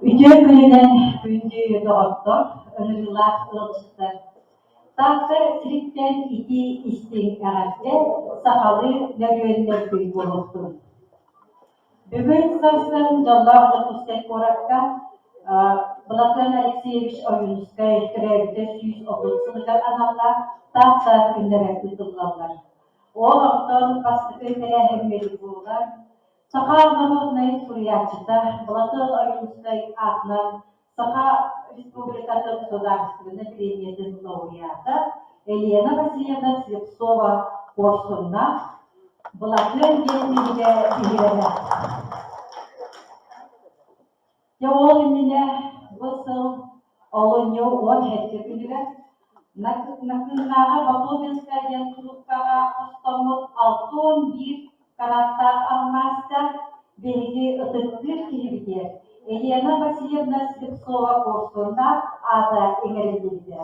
Үтүө күнүнэн күндү доҕоттор, ыҥырыылаах ыалдьыттар! Таатта сириттэн итии истиҥ эҕэрдэ сахалыы нөрүөннэрбит буолуохтун! Бүгүн сарсын дьоллоох Дьокуускай куоракка Былатыан Алексеевич Ойуунускай төрөөбүтэ 130 сылыгар аналлаах Таатта күннэрэ ыытыллаллар. Ол онтон бастакы тэрээһиммит буолар Саха норуодунай суруйааччыта Былатыан Ойуунускай аатынан Саха Республикатын Судаарыстыбаннай премиятын лауреата Елена Васильевна Слепцова Куорсуннаах Былатыан диэн кинигэ биһирэмэ. Дьэ ол иннинэ бу сыл олунньу 17 күнүгэр Накыыннааҕы Батубинская диэн кулуупкаҕа хостоммут 61 караттаах алмааска биһиги ытыктыыр киһибитигэр Елена Васильевна Слепцова-Куорсуннаах аата иҥэриллибитэ.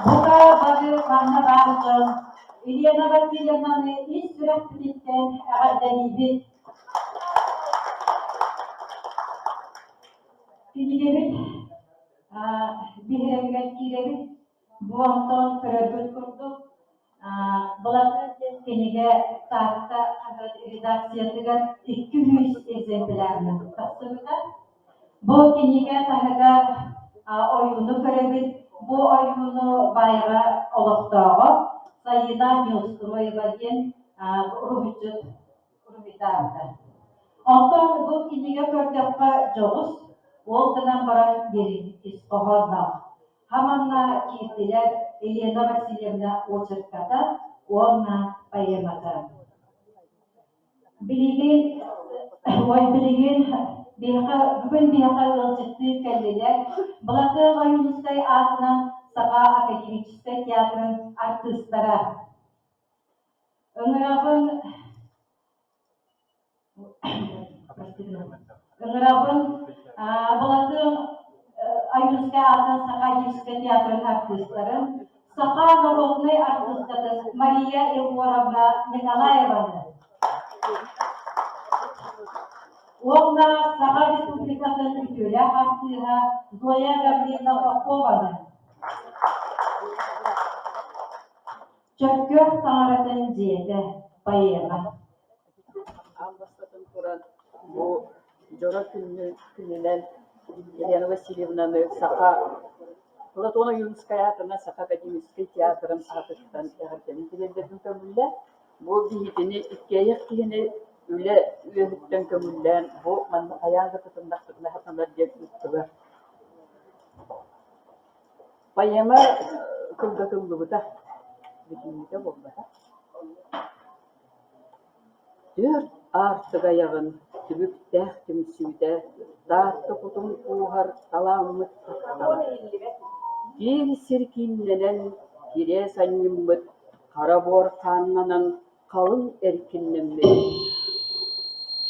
Бука бары манна баар дьон Елена Васильевнаны ис сүрэхпититтэн эҕэрдэлиибит! Кинигэбит биһирэмигэр киирэбит. Бу онтон көрөргүт курдук, Былатыан диэн кинигэ Таатта хаһыат редакциятыгар 200 экземплярынан тахсыбыта. Бу кинигэ таһыгар ойууну көрөбүт. Бу ойууну Баайаҕа олохтооҕо Саида Неустроева диэн уруһуйдьут уруһуйдаабыта. Онтон бу кинигэ көрдөххө дьоҕус, ол гынан баран дириҥ ис хоһоонноох. Хаманна киирдилэр Елена Васильевна очерката уонна поэмата. Билигин, ой, билигин биһиэхэ, бүгүн биһиэхэ ыалдьыттыы кэллилэр Былатыан Ойуунускай аатынан Саха академическай театрын артыыстара. Ыҥырабын Ыҥырабын Былатыан Ойуунускай аатынан Саха академическай театрын артыыстарын, саха норуодунай артыыскатын Мария Егоровна Николаеваны уонна Саха Республикатын үтүөлээх артыыһа Зоя Гавриловна Попованы. Чөркөөх таҥаратын дьиэтэ поэма Аан бастатан туран, бу дьоро күнүнэн Елена Васильевнаны Саха Платон Ойуунускай аатынан Саха академическай театрын аатыттан эҕэрдэбин тириэрдэрбин көҥүллээ. Бу биһигини иккиэйэх киһини үлэ үөһүттэн көҥүллээн, бу манна хайаан да кытыннахпытына сатанар диэн ыыттылар. Поэма кылгатыллыбыта, бүтүннүүтэ буолбата. Түөрт аартык айаҕын түбүктээх түмсүүтэ. Таатта кутун кууһар талааммыт таптала. Киэр сир кииннэнэн, кириэс анньыммыт, хара буор хааннанан халыҥ эркиннэммит.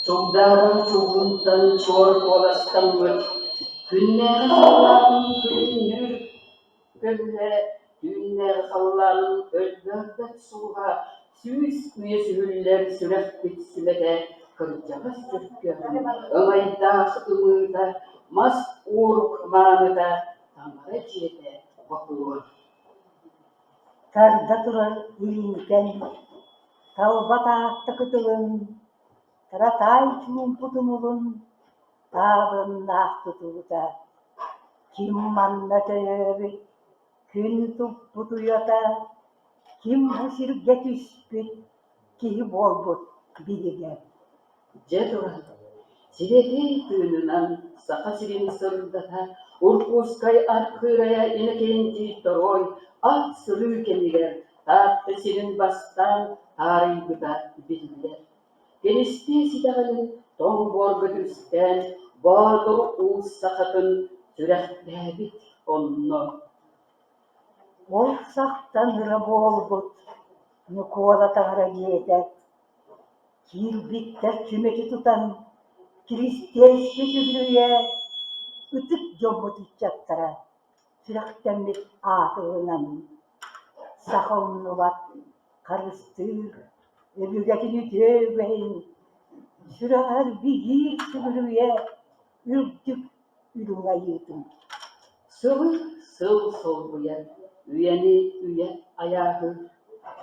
Чугдаарар чугуунтан чуор куоластаммыт, күннээҕи халлаанын күлүмнүүр көмүһэ, түүннээҕи халлаанын өлбөөрбөт сулуһа, 100 үйэ сүһүллэр сүрэхпит сүмэтэ, кырдьаҕас Дьөккөн ымайдаах ымыыта, мас уорук мааныта, таҥара дьиэтэ бокуой. Тарда турар илиитэн талба Таатта кытылын, Таратаай чуумпу тумулун таабырыннаах тутуута, ким манна төрөөбүт, күн туппут уйата, ким бу сиргэ түспүт, киһи буолбут биһигэ. Дьэ туран, сибэтиэй тыынынан Саха сирин сырдата Уркуускай архыырайа Иннокентий Торуой ат сырыы кэмигэр Таатта сирин бастаан таарыйбыта биллэр. Киристиэс итэҕэлин тоҥ буорга түстээн Боотур уус сахатын сүрэхтээбит онно. Ол сахтан ыра буолбут Ньукуола таҥара дьиэтэ Киирбиттэр чүмэчи тутан, Киристиэскэ сүгүрүйэ, ытык дьоммут ыччаттара сүрэхтэммит ааты ылынан, саха умнубат, харыстыыр, өбүгэтин үтүө үгэһин, сүрэҕэр бигиир сүгүрүйэ үрдүк үрүҥ айыытын. Сылы сыл солбуйар, үйэни үйэ айааһыыр,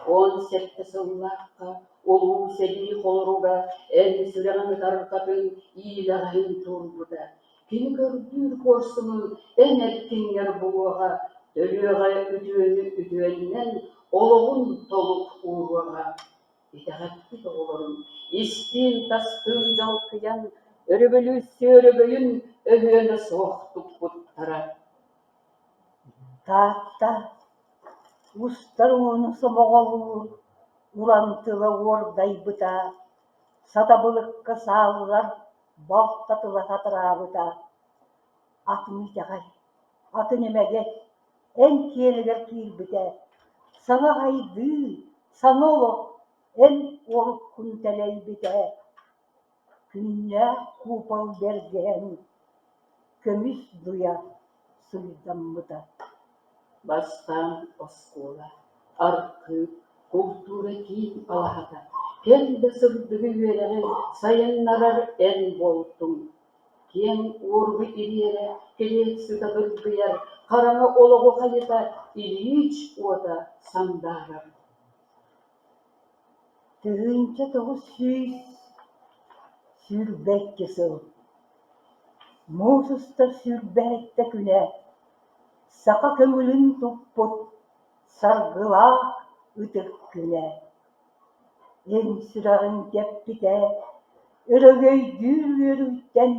17 сыллаахха улуу сэрии холоруга эн сүрэҕин ытарҕатын иилэҕэһин туурбута. Кини көрдүүр куорсунун эн эркиҥҥэр булуоҕа, төлүөҕэ үтүөнү үтүөннэн, олоҕун толук ууруоҕа. Итэҕэппит оҕолорун истиин-тастыын дьалкыйан, өрөбөлүүссүйэ өрөгөйүн өһүөнэ суох туппуттара. Таатта устар ууну сомоҕолуур уран тыла уордайбыта, сатабылыкка сааллар балта тыла сатараабыта. Атын итэҕэл, атын эмэгэт эн киэнигэр киирбитэ, саҥа сайдыы, саҥа олох эн уолуккун тэлэйбитэ. Күннээх куупал бэргэһэҥ көмүс дуйа суйдаммыта. Бастаан оскуола, архыып, култуура киин алаһата, кэм да сырдыгы үөрэҕи сайыннарар эн буолтуҥ. Киэҥ уоругу ириэрэ, килиэп сыта дыргыйар, хараҥа олоҕу хайыта Ильич уота сандаарар. 1922 сыл Муус устар 27 күнэ саха көҥүлүн туппут саргылаах ытык күнэ. Эн сүрэҕиҥ тэппитэ, өрөгөйдүүр үөрүүттэн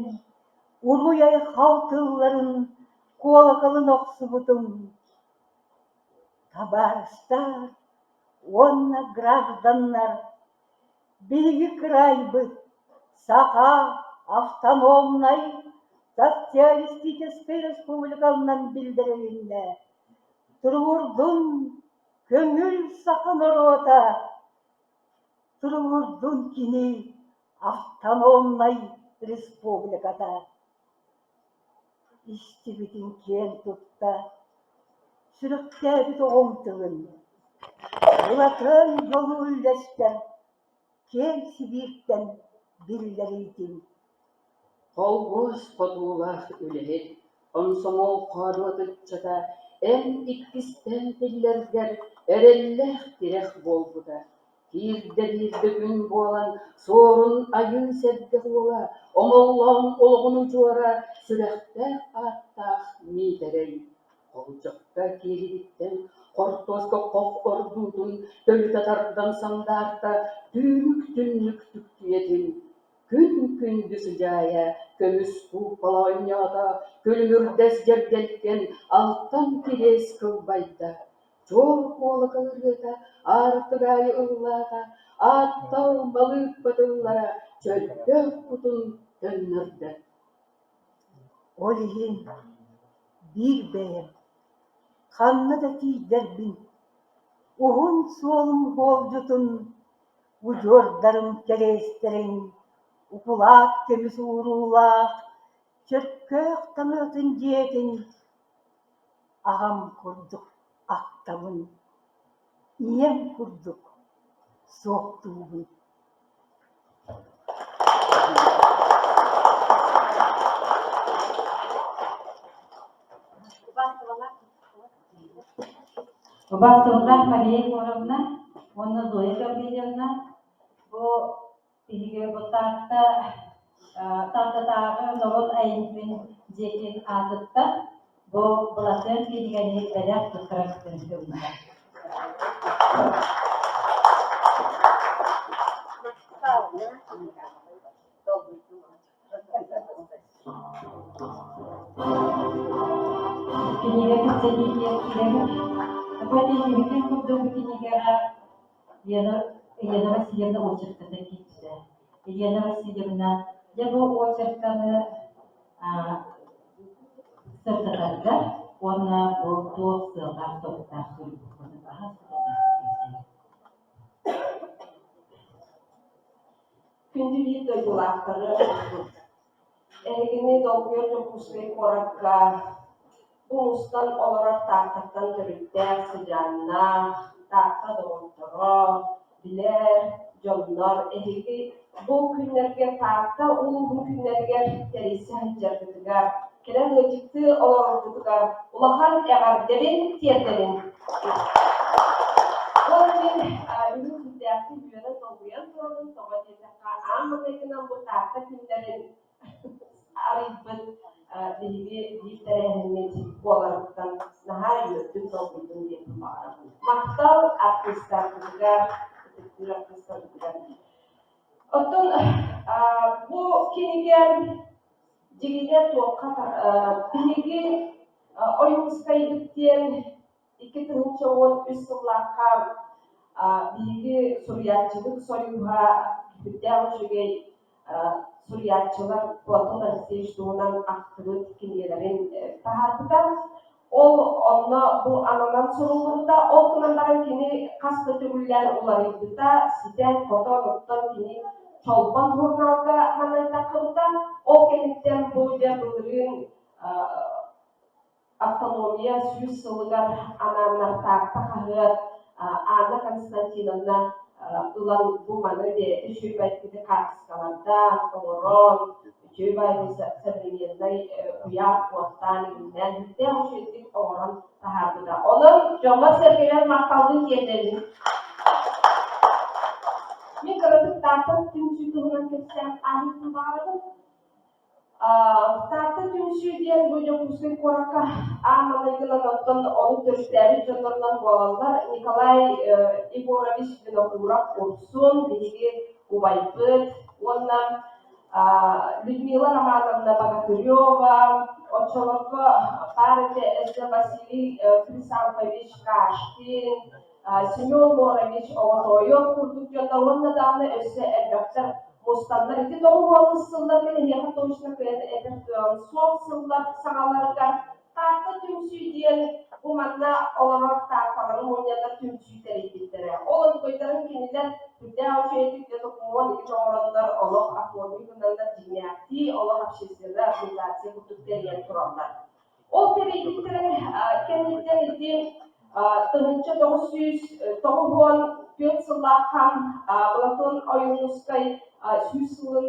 уруй-айхал тылларын куолакалын охсубутуҥ. Табаарыстар уонна гражданнар, биһиги кыраайбыт Саха автономнай социалистическай республиканан биллэрилиннэ. Туругурдун көҥүл саха норуота, туругурдун кини автономнай республиката. Истибитин киэн тутта, сүрэхтээбит оҕоҥ тылын, Былатыан дьолу үллэстэр киэҥ Сибииртэн биллэриитин. Холкуос хотуулаах үлэһит, комсомол хоодуот ыччата эн иккистээн тиллэргэр эрэллээх тирэх буолбута. Биирдэ-биирдэ күн буолан, суорун айыы сэргэх уола, омоллоон олоҕун удьуора, сүрэхтээх ааттаах Миитэрэй Холдьохто киэлигиттэн хортуоска хох ордуутун төлүтэ тардан сандаарта түүнүк түннүк түктүйэтин Күн күндү сыдьаайа көмүс кууппала оонньоото, күлүмүрдэс дьэргэлгэн алтан кириэс кылбайда, чуор куолакал ырыата аартык аайы ыллаата, ааттал балыыппа тыллара чөлдөөх кутун төннөрдө. Ол иһин биир бэйэм ханна да тиийдэрбин, уһун суолум хоолдьутун, удьуордарым кэриэстэрин, укулаат көмүс ууруулаах Чөркөөх таҥаратын дьиэтин аҕам курдук ахтабын, ийэм курдук суохтуубун. Убаастабыллаах Мария Егоровна уонна Зоя Гаврильевна бу биһиги бу Таатта Тааттатааҕы норуот айымньытын дьиэтин аатыттан бу Былатыан кинигэни бэлэх туттарар күн Кинигэ кэпсэтиитигэр киирэбит. Бу этиллибитин курдук бу кинигэҕэ Елена, Елена Васильевна очерката киирдэ. Елена Васильевна, дьэ бу очерканы сырдатарга уонна бу туох сыаллаах-соруктаах суруйбуккун аһас Күндү биир дойдулаахтары, эһигини долгуйар Дьокуускай куоракка бу мустан олорор Тааттаттан төрүттээх сыдьааннаах Таатта доҕотторо, билэр дьоннор эһиги бу күннэргэ Таатта улууһун күннэригэр тэрийсэ сылдьаргытыгар, кэлэн ыалдьыттыы олороргутугар улахан эҕэрдэбин тиэрдэбин. Уонна мин бүгүн сүрдээхтик үөрэн долгуйан турабын, тоҕо диэтэххэ аан маҥнайгынан бу Таатта күннэрин арыйбыт биһиги биир тэрээһиммит буоларыттан наһаа үөрдүм, долгуйдум диэхпин баҕарабын. Махтал артыыстарбытыгар, ытыктыыр артыыстарбытыгар. Оттон бу кинигэ дьиҥинэ туохха биһиги Ойуунскайбыт диэн 2013 сыллаахха биһиги суруйааччыбыт сойууһа сүрдээх үчүгэй суруйааччылар Платон Алексеевич туһунан ахтыбыт кинигэлэрин таһаарбыта. Ол онно бу ананан суруллубута. Ол гынан баран кини хас да төгүллээн уларыйбыта, ситэн-хотон, оттон кини Чолбон журналга манан таххыбыта. Ол кэнниттэн бу дьэ былырыын автономия 100 сылыгар анааннар Таатта хаһыат Анна Константиновна ылан бу маны бэйэтэ үчүгэй хаартыскалардаан, оҥорон, үчүгэй современнай куйаар куоттаан иҥнэн, сүрдээх үчүгэйдик оҥорон таһаарбыта. Онон дьоҥҥо-сэргэлэр махталбын тиэрдэбин. Мин кыратык Таатта түмсүү туһунан кэпсээн ааһыахпын баҕарабын. Таатта түмсүү диэн бу Дьокуускай куоракка аан маҥнайгынан оттон ону төрүттээбит дьоннорунан буолаллар Николай Егорович Винокуров Урсун, биһиги убайбыт уонна Людмила Романовна Богатырева, оччолорго баар этэ өссө Василий Хрисанфович Кашкин, Семен Морович Оҕотоойоп курдук дьоннор уонна даҕаны өссө элбэхтэр мустаннар. Ити 90 сылларга эһиэхэ точно кыайан этэр кыаҕым суох сыллар саҥаларыгар Таатта түмсүү диэн бу манна олорор таатталары мунньаннар түмсүү тэрийбиттэрэ. Ол онтукайдарын кинилэр сүрдээх үчүгэйдик дьэ докумуон ити оҥороннор олох оформи гынаннар дьиҥнээхтии олох общественная организация курдук тэрийэн тураллар. Ол тэрийбиттэрин кэнниттэн ити 1994 сыллаахха Платон Ойуунускай 100 сылын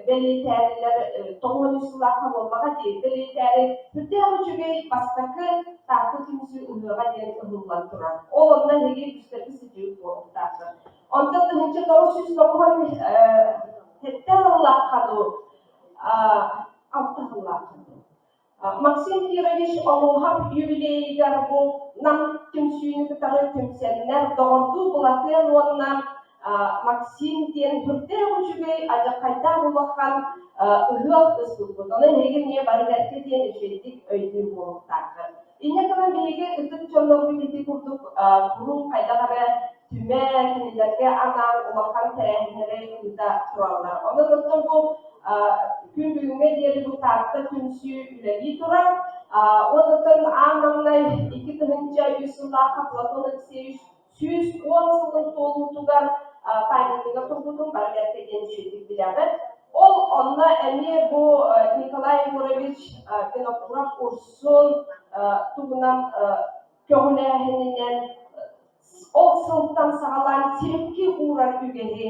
бэлиэтээтилэр, 93 сыллаахха буоллаҕа дии, бэлиэтээри сүрдээх үчүгэй бастакы Таатта түмсүү ыһыаҕа диэн ыһыллан турар. Ол онно эһиги үстэргэ сыдьыыт буолуохтаахтар. Онтон 1997 сыллаахха дуу, 6 сыллаахха дуу Максим Кирович Омуоһап юбилейыгар бу Нам түмсүүнү кытары түмсэннэр доҕордуу Былатыан уонна Максим диэн сүрдээх үчүгэй, адьаххайдаах улахан ыһыах ыспыппыт. Ону эһиги эмиэ бары бэркэ диэн үчүгэйдик өйдүүр буолуохтааххыт. Инньэ гынан биһиги ытык дьоннорбут ити курдук куруук хайдах эрэ. түмэ, кинилэргэ анаан улахан тэрээһиннэри ыыта тураллар. Онон оттон бу күн бүгүҥҥэ диэри бу Таатта түмсүү үлэлии турар. Уонна аан маҥнай 2003 сыллаахха Платон Алексеевич 110 сылын туолуутугар памятнига турбутун бары бэркэ диэн үчүгэйдик билэҕит. Ол онно эмиэ бу Николай Егорович Винокуров Урсун туһунан көҕүлээһининэн ол сылтан саҕалаан сибэкки уурар үгэһи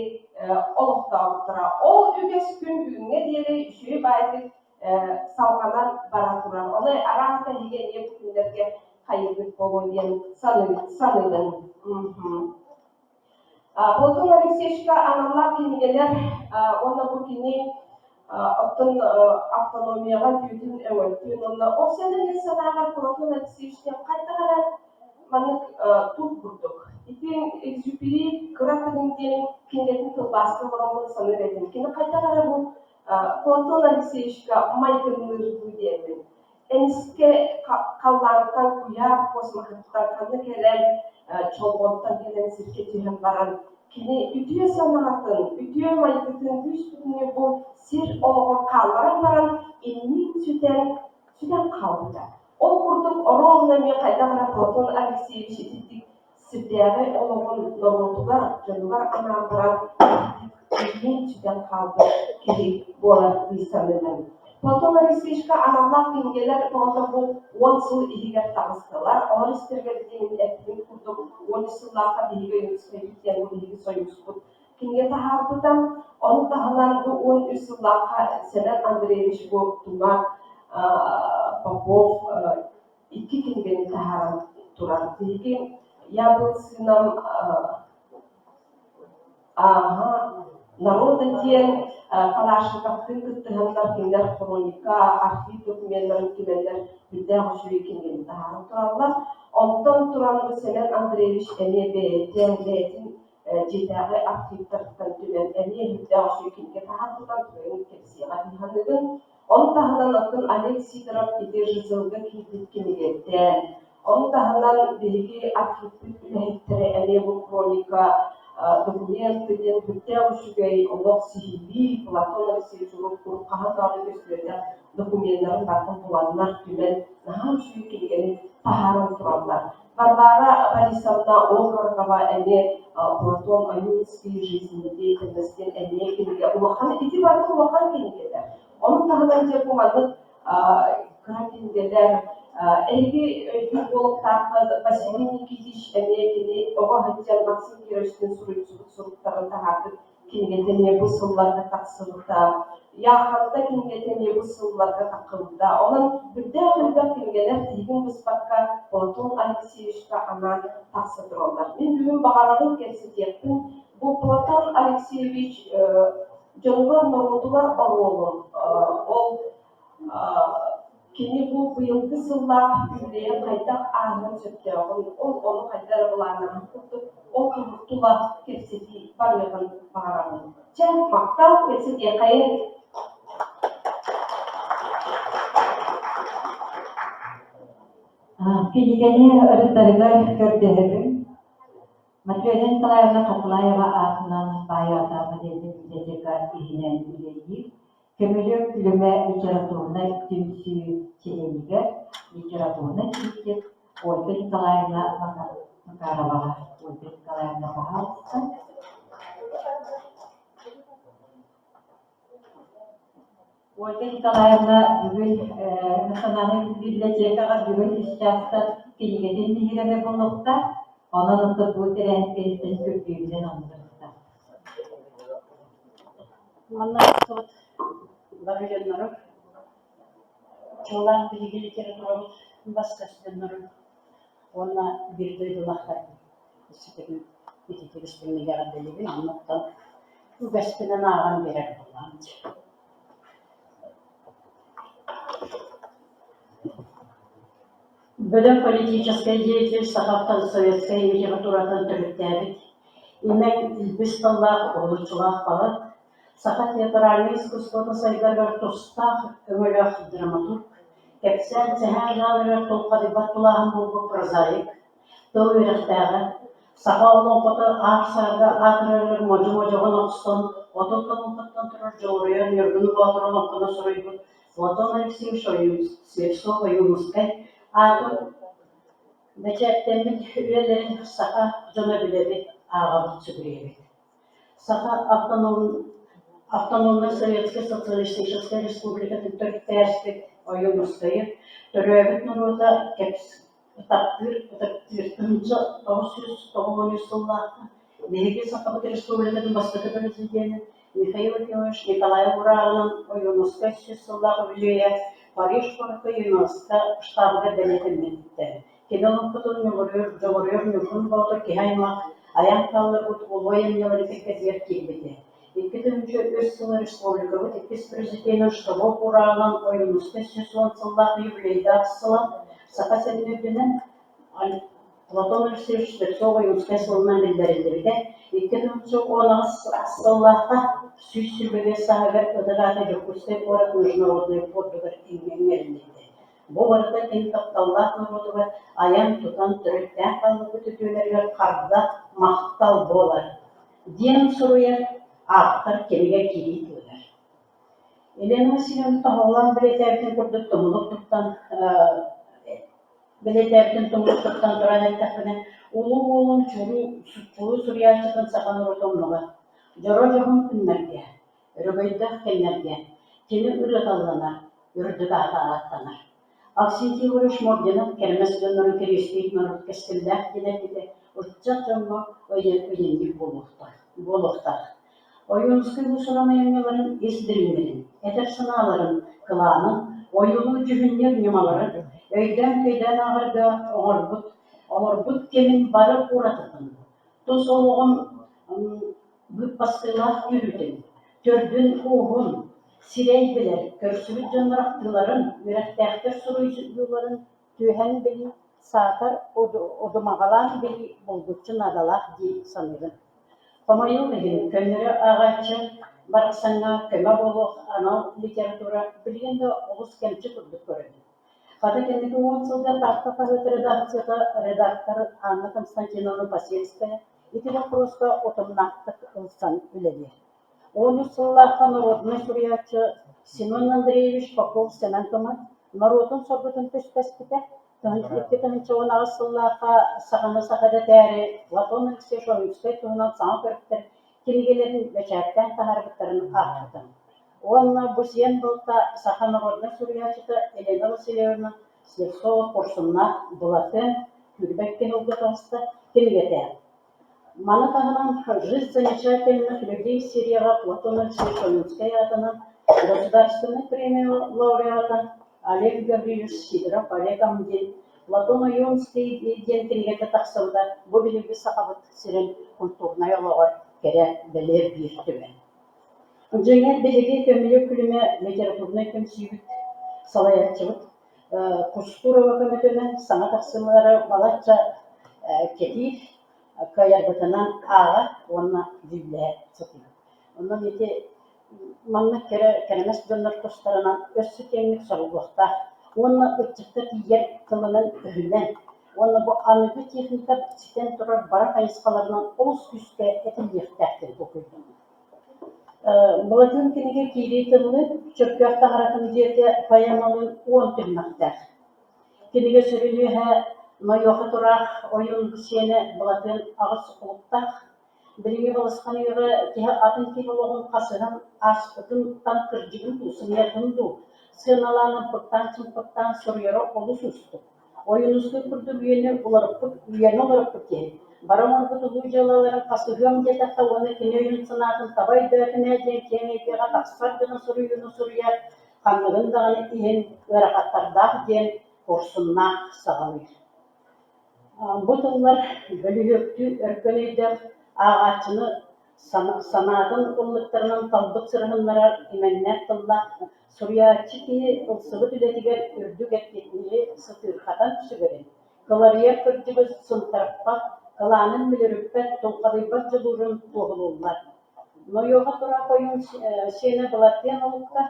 олохтообуттара. Ол үгэс күн бүгүҥҥэ диэри үчүгэй баайдык салҕанан бара турар. Ону араас эһиги эмиэ бу күннэргэ хайыыргыт буолуо диэн саныыбын. Платон Алексеевичка аналлаах кинигэлэр уонна бу кини оттон автономияҕа түүтүн өҥөттүүн уонна ол сэнэ санааҕар Платон Алексеевич диэн хайдах эрэ маннык туох курдук. Ити Экзюпери кыра тыгын диэн кинигэтин тылбааска олороммун саныыр этим. Кини хайдах эрэ бу Платон Алексеевичка майгынныыр дуу диэммин. Эмискэ халлаантан куйаар космоһыттан ханна кэлэн, чолбонтон кэлэн сиргэ түһэн баран, кини үтүө санаатын, үтүө майгытын күүс-бүтүннүү бу сир олоҕор хаалларан баран, иннин сүтэн, сүтэн хаалбыта. Ол курдук оруобуна эмиэ хайдах эрэ Платон Алексеевич итинник сирдээҕи олоҕун норуотугар, дьонугар анаан баран итинник сүтэн хаалбыт киһи буолар дии саныыбын. Платон Алексеевичка аналлаах кинигэлэр тоҕото бу 10 сыл иһигэр таҕыстылар. Олор истэригэр диэн эппитим курдук 13 сыллаахха биһиги Ойуунускайбыт диэн бу биһиги сойууспут кинигэ таһаарбыта. Ону таһынан бу 13 сыллаахха Сэмэн Андреевич бу Тума Попов икки кинигэни таһааран турар. Биһиги «Я был сыном ааһа народа» диэн Калашниковтыын кыттыһаннар кинилэр хроника, архив докуменнарын түмэннэр сүрдээх үчүгэй кинигэни таһааран тураллар. Онтон туран бу Сэмэн Андреевич эмиэ бэйэтин, бэйэтин дьиэтээҕи архивтарыттан түмэн эмиэ сүрдээх үчүгэй кинигэ таһаарбытан тугайын кэпсиэҕэ дии саныыбын. Ону таһынан оттон Олег Сидоров ити ЖЗЛ-га киирбит кинигэтэ, ону таһынан биһиги архивпыт үлэһиттэрэ эмиэ бу хроника документ диэн сүрдээх үчүгэй олох сиһилии Платон Алексеевич урут хаһан даҕаны көстүбэтэх докуменнарын барытын буланнар түмэн наһаа үчүгэй кинигэни таһааран тураллар. Варвара Борисовна Окорокова эмиэ Платон Ойунский жизнедеятельность диэн эмиэ кинигэ улахан ити барыта улахан кинигэлэр. Ону таһынан дьэ бу маннык кыра кинигэлэр эһиги өйдүүр буолуохтааххыт Василий Никитич эмиэ кини оҕо сылдьан Максим Кировичтыын суруйсубут суруктарын таһаарбыт кинигэтэ эмиэ бу сылларга тахсыбыта. Яхонта кинигэтэ эмиэ бу сылларга таххыбыта. Онон үрдээх элбэх кинигэлэр тиһигин быспакка Платон Алексеевичка анаан тахса тураллар. Мин бүгүн баҕарабын кэпсэтиэхпин бу Платон Алексеевич дьонугар, норуотугар оруолун ол Кини бу быйылгы сыллаах үбүлүөйүн хайдах ааһыан сөптөөҕүн, ол ону хайдах эрэ былааннаһар курдук, ол тула кэпсэтии барыаҕын баҕарабын. Чэ, махтал, кэпсэтиэххэйиҥ. Кинигэни ырытарыгар көрдөһөбүн. Матрена Николаевна Хатылаева аатынан Баайаҕатааҕы библиотека иһинэн үлэлиир Көмүлүөк күлүмэ литературнай түмсүү чилиэнигэр литературнай критик Ольга Николаевна Макароваҕа. Ольга Николаевна, пожалуйста. Ольга Николаевна бүгүн Национальнай библиотекаҕа бүгүн үс чаастан кинигэтин биһирэмэ буолуохтаах. Онон оттон бу тэрээһин кэнниттэн күргүөмүнэн оннуруохтаах. Манна тахсыбыт бары дьоннору, чуолаан биһиги литературабыт бас-көс дьоннорун уонна биир дойдулаахтарбын өссө ититик истиҥник эҕэрдэлиибин. Оннуттан үгэспинэн ааҕан биэрэр буоллаҕым дии. Бөдөҥ политическай деятель сахаттан советскай литературатын төрүттээбит Имэҥ илбис тыллаах уһулуччулаах поэт, саха театральнай искусствота сайдарыгар тустаах өҥөлөөх драматург, кэпсээн-сэһэн жанрыгар тулхадыйбат тулааһын буолбут прозаик, тыл үөрэхтээҕэ, Саха олоҥхото аар-саарга аатырарыгар модьу-модьоҕун охсон, 30 олоҥхоттон турар Дьулуруйар Ньургун Боотур олоҥхону суруйбут Платон Алексеевич Слепцов-Ойуунускай аатын бэчээттэммит үлэлэрин саха дьоно билэбит, ааҕабыт, сүгүрүйэбит. Саха Автономнай Советскай Социалистическай Республикатын төрүттээспит Ойуунускайы төрөөбүт норуота таптыыр, ытыктыыр 1993 сыллаахха биһиги Сахабыт Республикатын бастакы президенэ Михаил Ефимович Николаев уурааҕынан Ойуунускай 100 сыллаах үбүлүөйэ Париж куоракка ЮНЕСКО штабыгар бэлиэтэммиттэр. Кини олоҥхотун Ньулуруйар Дьоҕуруйар Ньургун Боотур киһи аймах айан хаалларбыт улуу айымньыларын кэккэтигэр киирбитэ. 2003 сыла республикабыт иккис президенин штабов уурааҕынан Ойуунускай 110 сыллаах юбилейдаах сыла Саха сирин үрдүнэн Платон Алексеевич Слепцов-Ойуунускай сылынан биллэриллибитэ. 2018 сыллаахха 125 сааһыгар ытык аата Дьокуускай куорат международнай пуордугар иҥэриллибитэ. Бу барыта кини тапталлаах норуотугар айан-тутан төрүттээн хаалбыт үтүөлэригэр харда махтал буолар, диэн суруйар ааптар кинигэ киирии тылыгар. Елена Васильевна тоһоҕолоон бэлиэтээбитин курдук тумулук туттан бэлиэтээбитин тумулук туттан туран эттэхпинэ, улуу уолун чулуу, чулуу суруйааччытын саха норуота умнубат. Дьоро дьоһун күннэргэ, өрөгөйдөөх кэмнэргэ кини ырыаталланар, үрдүк аата ааттанар. Авксентий Егорович Мординов кэрэмэс дьоннорун кэриэстиир норуот кэскиллээх диэн эппитэ ыччат дьоҥҥо ыйынньык буолуохтаах. Ойуунускай уус-уран айымньыларын ис дириҥнэрин, этэр санааларын кылаанын, ойуулуур-дьүһүннүүр ньымаларын өйдөөн-төйдөөн ааҕарга оҥорбут, олорбут кэмин бары уратытын, тус олоҕун быыппастыылаах үөрүүтүн, төрдүн-ууһун, сирэй билэр, көрсүбүт дьоннор ахтыыларын, үөрэхтээхтэр суруйууларын түһэн билии, саатар удумаҕалаан билии булгуччу наадалаах дии саныыбын. Хомойуох иһин, көннөрү ааҕааччы барахсаҥҥа көмө буолуох анал литература билигин да олус кэмчи курдук көрөбүн. Хата кэнники 10 сылга Таатта хаһыат редакцията редактор Анна Константиновна Посельская ити боппуруоска утумнаахтык ылсан үлэлиир. 13 сыллаахха норуодунай суруйааччы Семен Андреевич Попов-Сэмэн Тумат норуотун соргутун түстэспитэ, 2018 сыллаахха саханы саха дэтээри Платон Алексеевич Ойуунскай туһунан саҥа көрүктэр кинигэлэрин бэчээттээн таһаарбыттарын аахпытым. Уонна бу сиэн балта саха народнай суруйааччыта Елена Васильевна Слепцова-Куорсуннаах Былатыан Күүрбэт киһи таҕыста кинигэтэ. Маны таһынан «Жизнь замечательных людей» серияҕа Платон Алексеевич Ойуунскай аатынан Государственнай премия лауреата Олег Гаврильевич Сидоров Олег Амдин Платон Ойуунский диэн кинигэтэ тахсыбыта бу биһиги Сахабыт сирин культурнай олоҕор кэрэ бэлиэ биир түгэн. Дьиҥэр, биһиги Көмүлүөк күлүмэ литературнай түмсүүбүт салайааччыбыт Кустурова көмөтүнэн саҥа тахсыылары балачча кэтиир, кыайарбытынан ааҕар уонна дьүүллэһэ сатыыр. Онон ити маннык кэрэ кэрэмэс дьоннор тустарынан өссө киэҥник суруллуохтаах уонна ыччакка тиийэр тылынан-өһүнэн уонна бу аныгы техника ситэн турар бары хайысхаларынан олус күүскэ этиллиэхтээх диэн толкуйданар. Былатыан кинигэ киирии тыллыы Чөркөөх таҥаратын дьиэтэ поэмалыын 10 түһүмэхтээх. Кинигэ сүрүн үөһэ Нойуоха Тураах ойуун сиэнэ Былатыан аҕыс олуктаах. Билиҥҥи балысхан үйэҕэ киһи атын киһи олоҕун хасыһан ааспытын-тан кырдьыгын дуу, сымыйатын дуу сыаналаан ымпыктаан-чымпыктаан суруйара олус уустук. Ойуунускай курдук үйэни уларыппыт, үйэни уларыппыт киһи бары оҥорбут улуу дьыалаларын хасыһыам диэтэххэ уонна кини өйүн-санаатын таба өйдөөтүм ээ диэн киэҥ эйгэҕэ тахсар гына суруйууну суруйар ханныгын даҕаны иһин ыарахаттардаах диэн куорсуннаах саҕалыыр. Бу тыллар бөлүһүөктүү өркөн өйдөөх ааҕааччыны санаатын ыллыктарынан талбыт сырыһыннарар имэҥнээх тыллаах суруйааччы киһи ылсыбыт үлэтигэр үрдүк эппиэтинэһи сытыырхатан сүгэрин, кыларыйар кырдьыгы сынтарыппат, кылаанын мүлүрүппэт, тулхадыйбат дьулуурун туоһулууллар. Нойуоха тураах ойуун сиэнэ Былатыан Олукка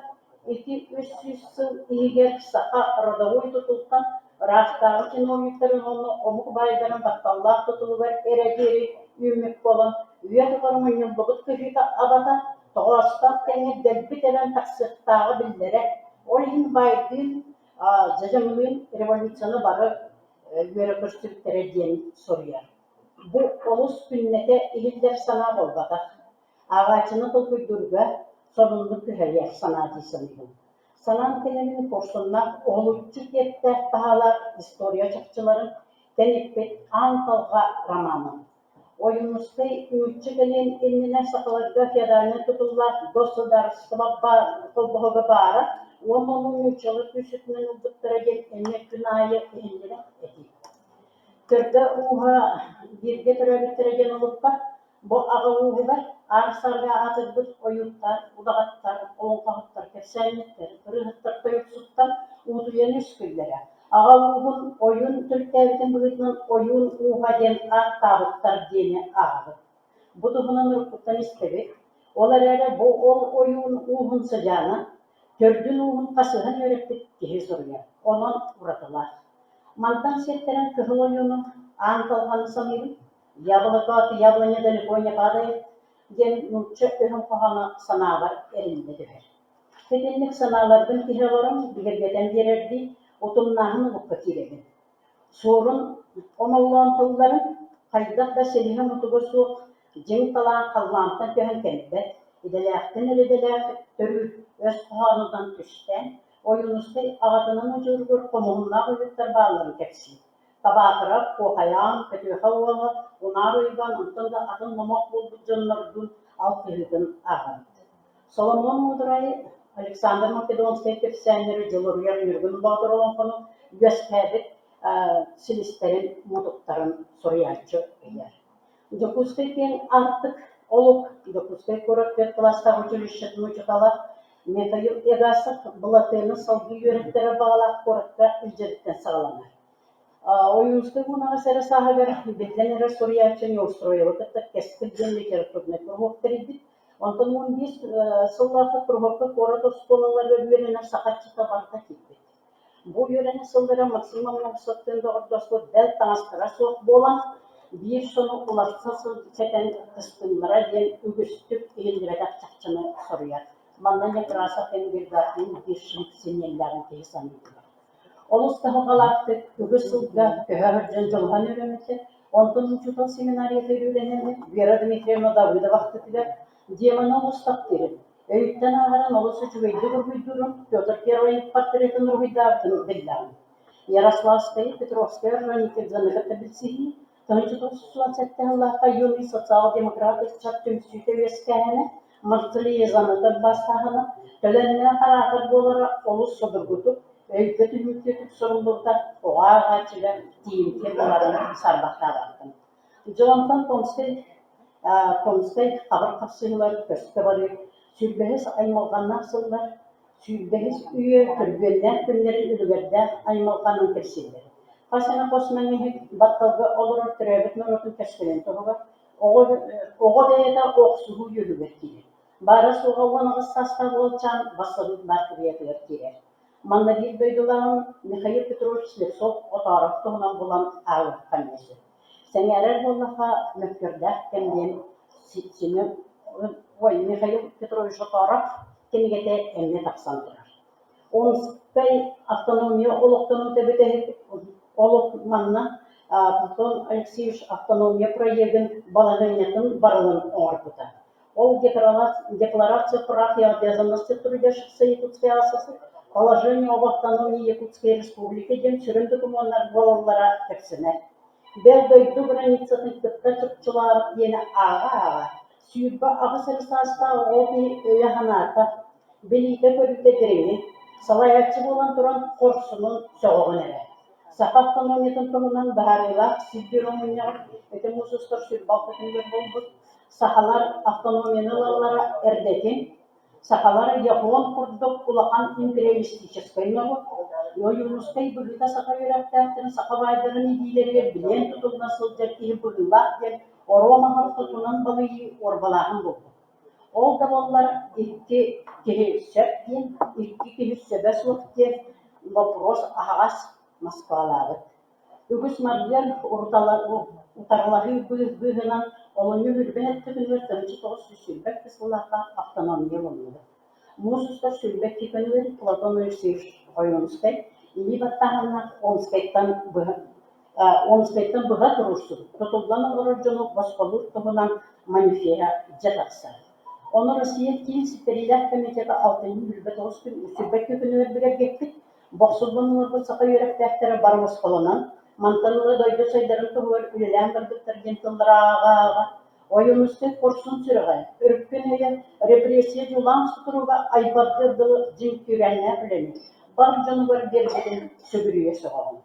ити 300 сыл иһигэр саха родовой тутултан Ыраахтааҕы чиновниктарын уонна омук баайдарын батталлаах тутулугар эрэ диэри үүммүт буолан, үйэ тухары мунньуллубут кыһыыта-абата тоҕоостоох кэмҥэ дэлби тэбэн тахсыахтааҕа биллэрэ. Ол иһин баайдыын, дьадьаҥылыын революцияны бары үөрэ көрсүбүттэрэ диэн суруйар. Бу олус күннэтэ иһиллэр санаа буолбатах. Ааҕааччыны толкуйдуурга сонуннук күһэйэр санаа дии саныыбын. Санаам кэлэрин куорсуннаах уһулуччу киэптээх таһаалаах история чахчыларын тэниппит Аан Талҕа романын. Ойуунускай нуучча кэлиэн иннинэ сахаларга феодальнай тутуллаах государство холбоһуга баара уонна ону нууччалар күүсүтүнэн ылбыттара диэн эмиэ күн аайы иһиллибэт этии. Төрдө ууһа бииргэ төрөөбүттэрэ диэн олукка Бу аҕа ууһугар аар-саарга аатырбыт ойууттар, удаҕаттар, олоҥхоһуттар, кэпсээнньиттэр, ырыаһыттар, тойуксуттар уутуйан үөскүүллэрэ. Аҕа ууһун ойуун төрүттээбитин быһыытынан ойуун ууһа диэн ааттаабыттар диэни ааҕабыт. Бу туһунан уруккуттан истэбит. Ол эрээри бу ол ойуун ууһун сыдьаана, төрдүн ууһун хасыһан үөрэппит киһи суруйар. Онон уратылаах. Мантан сиэттэрэн Кыһыл ойууну аан талҕаны саныыбын. «Яблоко от яблони далеко не падает» диэн нуучча өһүн хоһооно санаабар эриллэ түһэр. Итинник санааларбын киһи олорон бигэргэтэн биэрэрдии утумнааһын олукка киирэбин. Суорун омоллоон тылларын хайдах да силиһэ-мутуга суох дьиҥ талаан халлаантан түһэн кэлбэт, идэлээхтэн эрэ идэлээх төрүүр өс хоһоонунан түстээн, Ойуунускай аҕатынан удьуоругар хомуһуннаах уйуттар баалларын кэпсиир. Табаахырап, Куохайаан, Көтүөхэ уола, Унаар Уйбаан онтон да атын номох буолбут дьоннордуун алтыһыытын ааҕабыт. Соломон Муударай, Александр Македонскай кэпсээннэри Дьулуруйар Ньургун Боотур олоҥхону үөскээбит силистэрин, мутуктарын суруйааччы ыйар. Дьокуускай киэҥ аартык олук Дьокуускай куорат түөрт кылаастаах училищетын учуутала Михаил Егасов Былатыаны салгыы үөрэттэрэр баҕалаах куоракка илдьэриттэн саҕаланар. Ойуунускай уон эрэ сааһыгар биллэн эрэр суруйааччы Неустроевы кытта Кэскил диэн литературнай куруһуок тэрийбит. Онтон 15 сыллаахха куруһуокка куорат оскуолаларыгар үөрэнэр саха ыччата барыта киирбит. Бу үөрэнэ сыллара Максим Аммосовтыын доҕордоспут бэл таҥастара суох буолан, биир сону уларса кэтэн кыстыыллара диэн үгүстүк иһиллибэтэх чахчыны суруйар. Манна Некрасов Энгельгардыын биир синиэллээҕин киһи саныыр. Олус кыһалҕалаахтык үгүс сылга көһө сылдьан дьулуһан үөрэммитэ. Онтон учуутал семинариятыгар үөрэнэн Вера Дмитриевна Давыдова ахтыытыгар Демоны олус таптыырын, өйүттэн ааҕарын олус үчүгэйдик уруһуйдуурун Петр Первый портретын уруһуйдаабытын биллэҕим. Ярославскай, Петровскай Орджоникидзены кытта билсиһии, 1997 сыллаахха юный социал-демократ ыччат түмсүүтэ үөскээһинэ, Марцелиезаны тылбаастааһына, төлөннөөх араатар буолара олус судургутук, өйгө түһүмтүөтүк суруллубута оҕо ааҕааччыга тиийимтиэ буоларын саарбахтаабаппын. Дьонтон Томскай Томскай хабыр хапсыһыылар көстө барыы, сүүрбэһис аймалҕаннаах сыллар, сүүрбэһис үйэ түргүөннээх күннэрин үлүгэрдээх аймалҕанын кэпсииллэр. Хас эмэ хос мэҥиһик батталга олорор төрөөбүт норуотун кэскилин туһугар оҕо, оҕо бэйэтэ охсуһуу үөһүгэр киирэр. Баара-суоҕа 18 саастаах уолчаан бассабыык баартыйатыгар киирэр. Манна биир дойдулааҕым Михаил Петрович Слепцов-Отооров туһунан булан ааҕыахха эмиэ сөп. Сэҥээрэр буоллахха, мөккүөрдээх кэм диэн Семен, ой, Михаил Петрович Отооров кинигэтэ эмиэ тахсан турар. Омскай автономия олохтонуута бүтэһик олох манна Платон Алексеевич автономия проегын балаһыанньатын барылын оҥорбута. Ол Декларация прав и обязанностей трудящихся Якутской АССР, Положение об автономии Якутской Республики диэн сүрүн докумуоннар буолаллара кэпсэнэр. Бэл дойду границатын кытта чопчулаабыт диэни ааҕа-ааҕа, 28 эрэ саастаах оҕо киһи өйө-санаата, билиитэ-көрүүтэ дириҥин, салайааччы буолан туран хорсунун сөҕөҕүн эрэ. Саха автономиятын туһунан быһаарыылаах сир мунньаҕар ити муус устар 26 күнүгэр буолбут Сахалар автономияны ылаллара эрдэтин, сахалар япон курдук улахан империалистическай норуот, Ойуунускай быһыыта саха үөрэхтээхтэрин саха баайдарын илиилэригэр билиэн тутулла сылдьар киһи быһыылаах диэн оруо-маһы ортотунан балыйыы уорбалааһын буолбут. Ол да буоллар икки киһи сөп диэн, икки киһи сөбө суох диэн боппуруос аһаҕас. Москвалаабыт. Үгүс мардьыан утарылаһыы быыһынан олунньу 27 күнүгэр 1922 сыллаахха автономия ылынныбыт. Муус устар 22 күнүгэр Платон Алексеевич Ойуунускай илии баттааһыннаах Омскайтан быһа Омскайтан быһа туруорсубут, тутуллан олорор дьону босхолуур туһунан манифеһа дьэ тахсар. Ону Россия Киин ситэриилээх комитета алтынньы 29 күн 22 күнүгэр бигэргэппит. Бохсуллан олорбут саха үөрэхтээхтэрэ бары босхолонон, мантан ыла дойду сайдарын туһугар үлэлээн барбыттар диэн тыллары ааҕа-ааҕа, Ойуунускай хорсун сүрэҕэ, өркөн өйө, репрессия дьулаан сутуруга айбардыар дылы дьиҥ күүрээннээх үлэни бар дьонугар биэрбитин сүгүрүйэ сөҕөҕүн.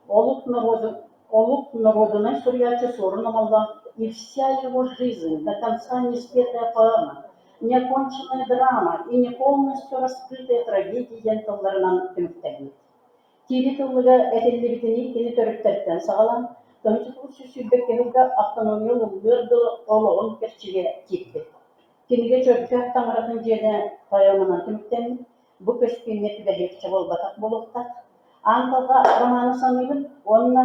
Олук норуоду, олук норуодунай суруйааччы Суорун Омоллоон «И вся его жизнь, до конца не спетая поэма, неоконченная драма и не полностью раскрытая трагедия» диэн тылларынан түмүктэммит. Киири тыллыга этиллибитинии кини төрүттэртэн саҕалаан, 1922 сылга автономия ылыллыар дылы олоҕун кэрчигэ киирбит. Кинигэ Чөркөөх таҥаратын дьиэтэ поэманан түмүктэммит, бу көстүүҥҥэ түбэһиэхчэ буолбатах буолуохтаах. Аан талҕа романы саныыбын уонна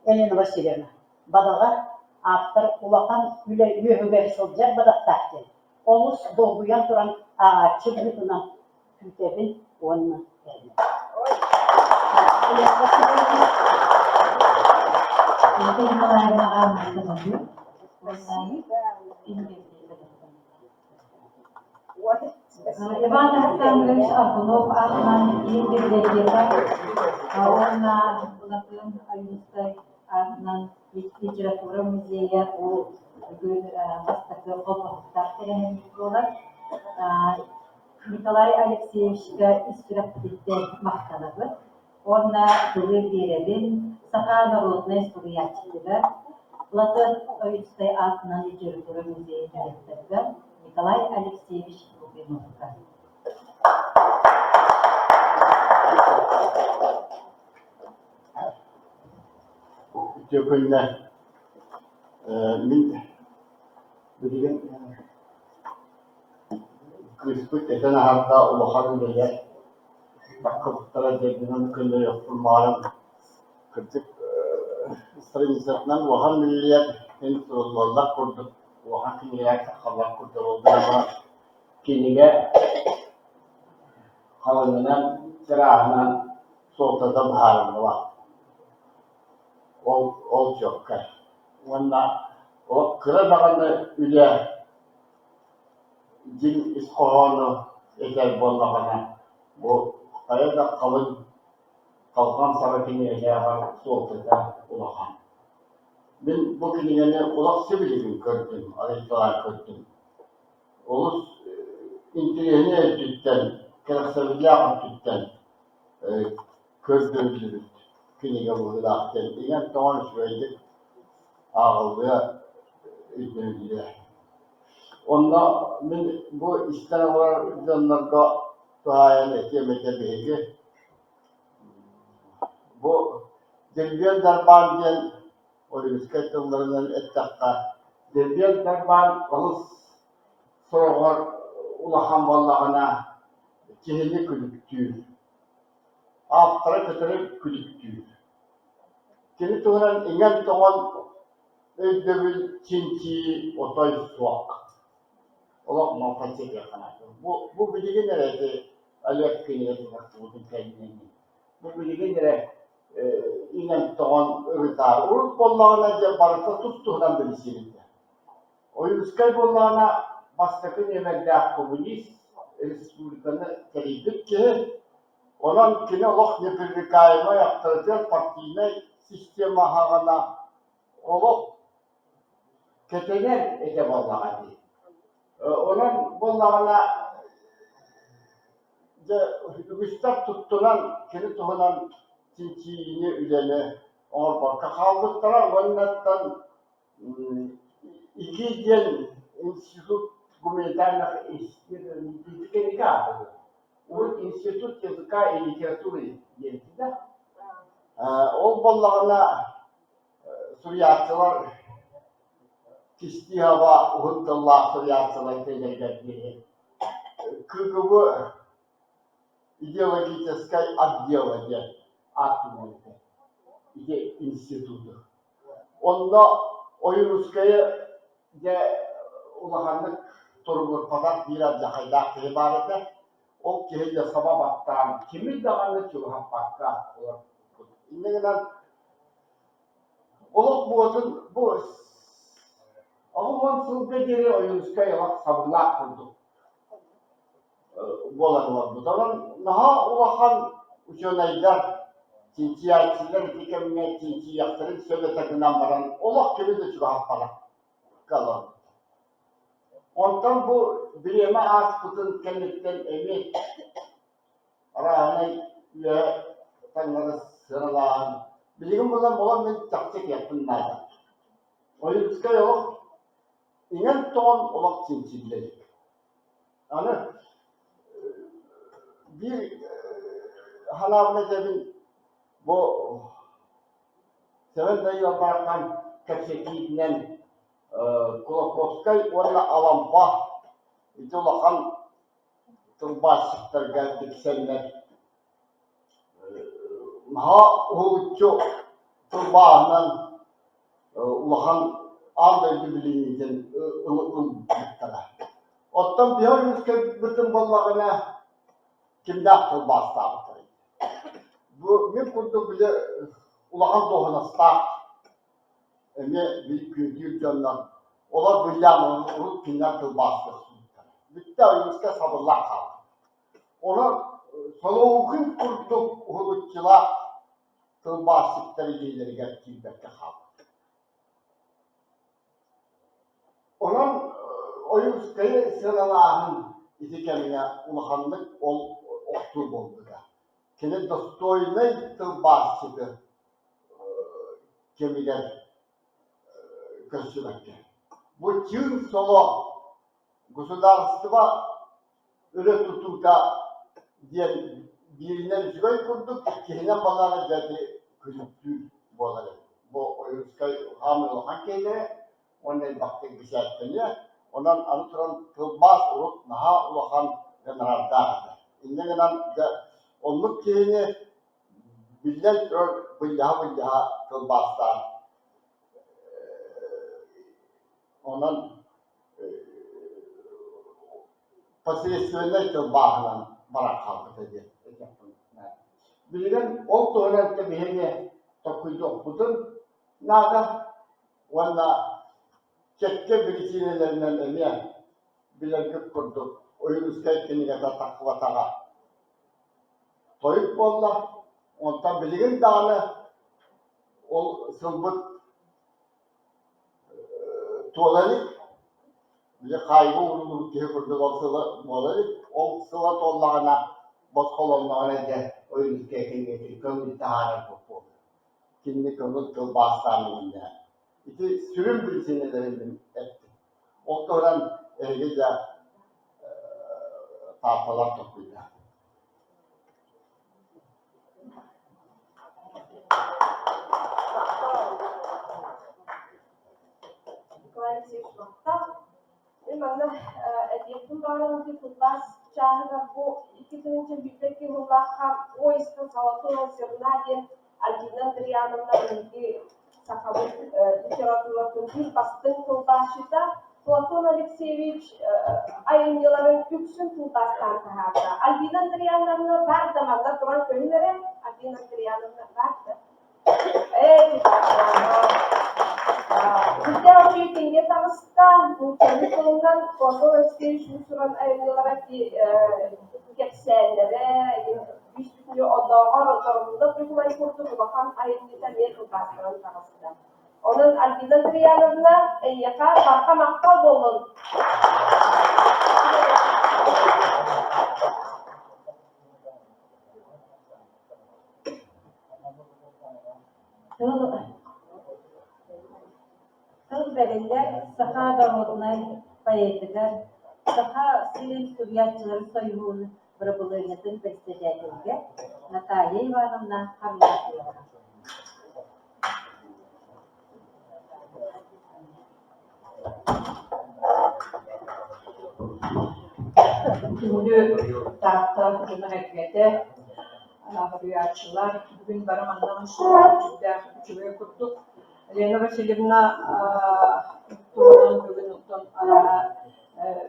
Елена Васильевна Бадаҕа автор улахан үлэ үөһүгэр сылдьар бадахтаах диэн олус долгуйан туран ааҕааччы быһыытынан күүтэбин уонна эрэнэбин. Елена Васильевна, Елена Николаевнаҕа махтанабын уонна Иван Александрович Аргунов аатынан киин библиотека уонна Былатыан Ойуунускай аатынан литература музейа бу бүгүн бастакы холбоһуктаах тэрээһиммит буолар. Николай Алексеевичка ис сүрэхпититтэн махтанабыт уонна тылы биэрэбин саха народнай суруйааччытыгар Платон Ойуунускай аатынан литература музейын директорыгар Николай Алексеевич Лугиновка. Үтүө күннэр. Мин билигин кыыспыт этэн аһарда улахан үлэлэр таххыбыттара дьэргэнэн көннөрүөхпүн баҕаран кырдьык страницатынан улахан үлэлэр эн суруллаллар курдук улахан кинигэлэр таххаллар курдук буолбут кинигэ халыҥынан чарааһынан суолтата быһаарыллыбат ол ол чуолкай уонна ол кыра даҕаны үлэ дьиҥ ис хоһоону этэр буоллаҕына, бу хайа да халыҥ халҕан саҕа кинигэлээҕэр суолтата улахан. Мин бу кинигэни олох сибилигин көрдүм, арыйталаан көрдүм. Олус интэриэһинэй өттүттэн, кэрэхсэбиллээх өттүттэн көрдөрүллүбүт кинигэ быһыылаах диэн иҥэн-тоҥон үчүгэйдик ааҕыллыа, өйдөнүллүө. Онно мин бу истэн олорор дьоннорго туһаайан этиэм этэ биһиги бу Дирбиэн Дарбаан диэн Ойуунускай тылларынан эттэххэ, Дирбиэн Дарбаан олус сороҕор улахан буоллаҕына киһини күлүктүүр. Автора көтөрү күлүктүүр. Кини туһунан иҥэн-тоҥон өйдөбүл чинчийии отой суох. Олох малтаччы этиэххэ наада. Бу, бу билигин эрэ ити Олег кинигэтин тахсыбытын кэннинэн бу билигин эрэ иҥэн-тоҥон ырытаар. Урут буоллаҕына дьэ барыта тус-туһунан билсибитэ. Ойуунускай буоллаҕына бастакы нүөмэрдээх коммунист, республиканы тэрийбит киһи. Онон кини олох непререкаемай авторитет партийнай система аһаҕана олох кэтэнэр этэ буоллаҕа дии. Онон буоллаҕына дьэ үгүстэр туттунан кини туһунан чинчийиини үлэни оҥорбокко хаалбыттара уоннаттан ИГИ диэн институт гуманитарных исследований аатырар. Урут институт языка и литературы диэн этэ. Ол буоллаҕына суруйааччылар кистии-хаба уһун тыллаах суруйааччылар этэллэригэр диэри КГБ идеологическай отдела диэн ааттыыллар этэ. ити институту. Онно Ойуунускайы дьэ улаханнык туругурпатах биир алдьархайдаах киһи баар этэ. Ол киһи дьэ саба баттаан кими даҕаны чугаһаппакка олорбут. Инньэ гынан олох буотун бу 80 сылга диэри Ойуунускай олох сабылаах курдук буолан олорбут. Онон наһаа улахан учуонайдар, чинчийээччилэр ити кэмҥэ чинчийиэхтэрин сөп этэ гынан баран олох кими да чугаһаппатахха олорбут. Онтон бу бириэмэ ааспытын кэнниттэн эмиэ арааһынай үөһэ таҥнары сыаналааһын билигин булан олох мин чахчы этиэхпин наада. Ойуунускай олох иҥэн-тоҥон олох чинчиллэ илик. Аны биир санаабын этэбин бу Сэмэн Дайыалбарахан кэпсэтиитинэн Кулаковскай уонна Алампа ити улахан тылбаасчыттарга тиксэннэр наһаа уһулуччу тылбааһынан улахан аан дойду билиниитин ылбыттара. Оттон биһи үөскэбитин буоллаҕына кимнээх тылбаастаабыттарый? Бу мин курдук били улахан дуоһунастаах эмиэ күөдүүр дьоннор олор биллээн урут кинилэр тылбаастар суруйбуттара. Бүттэ Ойуунускай сабыллаах хаалбыт. Онон Солоухин курдук уһулуччулаах тылбаасчыттар илиилэригэр киирбэккэ хаалбыт. Онон Ойуунускайы сыаналааһын ити кэмҥэ улаханнык ол охсуу буолбута. Кини достойнай тылбаасчыты кэмигэр көрсүбэккэ. Бу чыын соло государство өрө тутуута диэн бииринэн үчүгэй курдук, иккиһинэн балаҕа дьэ ити күлүктүүр буолар эбит. Бу Ойуунускай хаамыы улахан киһилэрэ уонна элбэхтик бэчээттэниэ. Онон аны туран тылбаас урут наһаа улахан гонорардаах этэ. Инньэ гынан дьэ оннук киһини биллэн турар былдьаһа-былдьаһа тылбаастаан онон посредственнай тылбааһынан баран хаалбыта диэн этиэхпин наада. Билигин ол туһунан биһиги толкуйдуохпутун наада уонна кэккэ биричиинэлэринэн эмиэ билэргит курдук Ойуунускай кинигэтэ тахсыбатаҕа тойук буолла. Онтон билигин даҕаны ол сылбыт туола илик, били хаайыыга ууруллубут киһи курдук ол сыла буола илик. Ол сыла туоллаҕына босхолонноҕуна дьэ Ойуунускай кинигэтин көҥүл таһаарар буолуо. Кинини көҥүл тылбаастаан иҥиннэ. Ити сүрүн биричиинэлэрин мин эттим. Ол туһунан эһиги дьэ таатталар толкуйдаа. Николай Алексеевич махтал. Мин манна этиэхпин баҕарабын ити тылбаас чааһыгар бу 2021 сыллаахха поиска золотого зерна диэн Альбина Андриановна биһиги сахабыт литературатын биир бастыҥ тылбаасчыта Платон Алексеевич айымньыларын үксүн тылбаастаан таһаарда. Альбина Андриановна баар да манна туран көһүн эрэ. Альбина Андриановна баар да. Сүрдээх үчүгэй кинигэ таҕыста. Нууччалыы тылынан Платон Алексеевич уус-уран айымньылара кэпсээннэрэ, бүүс-бүтүннүү оннооҕор Доргундап Ньукулай курдук улахан айымньыта эмиэ тылбаастанан таҕыста. Онон Альбина Андриановна, эйиэхэ барҕа махтал буоллун! Тыл, тыл бэриллэр саха норуодунай поэтыгар, Саха сирин суруйааччыларын сойууһун бырабылыанньатын председателгэ Наталья Ивановна Харлампьева. Күндү Таатта дьоно-сэргэтэ! Суруйааччылар бүгүн бары манна мустубут сүрдээх үчүгэй курдук. Лена Васильевна туһунан бүгүн оттон арааһа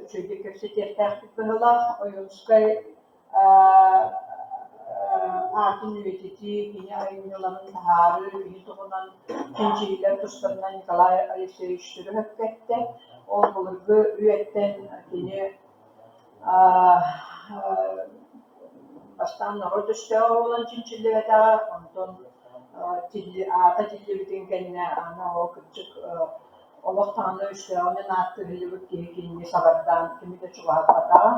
үчүгэйдик кэпсэтиэхтээхпит быһыылаах. Ойуунускай аатын үйэтитии, кини айымньыларын таһаарыы, кини туһунан чинчийиилэр тустарынан Николай Алексеевич Сүрүһөп эттэ. Ол былыргы үйэттэн кини бастаан норуот өстөөҕө буолан чинчиллибэтэҕэ, онтон аата тиллибитин кэннэ аны ол кырдьык олох даҕаны өстөөҕүнэн ааттыһыллыбыт киһи кинини сабардаан кими да чугаһаппатаҕа.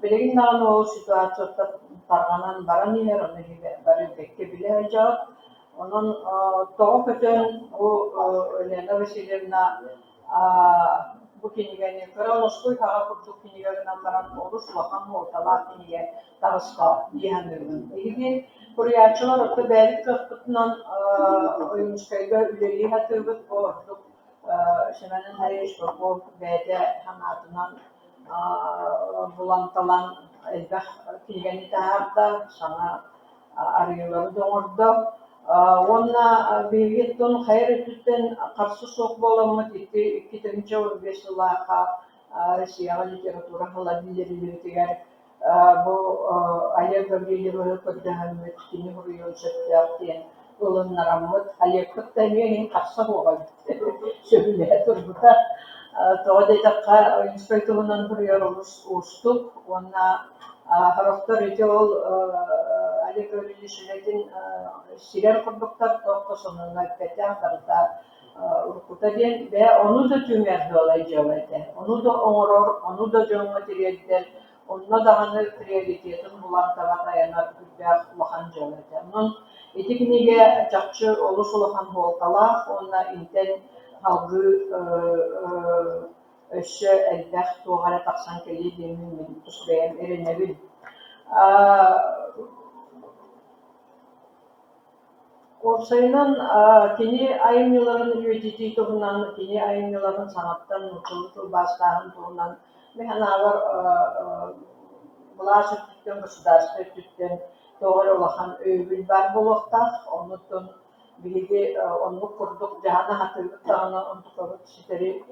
Билигин даҕаны ол ситуацияттан тарҕанан баран иһэр, ону бары бэккэ билэ сылдьаҕыт. Онон тоҕо көтөн бу Лена Васильевна бу кинигэни кыра лоскуй хаҕа курдук кинигэ гынан баран олус улахан суолталаах кинигэ таҕыста дии саныыбын. Биһиги суруйааччылар орто бэйэбит кыахпытынан Ойуунускайга үлэлии сатыыбыт. Бу ордук Семен Андреевич Попов бэйэтэ санаатынан булан-талан элбэх кинигэни таһаарда, саҥа арыйыылары да оҥордо. Уонна биһиги оттон хайа эрэ өттүттэн харса суох буоламмыт ити 2015 сыллаахха Россияҕа литература сыла биллэриллибитигэр бу Олег Гаврильевиһы көрдөһөммүт кини суруйуон сөптөөх диэн ылыннараммыт Олегпыт да эмиэ иһин харса суоҕа эбит сөбүлэһэ турбута. Тоҕо диэтэххэ Ойуунскай туһунан суруйар олус уустук уонна сорохтор ити ол Олег Гаврильевич үлэтин сирэр курдуктар, туох да сонуна эппэтэх, барыта уруккута диэн бэйэ ону да түмэр дьыала дьыала этэ. Ону да оҥорор, ону да дьоҥҥо тириэрдэр, онно даҕаны приоритетын булан таба тайанар үрдээх улахан дьыала этэ. Онон ити кинигэ чахчы олус улахан суолталаах уонна интэн салгыы өссө элбэх туох эрэ тахсан кэлиэ диэммин мин тус бэйэм эрэнэбин. Уопсайынан, кини айымньыларын үйэтитии туһунан, кини айымньыларын саҥаттан нууччалыы тылбаастааһын туһунан мин санаабар былаас өттүттэн, государство өттүттэн туох эрэ улахан өйөбүл баар буолуохтаах. Оннуттан биһиги оннук курдук дьаһана сатыыбыт даҕаны онтукабыт ситэри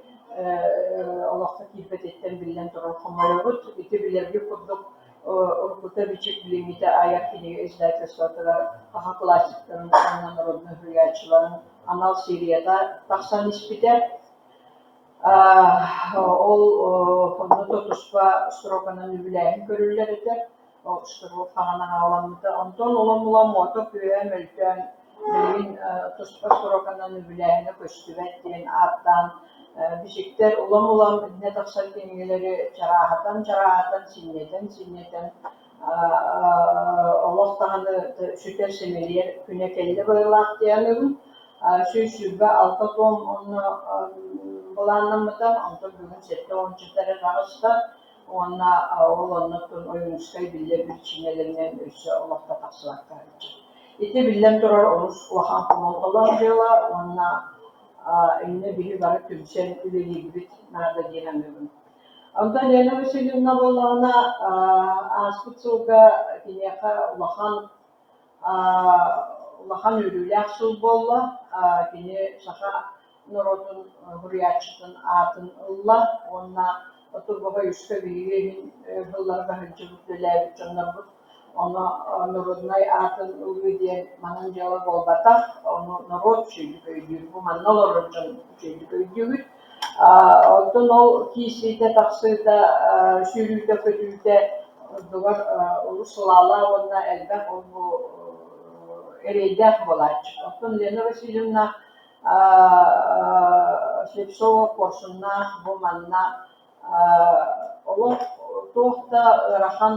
олоххо киирбэтиттэн биллэн турар хомойобут. Ити билэргит курдук уруккута Бичик билиҥҥитэ айар кинигэ издательствотыгар саха классиктарын уонна народнай суруйааччыларын анал серията тахсан испитэ. Ол онно да туспа строканан үбүлээһин көрүллэр этэ. Ол Штыров хаҕана хаҕаламмыта. Онтон улам-улам уота күөһэ мөлтөөн билигин туспа строканан үбүлээһинэ көстүбэт диэн ааттаан бичиктэр улам-улам иннэ тахсар кинигэлэри чарааһатан-чарааһатан, синньэтэн-синньэтэн олох даҕаны сүтэр симэлийэр күнэ кэллэ быһыылаах диэн 126 том онно былааннаммыта, онтон бүгүн 70 эрэ таҕыста уонна ол оннуттан Ойуунускай биллэр биричиинэлэринэн өссө олохто тахсыбакка сылдьар. Ити биллэн турар олус улахан хомолтолоох дьыала уонна иннэ биһи бары түмсэн үлэлиирбит наада дии саныыбын. Онтон Лена Васильевна буоллаҕына ааспыт сылга киниэхэ улахан улахан үөрүүлээх сыл буолла. Кини саха норуотун суруйааччытын аатын ылла уонна Отурбаҕа үскэ биһиги иһин сылларга сылдьыбыт үлэлээбит дьоннорбут ону норуодунай аатын ылыы диэн манан дьыала буолбатах, ону норуот үчүгэйдик өйдүүр, бу манна олорор дьон үчүгэйдик өйдүүбүт. Оттон ол киирсиитэ, тахсыыта, сүүрүүтэ-көтүүтэ ордугар олус сылаалаах уонна элбэх ол-бу эрэйдээх буолааччы. Оттон Лена Васильевна Слепцова Куорсуннаах бу манна олох туох да ыарахан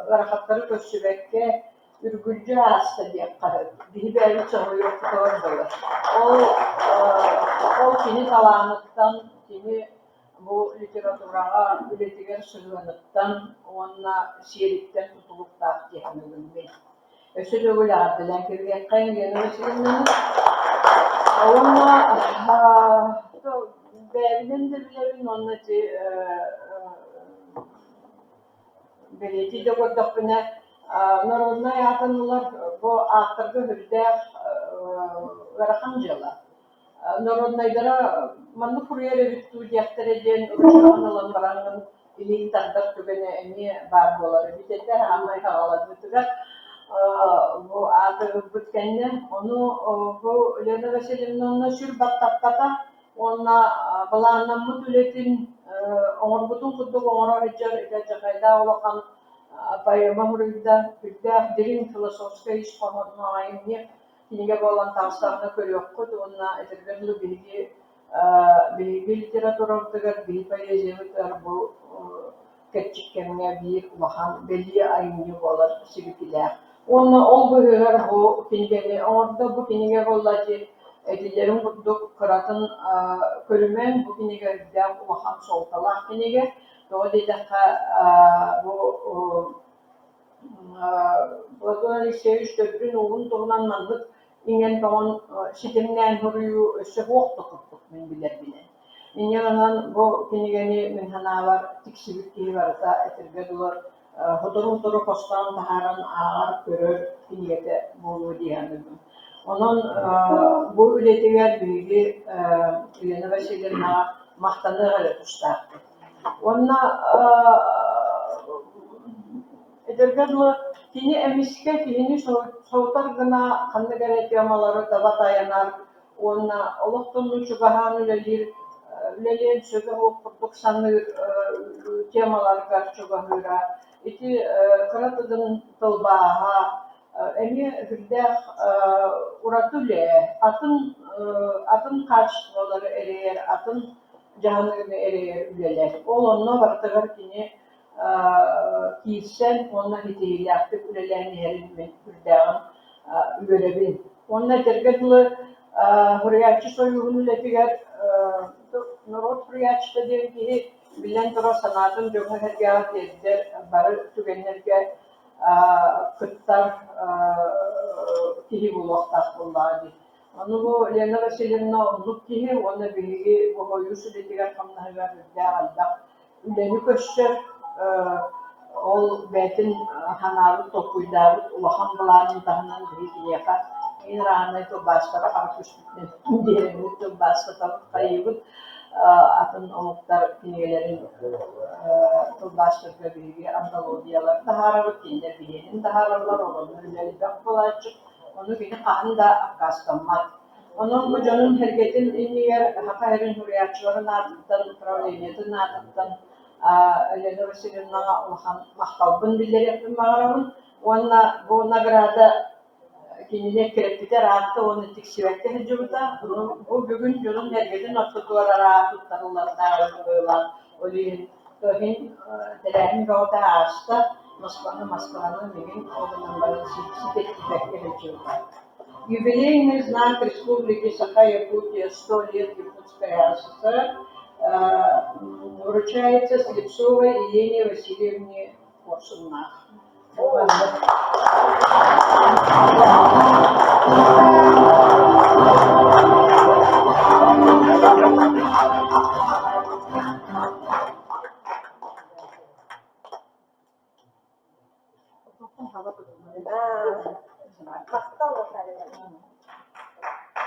ыарахаттары көрсүбэккэ үргүлдьү ааста диэххэ сөп. Биһи бэйэбит соһуйуохпутугар дылы. Ол ол кини талааныттан, кини бу литератураҕа үлэтигэр сыһыаныттан уонна сиэриттэн тутулуктаах дии саныыбын мин. Өссө төгүл эҕэрдэлээн кэбиһиэххэ Елена Васильевнаны. Уонна бэйэбинэн да билэбин уонна ити бэлиэтии да көрдөхпүнэ. Народнай аатын ылар бу ааттарга сүрдээх ыарахан дьыала. Народнайдара маннык суруйар эбит дуу диэхтэрэ диэн ручкаҕын ылан бараҥҥын илииҥ тардар түгэнэ эмиэ баар буолар эбит этэ. Аамай хаҕаланыытыгар бу ааты ылбыт кэннэ ону бу Лена Васильевна сүр баттаппата уонна былааннаммыт үлэтин оҥорбутун курдук оҥоро сылдьар ити алдьархайдаах улахан поэма суруйда, сүрдээх дириҥ философскай ис хоһоонноох айымньы кинигэ буолан таҕыстаҕына көрүөххүт уонна этэргэ дылы биһиги биһиги литературабытыгар, биһиги поэзиябытыгар бу кэрчик кэмҥэ биир улахан бэлиэ айымньы буолар сибикилээх. Уонна ол быыһыгар бу кинигэни оҥордо, бу кинигэ буолла ити этиллэрин курдук кыратын көрүмэҥ, бу кинигэ үрдээх улахан суолталаах кинигэ. Тоҕо диэтэххэ, бу Платон Алексеевич төрдүн-ууһун туһунан маннык иҥэн-тоҥон ситимнээн суруйуу өссө суох да курдук мин билэрбинэн. Инньэ гынан бу кинигэни мин санаабар тиксибит киһи барыта этэргэ дылы сотору-сотору хостоон таһааран ааҕар, көрөр кинигэтэ буолуо дии саныыбын. Онон бу үлэтигэр биһиги Елена Васильевнаҕа махтаныах эрэ тустаахпыт. Уонна этэргэ дылы, кини эмискэ киһини соһутар гына ханнык эрэ темалары таба тайанар уонна олохтонуу чугаһаан үлэлиир үлэлиэн сөбө суох курдук саныыр темаларыгар чугаһыыра. Ити кыра тыгын тылбааһа эмиэ сүрдээх ураты үлэ, атын атын хаачыстыбалары эрэйэр, атын дьаһаныыны эрэйэр үлэлэр. Ол онно барытыгар кини киирсэн уонна ситиһиилээхтик үлэлээн иһэрин мин сүрдээҕин үөрэбин. Уонна этэргэ дылы, суруйааччы сойууһун үлэтигэр норуот суруйааччыта диэн киһи биллэн турар санаатын дьоҥҥо-сэргэҕэ тиэрдэр бары түгэннэргэ кыттар киһи буолуохтаах буоллаҕа дии. Ону бу Лена Васильевна оннук киһи уонна биһиги бу сойуус үлэтигэр хамнаһыгар үрдээх элбэх үлэни көрсөр, ол бэйэтин санаабыт, толкуйдаабыт улахан былаанын таһынан биһиги киниэхэ мин ырааһынай тылбаастары хара түспүтүнэн биэрэбит, тылбаастатабыт, хайыыбыт атын омуктар кинигэлэрин тылбаастарга биһиги антологиялары таһаарабыт, кинилэр биһиэнин таһаараллар, олорунан үлэ элбэх буолааччы. Ону кини хаһан да аккаастаммат. Онон бу дьонун-сэргэтин иннигэр Саха сирин суруйааччыларын аатыттан, управлениетын аатыттан Елена Васильевнаҕа улахан махталбын биллэриэхпин баҕарабын уонна бу награда кинини эккирэппитэ ыраатта уонна тиксибэккэ сылдьыбыта. Бу бүгүн дьонун-сэргэтин ортотугар араа туттарыллардаах быһыылаах. Ол иһин иһин тэрээһин бөҕөтө ааста. Москваны Москваны мигин ол гынан баран ситэрбэккэ сылдьыбыта. Юбилейный знак Республики Саха-Якутия 100 лет Якутской АССР вручается Слепцовой Елене Васильевне Корсуннах. Махтал Наталья.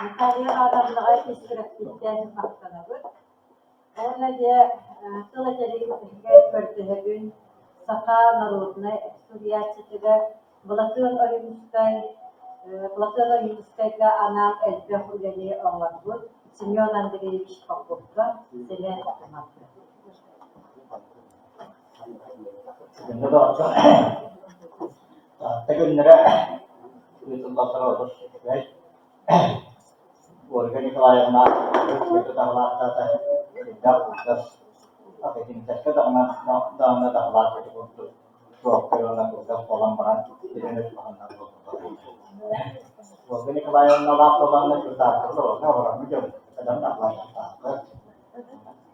Наталья Адамовнаҕа ис сүрэхпиттэн махтанабыт. Уонна дьэ тыл этэрин көрдөһөбүн саха народнай суруйааччытыгар Былатыан Ойуунускай Платон Ойуунускайга анаан элбэх үлэни оҥорбут Семен Андреевич Поповка Сэмэн Тумат. Бүгүҥҥү доҕордор Таатта күннэрэ ыытыллаллара олус үчүгэй. Ольга Николаевна тутаһылаахтаата сүрдээх кылгас академическай даҕаны даҕаны даҕалаах ити курдук чуолкай уонна кылгас буолан баран билэн улаханнар буолбута. Ольга Николаевналаах буоланнар кытаахтар олорно олороммут дьон адам даҕалаахтаахтар.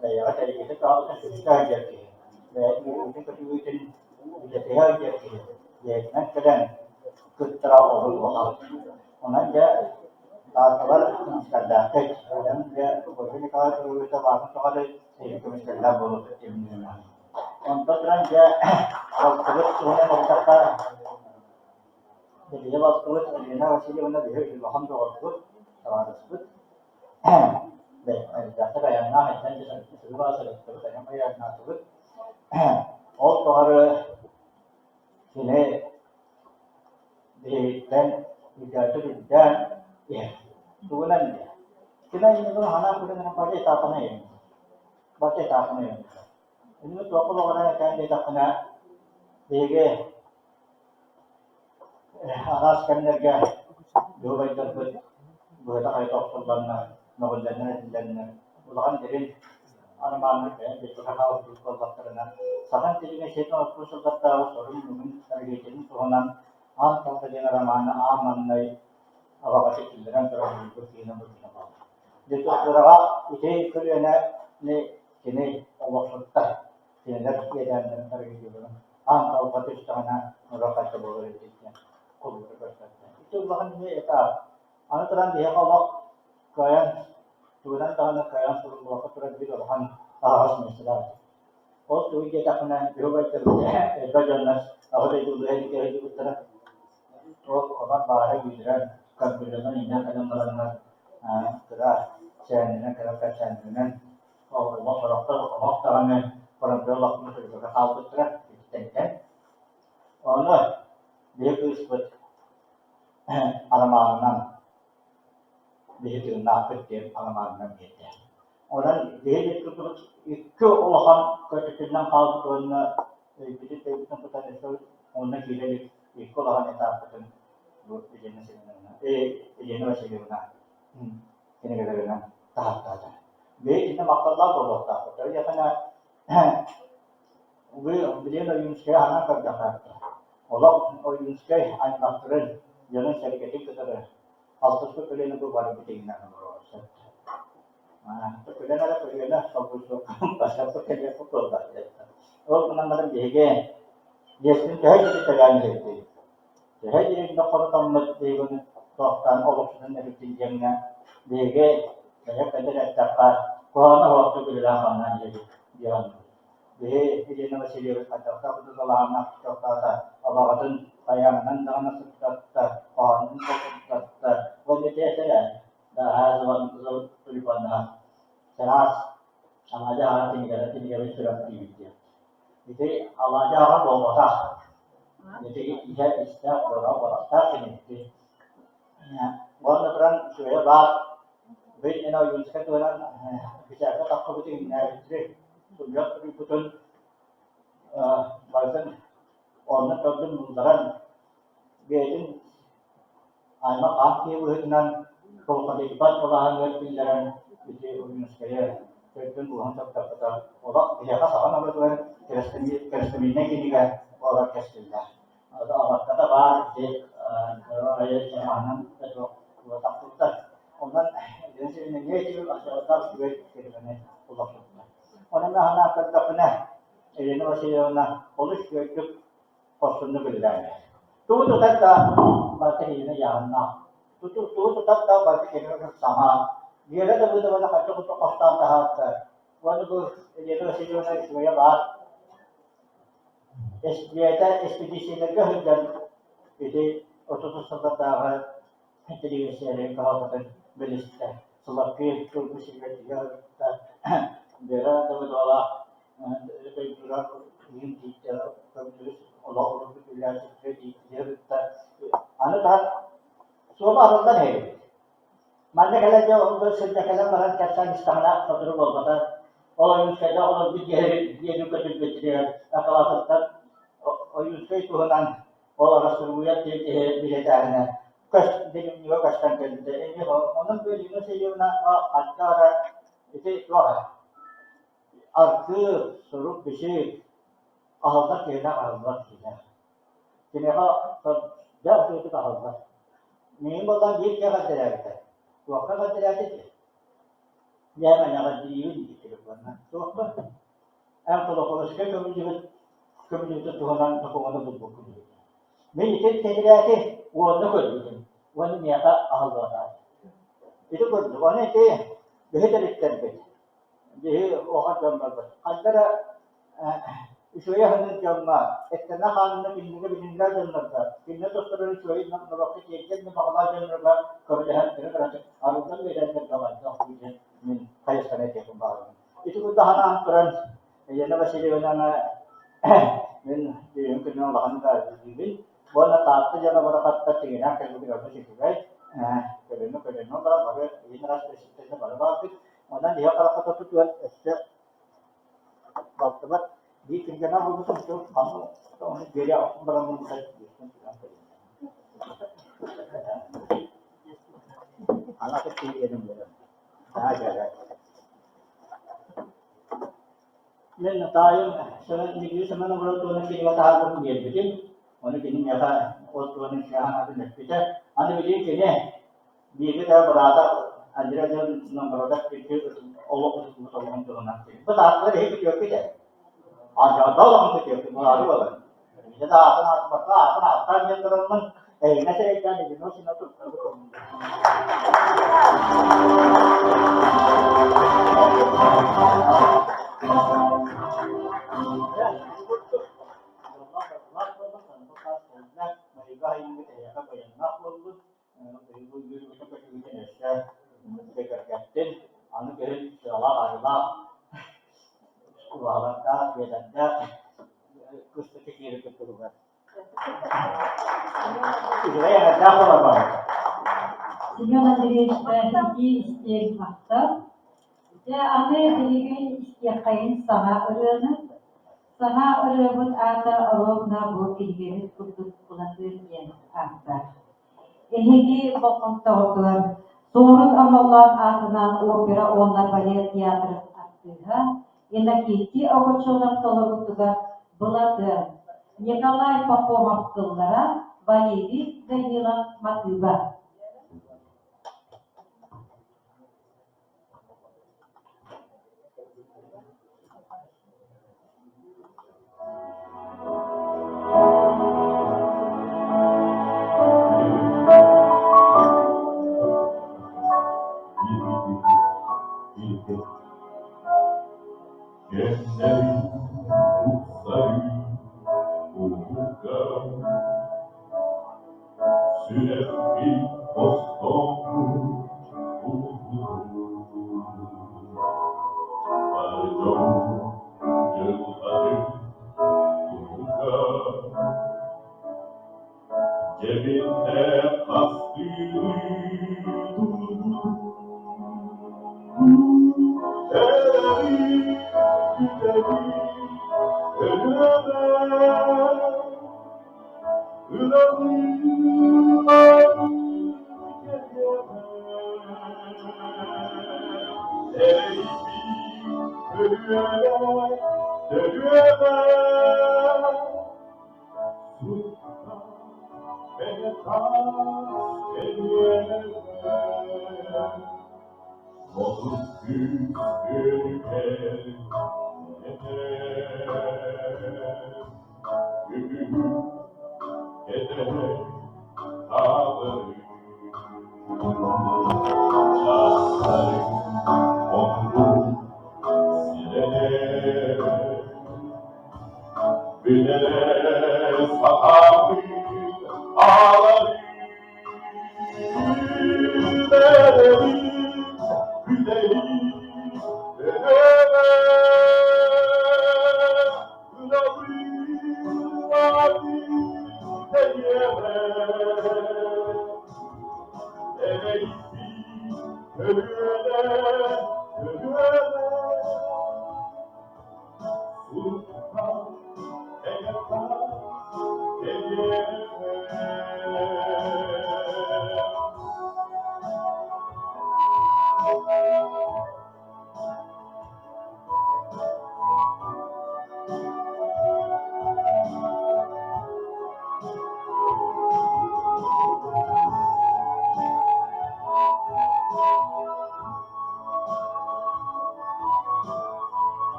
Бэйэҕэ тэрийбитэ таҕыста сүрүтэ сылдьар киһи, бэйэтин үөрүүтүн көтүгүүтүн үлэтиһэ сылдьар киһи бэйэтинэн кэлэн кыттара олус улахан. Онон дьэ Таатталар көмүскэллээхтик, онон дьэ Ольга Николаевна суруйуута баарын тухары эһиги көмүскэллээх буолуоххут диэн Онтон туран дьэ алтыбыт туһунан эттэххэ. Биһиги балтыбыт Елена Васильевна биһиги улахан доҕорбут, табаарыспыт. Элбэхтик айаннаах илдьэн сырыы сырыттыбыт, айан айаннаатыбыт. Ол тухары кини биһигиттэн үрдээтик үрдээн иһэр. Тугунан диэ? Кини айымньытын ханаан күлэн бары этапаны айанныыр. Бары этапаны айанныыр. Инники туохха олоҕуран этээн диэтэххинэ, биһиги араас кэмнэргэ дьуһугайдарбыт быһыта-хайыта охсулланнар, мөҕүллэннэр-этиллэннэр, улахан дириҥ арамааннар бэйэм биэрбэккэ хаалбыт буоллахтарына, саха интеллигенциятын отут сыллардааҕы сорун-муҥун трагедиятын туһунан Аан Талба диэн арамааны аан маҥнай абаҕата киллэрэн туран суруйбут киһинэн быһыытынан буолла. Литератураҕа ити көлүөнэни кини олохсутта, кинилэр иэдээннэрин трагедияларын аан талба түстэҕинэ норуот хайда буолар эбит диэн холобуру көрдөрдө. Ити улахан эмиэ этап. Аны туран биһиэхэ олох кыайан тугунан даҕаны кыайан суруллубакка турар биир улахан аһаҕас миэстэлээх этэ. Ол тугу диэтэххинэ, биһиги элбэх дьоннор Аҕа дойду Улуу сэриитэ сылдьыбыттара. Ол онон баара күүтүрэн, компьютерынан иҥнэн кэлэн бараннар кыра сээнинэн, кыра кэпсээннэринэн олох сорохтор олох даҕаны фронтугар олохтон суруйбакка хаалбыттара итинтэн. Ону биһи кыыспыт арамаанынан биһи тыыннаахпыт диэн арамаанынан биэрдэ. Онон биһи курдук икки улахан көтүтүллэн хаалбыт уонна өйбүтүн-төйбүтүн тутан өссө онно киирэ илик икки улахан этаппытын бу Елена Семеновна, Елена Васильевна кинигэлэринэн таһааттаата. Биһи итиннэ махталлаах буолуохтаахпыт. Эйиэхэ Билигин Ойуунскайы анаан көрдөххө, олох Ойуунскай аймахтарын, дьонун-сэргэтин кытары алтыспыт көлүөнэ бу бары бүтүннэн олорор сөп. Көлүөнэ эрэ көлүөнэ солбуйсуохха кэлиэххэ буолла. Ол гынан баран биһиги иэспин төһө диэри төлөөн иһэбитий? Төһө диэри хорутаммыт биһигини туохтаан олохсутан эбитин диэҥҥэ биһиги бэйэ кэлэр эттэххэ куһаҕаны оһохтук үлэлээн-хамнаан иһэбит диэн Биһи Елена Васильевич хайдахтаах курдук далааһыннаах туттахтаата, абаҕатын тайаанынан даҕаны сырдатта, хоһоонун сырдатта, уонна ити этэрэ, дааһаа тюльпаннаах чараас алаадьы аҕа кинигэлэр кинигэбин сүрэхтиибит диэн. Ити алаадьы аҕа буолбатах. Ити иһэ истээх, буора буолахтаах кинигэти. Уонна туран үчүгэйэ баар Бу иннинэ Ойуунскай туһунан бэчээккэ тахсыбыт иҥнээбиттэри суруйан суруйбутун барытын онно төрдүн булларан бэйэтин аймах аан киһи быһыытынан тулхадыйбат былааһыныгар киллэрэн ити Ойуунскайы төрдүн ууһун саптаппыта олох биһиэхэ саха норуотугар кэрэстэмииннэй кинигэ буолар кэскиллээх. Абакката баар ити аһынан тахсыбыттар. Онон Елена Сергеевна аччыктаах үчүгэй кэргэнэ олохсутта. Онон аһанаан көрдөхпүнэ, Елена Васильевна олус үчүгэйдик хорсуннук үлэлээн иһэр. Тугу тутар да барыта кинини ыйааһыннаах. Тугу тутар да барыта кинини саҥа. Вера Давыдованы хайдах курдук хостоон таһаарда. Уонна бу Елена Васильевна үчүгэйэ баар. Бэйэтэ эспэдииссийэлэргэ сылдьан ити 30 сыллардааҕы интеллигенцияларын кыһалҕатын билистэ. Сылаппыыр турбу сиргэ тиийэ сырытта. Вера Давыдовалаах дойдулар иһин тиийдэ, олох олорбут үлэлээччилэргэ тиийэ сырытта. Аны таһан суола арыллан иһэбит. Манна кэлэн дьэ ол сылдьа кэлэн баран кэпсээн истэҕинэ сотору буолбата. Ол Ойуунскайдаах олорбут дьиэни көтүрбүттэригэр акылаатыттан Ойуунскай туһунан ол арасыруйа киһи билэтээһинэ көс дневнигэ көстөн кэлбитэ. Эмиэ онон бу Елена Васильевна хайдах эрэ ити туох ээ архыып, сурук-бичик аһыллар киһилээх аһыллар киһилээх. Киниэхэ дьэ үчүгэйдик аһыллар. Миигин буоллаҕына биир киһи эҕэрдэлээбитэ. Туохха эҕэрдэлээтэ ити? Дьэ, мин эҕэрдэлиибин диир телефонунан. Туохха? Эн Колокольскай көмүллүбүт көмүллүбүтүн туһунан докумуону булбуккун диэбитэ. Мин ити тэтэрээти уонна көрбүтүм уонна миэхэ аһыллыбатаҕа. Ити курдук, ону ити биһи төрүттэрбит, биһи оҕо дьон барбыт. Хайда эрэ. Үчүгэй аһыныыр дьоҥҥо, эттэнэ-хаанына кинилэргэ билиннэр дьоннорго, кинилэр тустарынан үчүгэй норуокка тиэрдиэн да баҕалаах дьоннорго көмөлөһөн кыра-кыратык арыллан биэрэллэргэ хайдах диэн мин хайысханы этиэхпин баҕарабын. Ити курдук санаан туран, Елена Васильевнаны мин бүгүн күнүн улахан да диибин. Уонна Таатта дьоно барахаттар тигинээх кэлбитигэр олус үчүгэй. Көлөнө көлөнө олорон бары илин араас присутствиета бары баарбыт. Онон иһэ харахха тутуһан өссө балтыбар биир кинигэни аҕалбытым сыл ону биэрэ бараммын Ана киһи Мин таайым Дмитрий Семенович туһунан кинигэ таһаарбытын биэрбитим. Ону кини миэхэ ол туһунан санаатын эппитэ. Аны билигин кини бииргэ да быраата Андрей Новгородов олох ытыллыбыт олоҕун туһунан бу таатталар эһи күтүөккүт ээ. Алдьарда олоҕун күтүөккүт буолаары буолар. Миэхэ да аатын аатырбакка аатын ааттаан диэн тураммын эһиҥэ сирэйдээн Ильинов сина туттарбыт Аны күһүн сыалаах-арыылаах, кураалардаах, биэлэрдээх кыстыкка киирэргит туһугар. Үчүгэй эҥэрдээх буолар Семен Андреевичка итии истиэҥ махтал. Дьэ, аны билигин истиэххэйин саҥа ырыаны. Саҥа ырыабыт аата ровно бу кинигэбит курдук Былатыан диэн ааттаах. Эһиги болҕомтоҕутугар Суорун Омоллоон аатынан опера уонна балет театрын артыыһа Иннокентий Огочонов толоруутугар Былатыан, Николай Пахомов тыллара, Валерий Данилов матыыба. Кэмнэрин тупсарыы уһугар Сүрэхпин хостообут Бары дьон дьылҕатын туһугар Дьэбиннээх хастыылыы турбутум Эрэли күтэбин өлүөмэ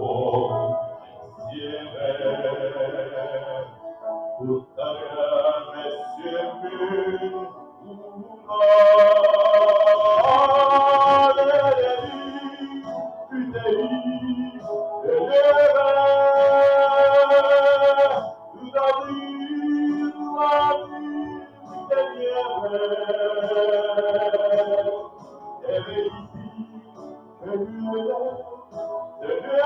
Суол сиэмэ Куттарыам өссүөммүн уунан эрэбин бүтэйик өлүөҕэ Ыталыыр улаатыы тэниэҕэ Эрэйдии көһүөлэ Төлүөҕэ суттан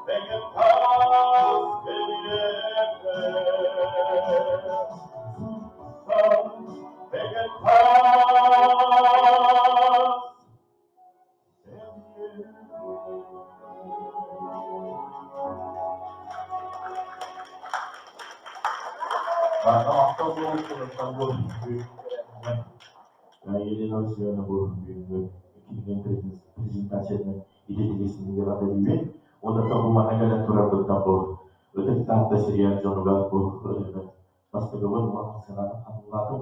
тэҥэ таас бэлиэҕэ Суттан тэҥэ таас Елена Васильевна бу бүгүҥҥү кинигэ презентациятын идэтигэр бэлиибин. Уонна бу манна кэлэн турарбыттан бу Ытык Таатта сиригэр дьонугар бу ырыаны бастакыбын улахан сыананы хатылаатым,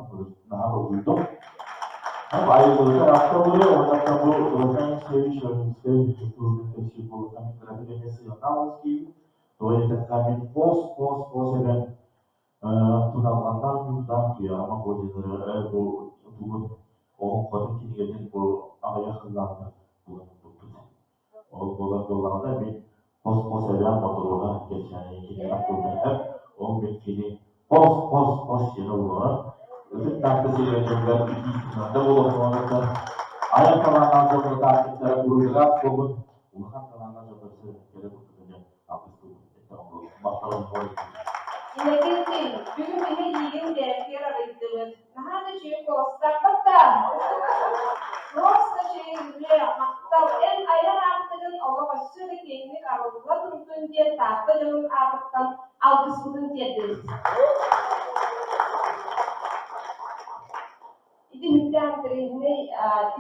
наһаа долгуйдум. Айылгыта автолары уонна бу Лука Алексеевич Ойуунскай туһунан кэпсиир буолуохтан мин кыратык эмиэ сыһыаннаах олус киирдим. Тоҕо диэтэххэ мин пост-пост-пост эбэн туналҕаннаах ньуурдаах Туйаҕа Махотинары бу тугун олоҥхотун кинигэтин бу аҕыйах сыллааҕыта булан ылбыппыт. Ол буолар буоллаҕына мин хос-хос эбээм мотуруоһа кэпсээнэ кинигэҕэ туһунан ол мин кини хос-хос-хос сиэнэ буолара. Ытык Таатта сиригэр дьонугар итии сымнанда буолуохтааҕыттан айар талааннаах дьоҥҥо тааттыктара уруйдаах буолбут улахан талааннаах дьоннор кэлэ курдук алгыс тылын эттэҕим буолуо. Махталым Иннокентий, бүгүн биһи эйиигин бэйэбитигэр арыйдыбыт. Наһаа да үчүгэй куоластаахпыт да. Просто үчүгэй ырыа, махтал. Эн айар аартыгын олох өссө да киэҥник арылла турдун диэн Таатта дьонун аатыттан алгыспытын тиэрдэбит. Ити үрдээх интэриэһинэй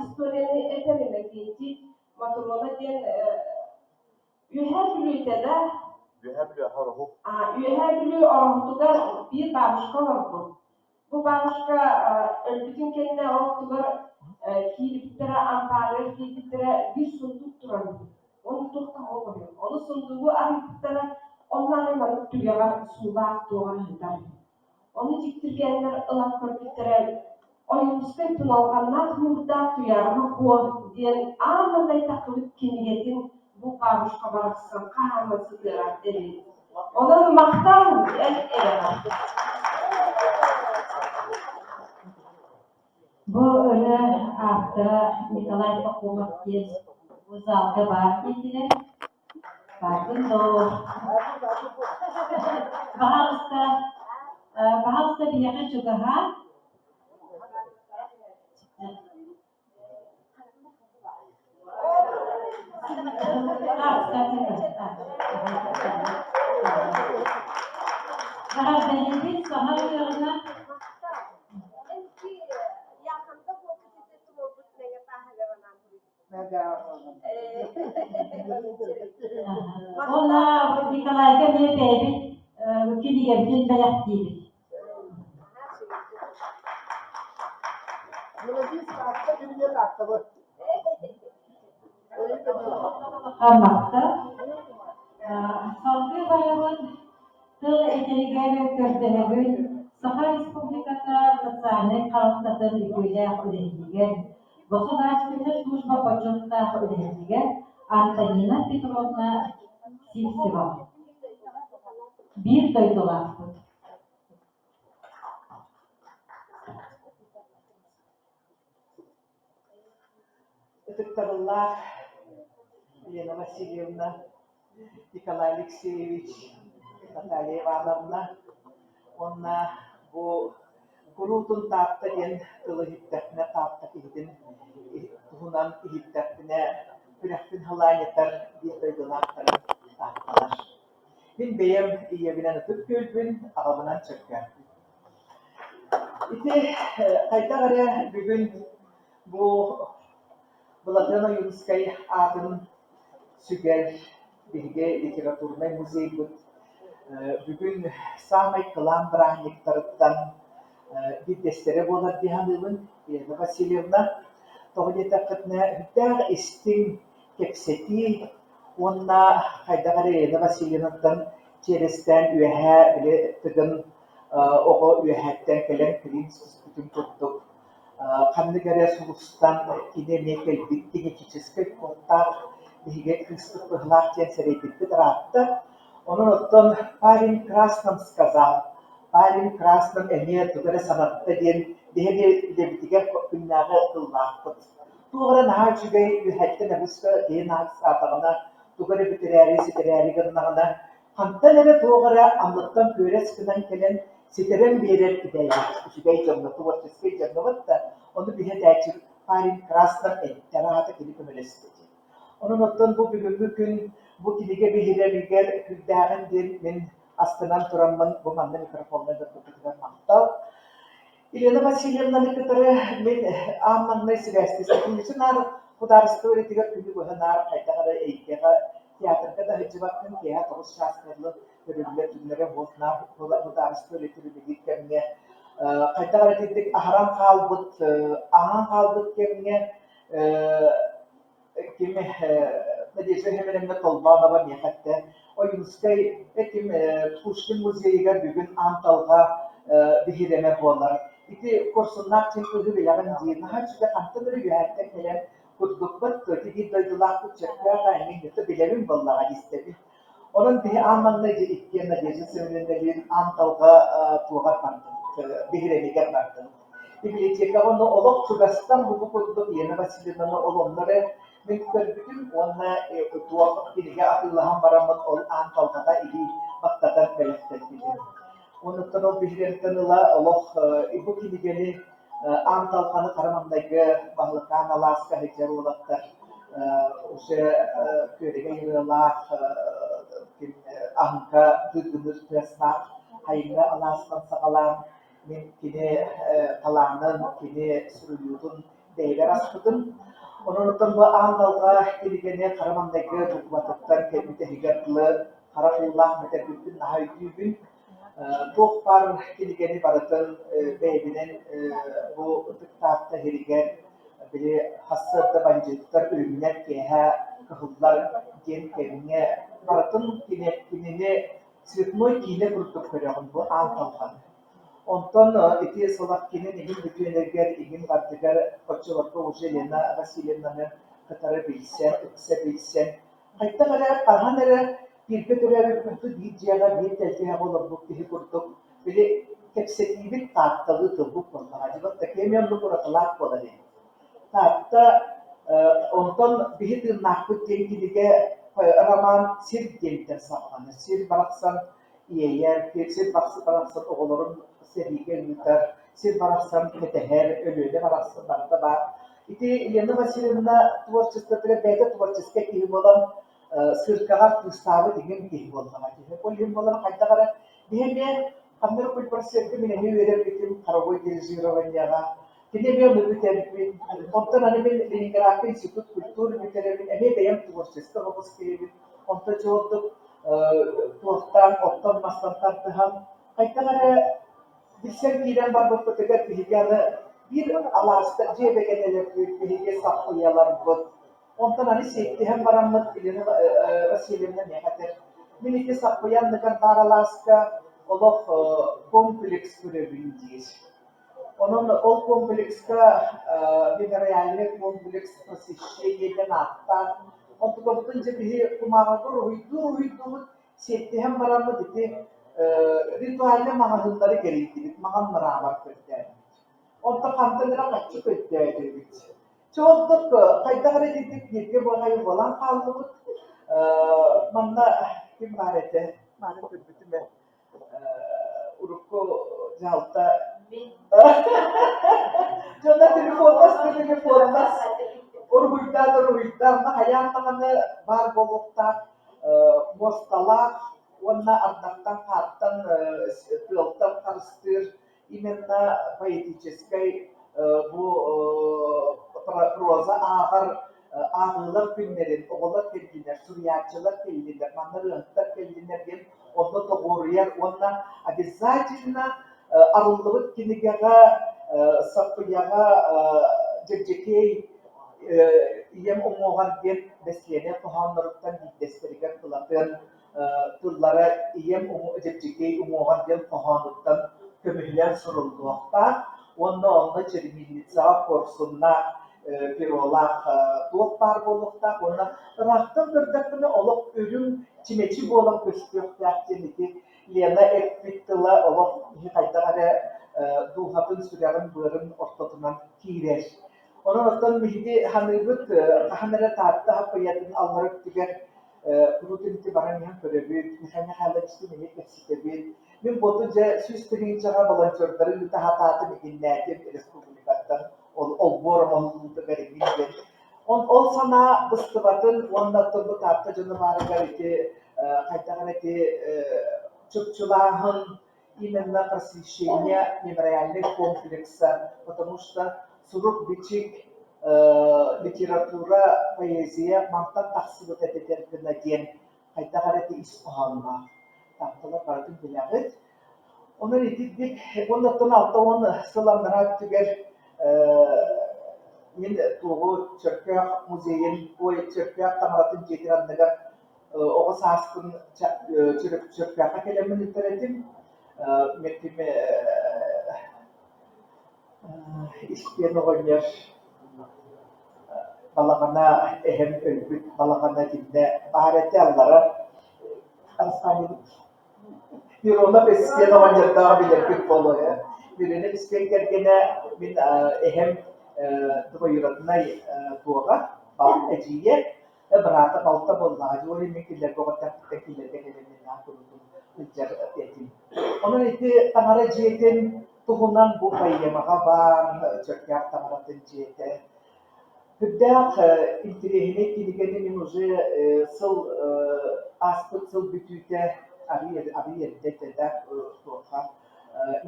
историяны этэр Иннокентий Матурона диэн Үөһээ Бүлүүтэ да Үөһээ Бүлүү Ороһу. Үөһээ Бүлүү Ороһутугар биир бабушка олорбут. Бу бабушка өлбүтүн кэннэ ол тугар киирбиттэрэ, ампаарыгар киирбиттэрэ биир сундук турар үһү. Ону туох да оҥоһуйар. Ону сундугу арыйбыттара, онно арай маннык түгэҕэр суулаах туоҕа ыһытар үһү. Ону дьиктиргээннэр ылан көрбүттэрэ, Ойуунускай Туналҕаннаах ньуурдаах Туйаарыма Куо диэн аан маҥнай таххыбыт кинигэтин бу бабушка барахсан хаһааммын сытыарар эбит. Онон махтал эн эрэҕэ. Бу ырыа ааптара Николай Пахомов диэн бу залга баар диэтилэр. Бааргын доо. Баһаалыста, баһаалыста биһиэхэ чугаһаа. Эҕэрдэлиибит саҥа ырыаҕына Уонна Николайга эмиэ бэйэбит кинигэбитин бэлэхтиибит. Хаммахта. Салгыы барабын тыл этэригэр көрдөһөбүн Саха Республиката социальнай харалтатын үтүөлээх үлэһитигэр, Государственная служба бочуоттаах үлэһитигэр Антонина Петровна Сивцева. Биир дойдулаахпыт. Ытыктабыллаах Елена Васильевна, Николай Алексеевич, Наталья Ивановна уонна бу куруутун Таатта диэн тылы иһиттэхпинэ, Таатта киһитин туһунан иһиттэхпинэ, күрэхпин халаанньатар биир дойдулаахтарым Таатталар. Мин бэйэм ийэбинэн Ытык Күөлбүн, аҕабынан Чөркөөхпүн. Ити хайдах эрэ бүгүн бу Былатыан Ойуунускай аатын сүгэр биһиги литературнай музейбыт бүгүн саамай кылаан бырааһынньыктарыттан биирдэстэрэ буолар дии саныыбын. Елена Васильевна. Тоҕо диэтэххитинэ, сүрдээх истиҥ кэпсэтии уонна хайдах эрэ Елена Васильевнаттан чиэрэстээн үөһээ били Тыгын оҕо үөһээттэн кэлэн принц түспүтүн курдук ханнык эрэ сулустан кини эмиэ кэлбит генетическэй кодтаах биһиги кыыспыт быһыылаах диэн сэрэйбиппит ыраатта. Онон оттон парень красном сказал, парень красном эмиэ тугу эрэ санатта диэн биһиги үлэбитигэр күннээҕи тыллаахпыт. Туох эрэ наһаа үчүгэй үөһэттэн абыска киһи наһаа тугу эрэ бүтэрээри, ситэрээри гыннаҕына Хантан эрэ туох эрэ анныттан күөрэс гынан кэлэн ситэрэн биэрэр идэлээх үчүгэй дьоҥҥо, творческай дьоҥҥо да, ону биһи этээччи парень красном эттэр аата кини көмөлөстө диэн. Онон оттон бу бүгүҥҥү күн бу кинигэ биһирэмигэр күүрдээҕин диэн мин астынан тураммын бу манна микрофонна ыҥырбыккытыгар махтал. Елена Васильевнаны кытары мин аан маҥнай сибээстэспитим. Ити наар судаарыстыба үлэтигэр күнү быһа наар хайдах эрэ эйгэҕэ театрга да сылдьыбаккын, киэһэ 9 чааска дылы көрүллэр түннэрэ буолт наар судаарыстыба үлэтин үлэлиир кэмҥэ хайдах эрэ итинник аһаран хаалбыт, аһаан хаалбыт кэмҥэ ким Надежда Семеновна Толбонова миэхэ эттэ, Ойуунускай этим Пушкин музейыгар бүгүн аан талҕа биһирэмэ буолар. Ити Куорсуннаах дьиҥ кыыһы билэҕин дии, наһаа үчүгэй хантан эрэ үөһэттэн кэлэн курдукпут, ити биир дойдулаахпыт Чөркөөх эҥин это билэбин буоллаҕа диистэбин. Онон биһи аан маҥнай дьэ иккиэн Надежда Семеновналыын аан талҕа туоҕар бардыбыт, биһирэмигэр бардыбыт. Библиотекаҕа ону олох чугастан бу курдук Елена Васильевнаны ол онно эрэ мин көрбүтүм уонна туох кинигэ атыылаһан бараммын ол аан талҕаҕа илии баттатан бэлэхтэппитим. Онуттан ол биһирэмтэн ыла олох бу кинигэни аан талҕаны хара маҥнайгы Баһылыкаан алааска сылдьар уолаттар уже күөрэгэй ырыалаах аһыҥка дыгыныр тыастаах хайыҥа алаастан саҕалаан Мин кини талаанын, кини суруйуутун бэйэбэр аспытым. Онон оттон бу аан далга кинигэни хара маҥнайгы букватыттан кэлбитэһигэр дылы харах уулаах бүтэрбиппин наһаа өйдүүбүн. Туох баар кинигэни барытын бэйэбинэн бу Ытык Таатта иһиригэр били сарсыарда бандьыыттар үрүҥнэр киэһэ кыһыллар диэн кэмҥэ барытын кини кинини цветной киинэ курдук көрөҕүн бу аан талҕаны. Онтон ити Соловкинын игин бүтүөнэргэр игин бардыгар оччолорго уже Лена Васильевнаны кытары билсэн, ыкса билсэн, хайдах эрэ хаһан эрэ бииргэ төрөөбүппүт биир дьиэҕэ, биир тэлгэһэҕэ олорбут киһи курдук били кэпсэтиибит таатталыы тылбыт буоллаҕа дии, вот такие эмиэ оннук уратылаах буолар эбит. Таатта онтон биһи тыыннаахпыт диэн кинигэ роман сир диэнтэн саҕаланар. Сир барахсан иэйэр, сир барахсан оҕолорун сэриигэ ыытар, сир барахсан кэтэһэр, Өлүөнэ барахсан барыта баар. Ити Елена Васильевна творчествотыгар бэйэтэ творческай киһи буолан циркаҕа артыыстаабыт иҥин киһи буоллаҕа дии. Ол иһин буолан хайдах эрэ биһи эмиэ ханна эрэ культпросвекка мин эмиэ үөрэммитим хоровой дирижированиеҕа Кини эмиэ ону бүтэрбит. Онтон аны мин Ленинградка институт культуры бүтэрэбин, эмиэ бэйэм творчество оҕус киһибин. Онтон чуолдук туохтаан, оттон-мастан тардыһан, хайдах эрэ билсэн киирэн барбыппытыгар биһиги аны биир алааска дьиэ бэгэнэлэрбит, биһиги саппыйаларбыт. Онтон аны сиэттиһэн бараммыт Елена Васильевна миэхэ этэр, мин ити саппыйа анныгар баар алааска олох комплекс көрөбүн диир. Онон ол комплекска мемориальный комплекс просвещения диэн ааттаах. Онтукабытын дьэ биһи кумааҕыга уруһуйдуу уруһуйдуубут, сиэттиһэн бараммыт ити ритуальнай маҕаһыыннары кэрийдибит, маҥан мрамор көрдөөбүт. Онтон хантан эрэ харчы көрдөөтүбүт. Чэ онтук хайдах эрэ итинник бииргэ баҕайы буолан хааллыбыт. Манна ким баар этэ? Мааны көрбүтүм ээ. Урукку дьаһалта дьоно телефоннас да телефоннас уруһуйдаан уруһуйдаан хайаан даҕаны баар буолуохтаах муосталаах уонна ардахтан хаартан тыалтан харыстыыр именно поэтическай бу проза ааҕар ааҕыылар күннэрин оҕолор кэллинэр, суруйааччылар кэллинэр, манна ырыаһыттар кэллинэр диэн онно тоҕуоруйар уонна обязательно арыллыбыт кинигэҕэ Саппыйаҕа Дьэбдьэкиэй. Ийэм уҥуоҕар диэн бэстиэнэ хоһоонноруттан биирдэстэригэр Былатыан тыллара Ийэм Дьэбдьикэй уҥуоҕар диэн хоһоонуттан көмүһүнэн суруллуохтаах уонна онно чернильницаҕа куорсуннаах перолаах туох баар буолуохтаах уонна ыраахтан көрдөхпүнэ олох үрүҥ чимэчи буолан көстүөхтээх диэн ити Лена эппит тыла олох киһи хайдах эрэ дууһатын, сүрэҕин, быарын ортотунан киирэр. Онон оттон биһиги саныыбыт, хаһан эрэ Таатта Хаппыйатын аллара өттүгэр куруутун ити баран иһэн көрөбүт, Михаил Михайловичтыын эмиэ кэпсэтэбит. Мин боту дьэ 100 тыһыынчаҕа волонтердары ыыта сатаатым, игиннээтим республикаттан ол олбуор оҥоһуллуутугар игин диэн. Он ол санаа быстыбатын уонна оттон бу Таатта дьоно баарыгар ити хайдах эрэ ити чопчулааһын именно просвещение мемориальный комплекса, потому что сурук-бичик, литература, поэзия мантан тахсыбыт этитэр гына диэн хайдах эрэ ити ис хоһоонноох. Тапталар барытын билэҕит. Онон итирдик уонна оттон 60 сыл анараа өттүгэр мин туоҕу Чөркөөх музейын, ой, Чөркөөх таҥаратын дьиэтин анныгар оҕо сааспын Чөркөөххө кэлэммин ыытар этим. Мэтим Испиэн оҕонньор балаҕана эһэм өлбүт балаҕана итиннэ баар этэ аллара Араспаанньабыт Миронов Испиэн оҕонньордоох билэргит буолуо ээ. Миронов Испиэн кэргэнэ мин эһэм двоюроднай туоҕа эдьиийэ быраата балта буоллаҕа дии, ол иһин мин кинилэргэ оҕо эрдэхпиттэн кинилэргэ кэлэн мин курутун сылдьар этим. Онон ити таҥара дьиэтин туһунан бу поэмаҕа баар Чөркөөх таҥаратын дьиэтэ. Сүрдээх интириэһинэй кинигэни мин уже сыл ааспыт сыл бүтүүтэ арыый арыый эрдэ этэ да туохха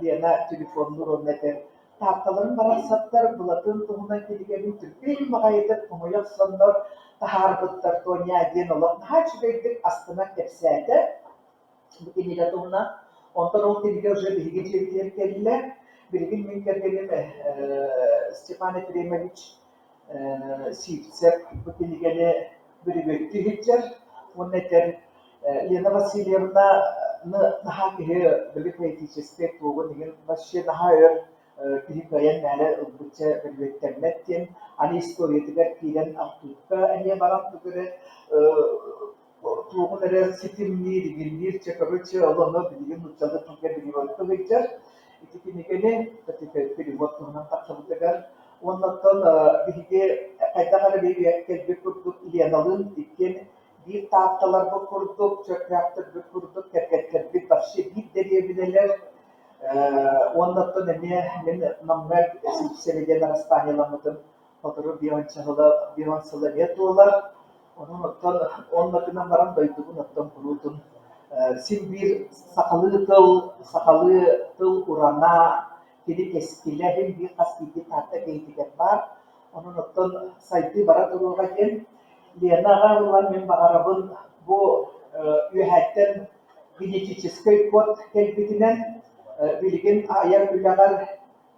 Лена телефоннуур уонна этэр Таатталарын барахсаттар Былатын туһунан кинигэбин түргэн баҕайытык хомуйа охсоннор таһаарбыттар Тоня диэн олох наһаа үчүгэйдик астынан кэпсээтэ бу кинигэ туһунан. Онтон ол кинигэ уже биһиги дьиэбитигэр кэллэ. Билигин мин кэргэним Степан Ефремович Сивцев бу кинигэни бүрүбүөттүү сылдьар уонна этэр Лена Васильевнаны наһаа киһи били поэтическай туоҕун иһин вообще наһаа өр киһи кыайан мээнэ ылбычча бөрүөттэммэт диэн аны историятыгар киирэн архивка эмиэ баран тугу эрэ туоҕун эрэ ситимниир, игинниир, чэ короче ол ону билигин нууччалыы тылга переводка сылдьар. Ити кинигэни перевод туһунан тахсыбытыгар уонна оттон биһиги хайдах эрэ биһиги кэлбит курдук Леналыын иккиэн биир таатталарбыт курдук, чөркөөхтөрбүт курдук, кэргэттэрбит вообще биир дэриэбинэлэр уонна оттон эмиэ мин Намҥа Сиипсэбэ диэн араспаанньаламмытым сотору биэс сыла биэс сыла эмиэ туолар. Онон оттон онно гынан баран дойдубун оттон куруутун син биир сахалыы тыл, сахалыы тыл урана, кини кэскилэ син биир хас биирдии Таатта киһитигэр баар. Онон оттон сайдыы бара туруоҕа диэн Ленаҕа ылан мин баҕарабын бу үөһээттэн генетическэй код кэлбитинэн билигин айар үлэҕэр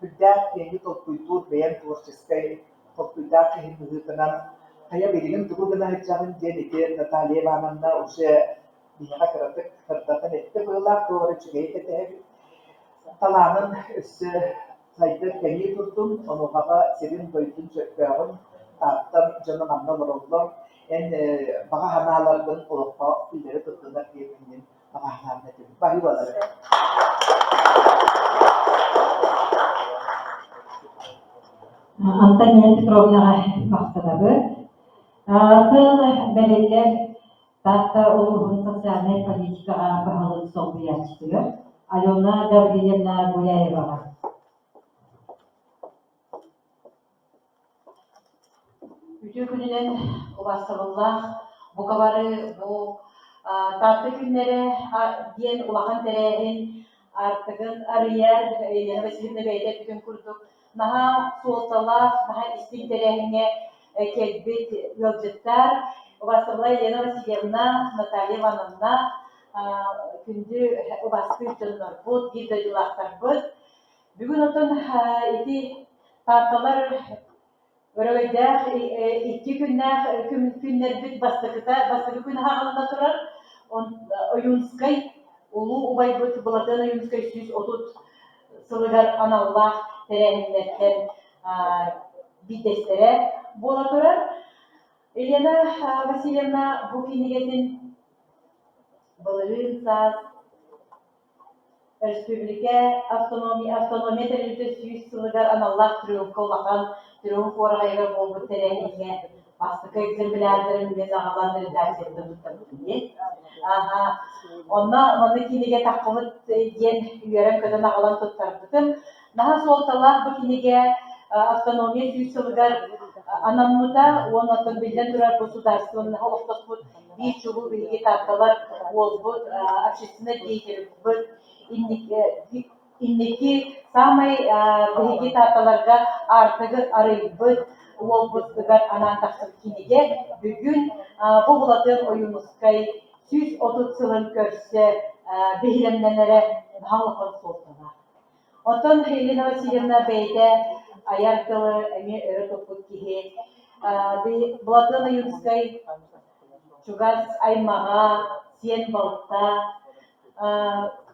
сүрдээх киэҥи толкуйдуур бэйэм творческай толкуйдаах киһи быһыытынан хайа билигин тугу гына сылдьаҕын диэн ити Наталья Ивановна уже биһиэхэ кыратык сырдатан эттэ быһыылаах, туох эрэ үчүгэйи кэтэһэбит. Талаанын өссө сайдар кэлии турдун, онуохаҕа сирин-дойдун чөркөөҕүн Тааттан дьоно манна олороллор, эн баҕа санааларгын олоххо киллэрэ турдунар диэммин баҕа санаабын этэбин. Баһыыбалары. Антонина Петровнаҕа махтанабыт. Тыл бэриллэр Таатта улууһун социальнай политикаҕа баһылык солбуйааччытыгар Алена Гаврильевна Гуляеваҕа. Үтүө күнүнэн убаастабыллаах бука бары бу Таатта күннэрэ диэн улахан тэрээһин аартыгын арыйар Елена Васильевна бэйэтэ эппитин курдук наһаа суолталаах, наһаа истиҥ тэрээһиҥҥэ кэлбит ыалдьыттар убаастабыллаах Елена Васильевна, Наталья Ивановна, күндү убаастыыр дьоннорбут, биир дойдулаахтарбыт. Бүгүн отон ити Таатталар Өрөгөйдөөх икки күннээх күннэрбит бастакыта бастакы күн аһаҕалана турар. Ойуунскай улуу убайбыт Былатыан Ойуунскай 130 сылыгар аналлаах тэрээһиннэртэн биирдэстэрэ буола турар. Елена Васильевна бу кинигэтин былырыын саас Өрөспүүбүлүкэ автономия, автономия тэрилтэ 100 сылыгар аналлаах триумфка улахан триумф уораҕайыгар буолбут тэрээһиҥҥэ бастакы экземплярдарын мин аҕалан редакцияттан туттарбытым дии. Аха. Онно маннык кинигэ таххыбыт диэн үөрэн-көтөн аҕалан туттарбытым. Наһаа суолталаах бу кинигэ автономия 100 сылыгар анаммыта уонна оттон биллэн турар государственноһы олохтоспут биир чулуу биһиги таатталар уолбут общественнай деятельбыт инники саамай биһиги таатталарга аартыгы арыйбыт уолбутугар анаан тахсыбыт кинигэ бүгүн бу Былатыан Ойуунускай 130 сылын көрсө биһирэмнэнэрэ наһаа улахан суолталаах. Оттон Елена Васильевна бэйэтэ айар тылы эмиэ өрө туппут киһи. Былатыан Ойуунскай чугас аймаҕа, сиэн балта.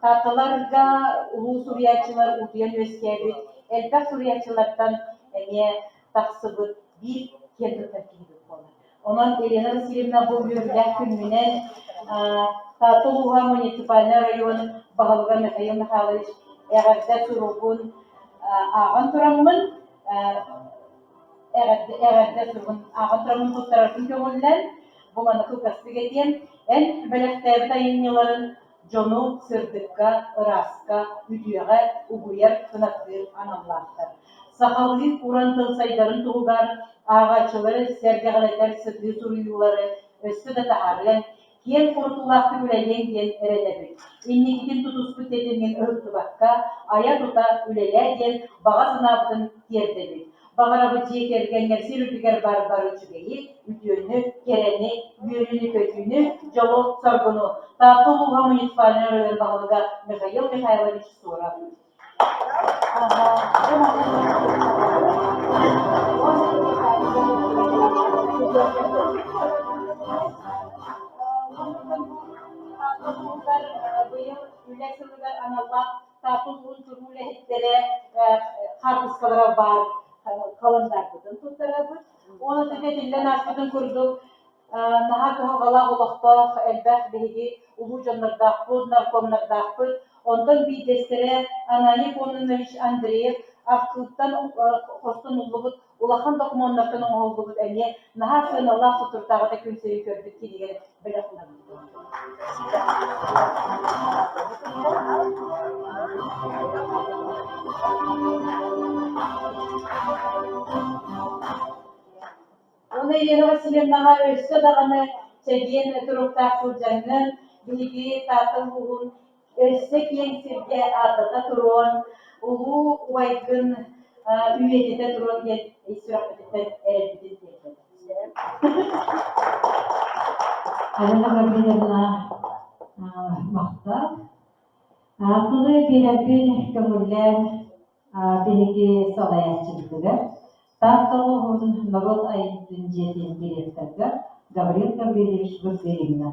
Таатталарга улуу суруйааччылар утуйан үөскээбит элбэх суруйааччылартан эмиэ тахсыбыт биир киэн туттар киһибит буолар. Онон Елена Васильевна бу үөрүүлээх күҥҥүнэн Таатта улууһа муниципальнай оройуон баһылыга Михаил Михайлович эҕэрдэ суругун ааҕан тураммын эҕэрдэ эҕэрдэ суругун ааҕан тураммын туттарарбын көҥүллэн бу маннык кылгастык этиэм. Эн бэлэхтээбит айымньыларын дьону сырдыкка, ырааска, үтүөҕэ угуйар, кынаттыыр аналлаахтар. Сахалыы уран тыл сайдарын туһугар ааҕааччылары сэргэҕэлэтэр сытыы суруйуулары өссө да таһаарыан, киэҥ хорутуулаахтык үлэлиэҥ диэн эрэнэбит. Инникитин тутуспут тэтимҥин ыһыктыбакка, айа-тута үлэлээ диэн баҕа санаабытын тиэрдэбит. Баҕарабыт дьиэ кэргэҥҥэр сир үрдүгэр баар бары үчүгэйи, үтүөнү, кэрэни, үөрүүнү-көтүүнү, дьолу-соргуну. Таатта улууһа муниципальнай оройуон баһылыга Михаил Михайлович Соров. Быйыл үлэ сылыгар аналлаах Таатта улууһун туруу үлэһиттэрэ хаартыскалара баар халандаарбытын туттарабыт. Уонна этиллэн ааспытын курдук, наһаа кыһалҕалаах олохтоох элбэх биһиги улуу дьоннордоохпут, наркомнардаахпыт. Онтон биирдэстэрэ Ананий Кононович Андреев архыыптан хостонуллубут улахан докумуоннартан оҥоһуллубут эмиэ наһаа сыаналаах соторутааҕыта күн сирин көрбүт кинигэни бэлэх уунабыт. Уонна Елена Васильевнаҕа өссө даҕаны чэгиэн туруктаах сылдьаҥҥын, биһиги Таатта улууһун өссө киэҥ сиргэ ааттата туруон, улуу убайгын үйэтитэ туруон диэн ис сүрэхпититтэн эрэлбитин тиэрдэбит. Алена Гаврильевна махтал. Тылы биэрэрбин көҥүллээн биһиги салайааччыбытыгар Таатта улууһун норуот айымньытын дьиэтин директорга Гаврил Гаврильевич Бурдыгиҥҥа.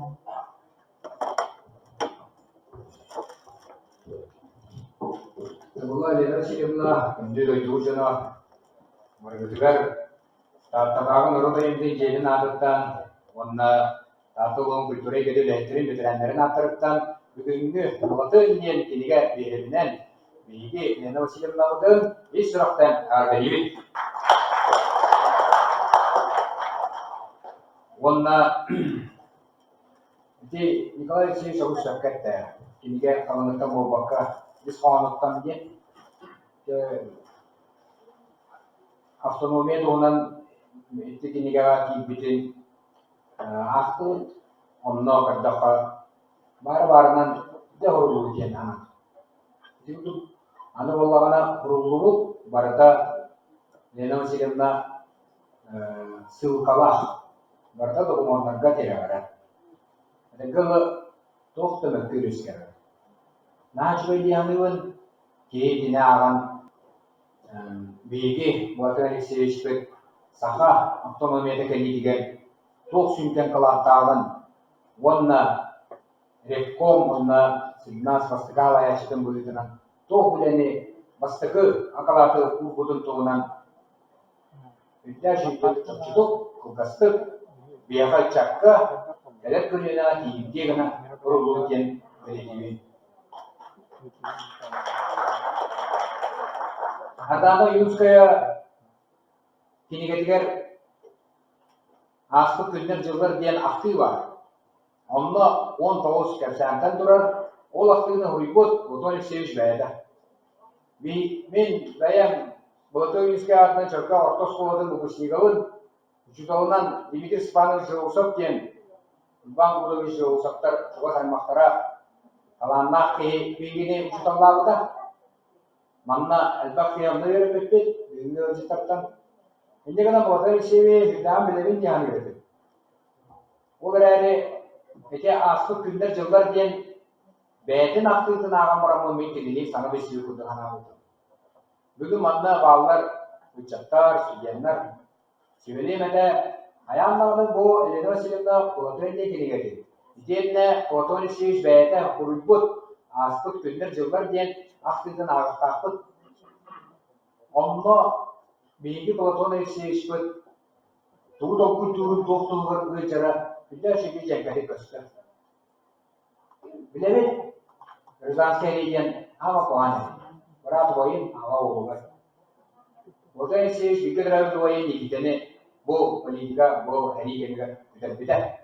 Була Лена Васильевна, күндү дойду дьоно, барыгытыгар Тааттатааҕы норуот айымньытын дьиэтин аатыттан уонна Таатта улууһун культура эйгэтин үлэһиттэрин бэтэрээннэрин ааттарыттан бүгүҥҥү Былатын диэн кинигэ биһирэминэн биһиги Лена Васильевнабытын ис сүрэхтэн эҕэрдэлиибит! Уонна ити Николай Алексеевич олус сөпкө эттэ. Кинигэ халыҥыттан буолбакка, ис хоһоонуттан диэн Автономия туһунан ити кинигэҕэ киирбитин аахтыбыт. Онно көрдөххө, баара баарынан дьэ уһуруллубут диэн анаат. Ити курдук аны буоллаҕына уһуруллубут барыта Лена Васильевна ссылкалаах, барыта докумуоннарга тирэҕирэр. Этэргэ дылы туох да мөккүөр үөскээбэт. Наһаа үчүгэй дии саныыбын, киһи итини ааҕан Биһиги Платон Алексеевичпыт саха автономията кэлиитигэр туох сүҥкэн кылааттааҕын уонна ревком уонна Сигнас бастакы салайааччытын быһыытынан туох үлэни бастакы акылааты уурбутун туһунан үрдээх чопчутук, кылгастык, биһиэхэ ыччакка, кэлэр көлүөнэҕэ тиийимтиэ гына уруллубут диэн бэлиэтиибин. Сардаана Ойуунская кинигэтигэр «Ааспыт күннэр-дьыллар» диэн ахтыы баар. Онно 19 кэпсээнтэн турар, ол ахтыыны суруйбут Платон Алексеевич бэйэтэ. Мин бэйэм Платон Ойуунскай аатынан Чөркөөх орто оскуолатын выпускнигабын, учууталынан Дмитрий Степанович Жеусов диэн Иван Павлович Жеусовтар чугас аймахтара талааннаах киһи биһигини учууталлаабыта. Манна элбэх киһи онно үөрэммиппит, бүгүҥҥү ыалдьыттартан. Инньэ гынан Платон Алексеевиһы сүрдээҕин билэбин дии саныыр этим. Ол эрээри ити ааспыт күннэр-дьыллар диэн бэйэтин ахтыытын ааҕан бараммын мин кинини саҥа билсии курдук санаабытым. Бүгүн манна бааллар ыччаттар, студеннар. Сүбэлиэм этэ, хайаан даҕаны бу Елена Васильевна Платон диэн кинигэтин, итиэннэ Платон Алексеевич бэйэтэ суруйбут «Ааспыт күннэр-дьыллар» диэн ахтыытын ааҕыахтаахпыт. Онно биһиги Платон Алексеевичпыт тугу толкуйдуурун туох туһугар ыалдьара сүрдээх үчүгэй дьэҥкэтик көстөр. Билэбит, Рязанскай эрий диэн аҕа куһаҕан этэ. Быраат убайын, аҕа уолугар. Платон Алексеевич бииргэ төрөөбүт убайын Никитаны бу политика, бу эрий кэмигэр бүтэрбитэ.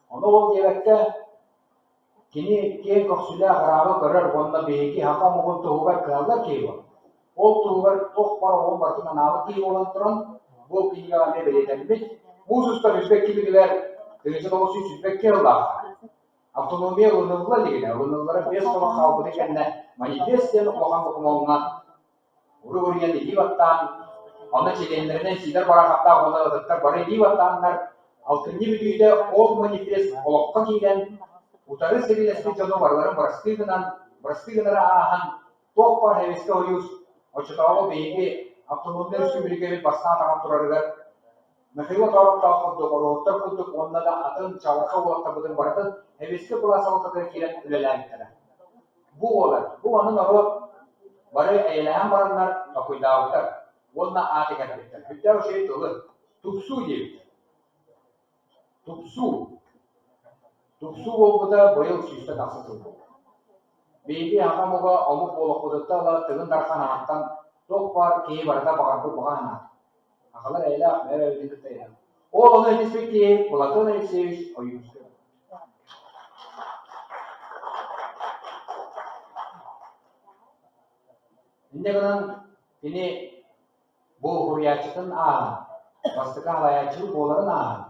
Ону ол диэбэккэ, Кини киэҥ көхсүлээх ырааҕы көрөр уонна биһиги саха омугун туһугар кыһаллар киһи буолар. Ол туһугар туох баар оҕом барытын анаабыт киһи буолан туран, бу кинигэҕэ эмиэ бэлиэтэммит. Муус устар 102-битигэр 1922 сыллаахха автономия ылынылла илигинэ, ылыныллара биэс хонук хаалбытын кэннэ манифест диэн улахан докумуоҥҥа Уруй-уруйан илии баттаан, онно чилиэннэринэн Сидор Бараховтаах уонна ытыктар бары илии баттааннар, алтынньы бүтүүтэ ол манифест олоххо киирэн, утары сэриилэспит дьону барыларын бырастыы гынан, бырастыы гынары ааһан, туох баар Советскай Союз оччотооҕу биһиги автономнай өрөспүүбүлүкэбит бастаан атаҕар турарыгар Михаил Отооровтоох курдук, Оруоһуттар курдук уонна да атын чаҕылхай уолаттарбытын барытын Сэбиэскэй былаас салалтатыгар киирэн үлэлээбиттэрэ. Бу буолар, бу аны норуот бары эйэлэһэн бараннар токуйдаабыттар уонна аат иҥэрбиттэр. Сүрдээх үчүгэй тылы тупсуу диэбиттэр. Тупсуу. Тупсуу буолбута быйыл сүүстэн тахса сыл буолла. Биһиги саха омуга омук буолуохпутуттан ыла Тыгын Дархан ааттан туох баар киһи барыта баҕарбыт баҕа санаата. Сахалар эйэлээх бэйэ-бэйэбитин кытта эйэлээх. Ол ону этиспит киһи Платон Алексеевич Ойуунскай. Инньэ гынан кини бу уһуйааччытын ааһан, бастакы салайааччы буоларын ааһан,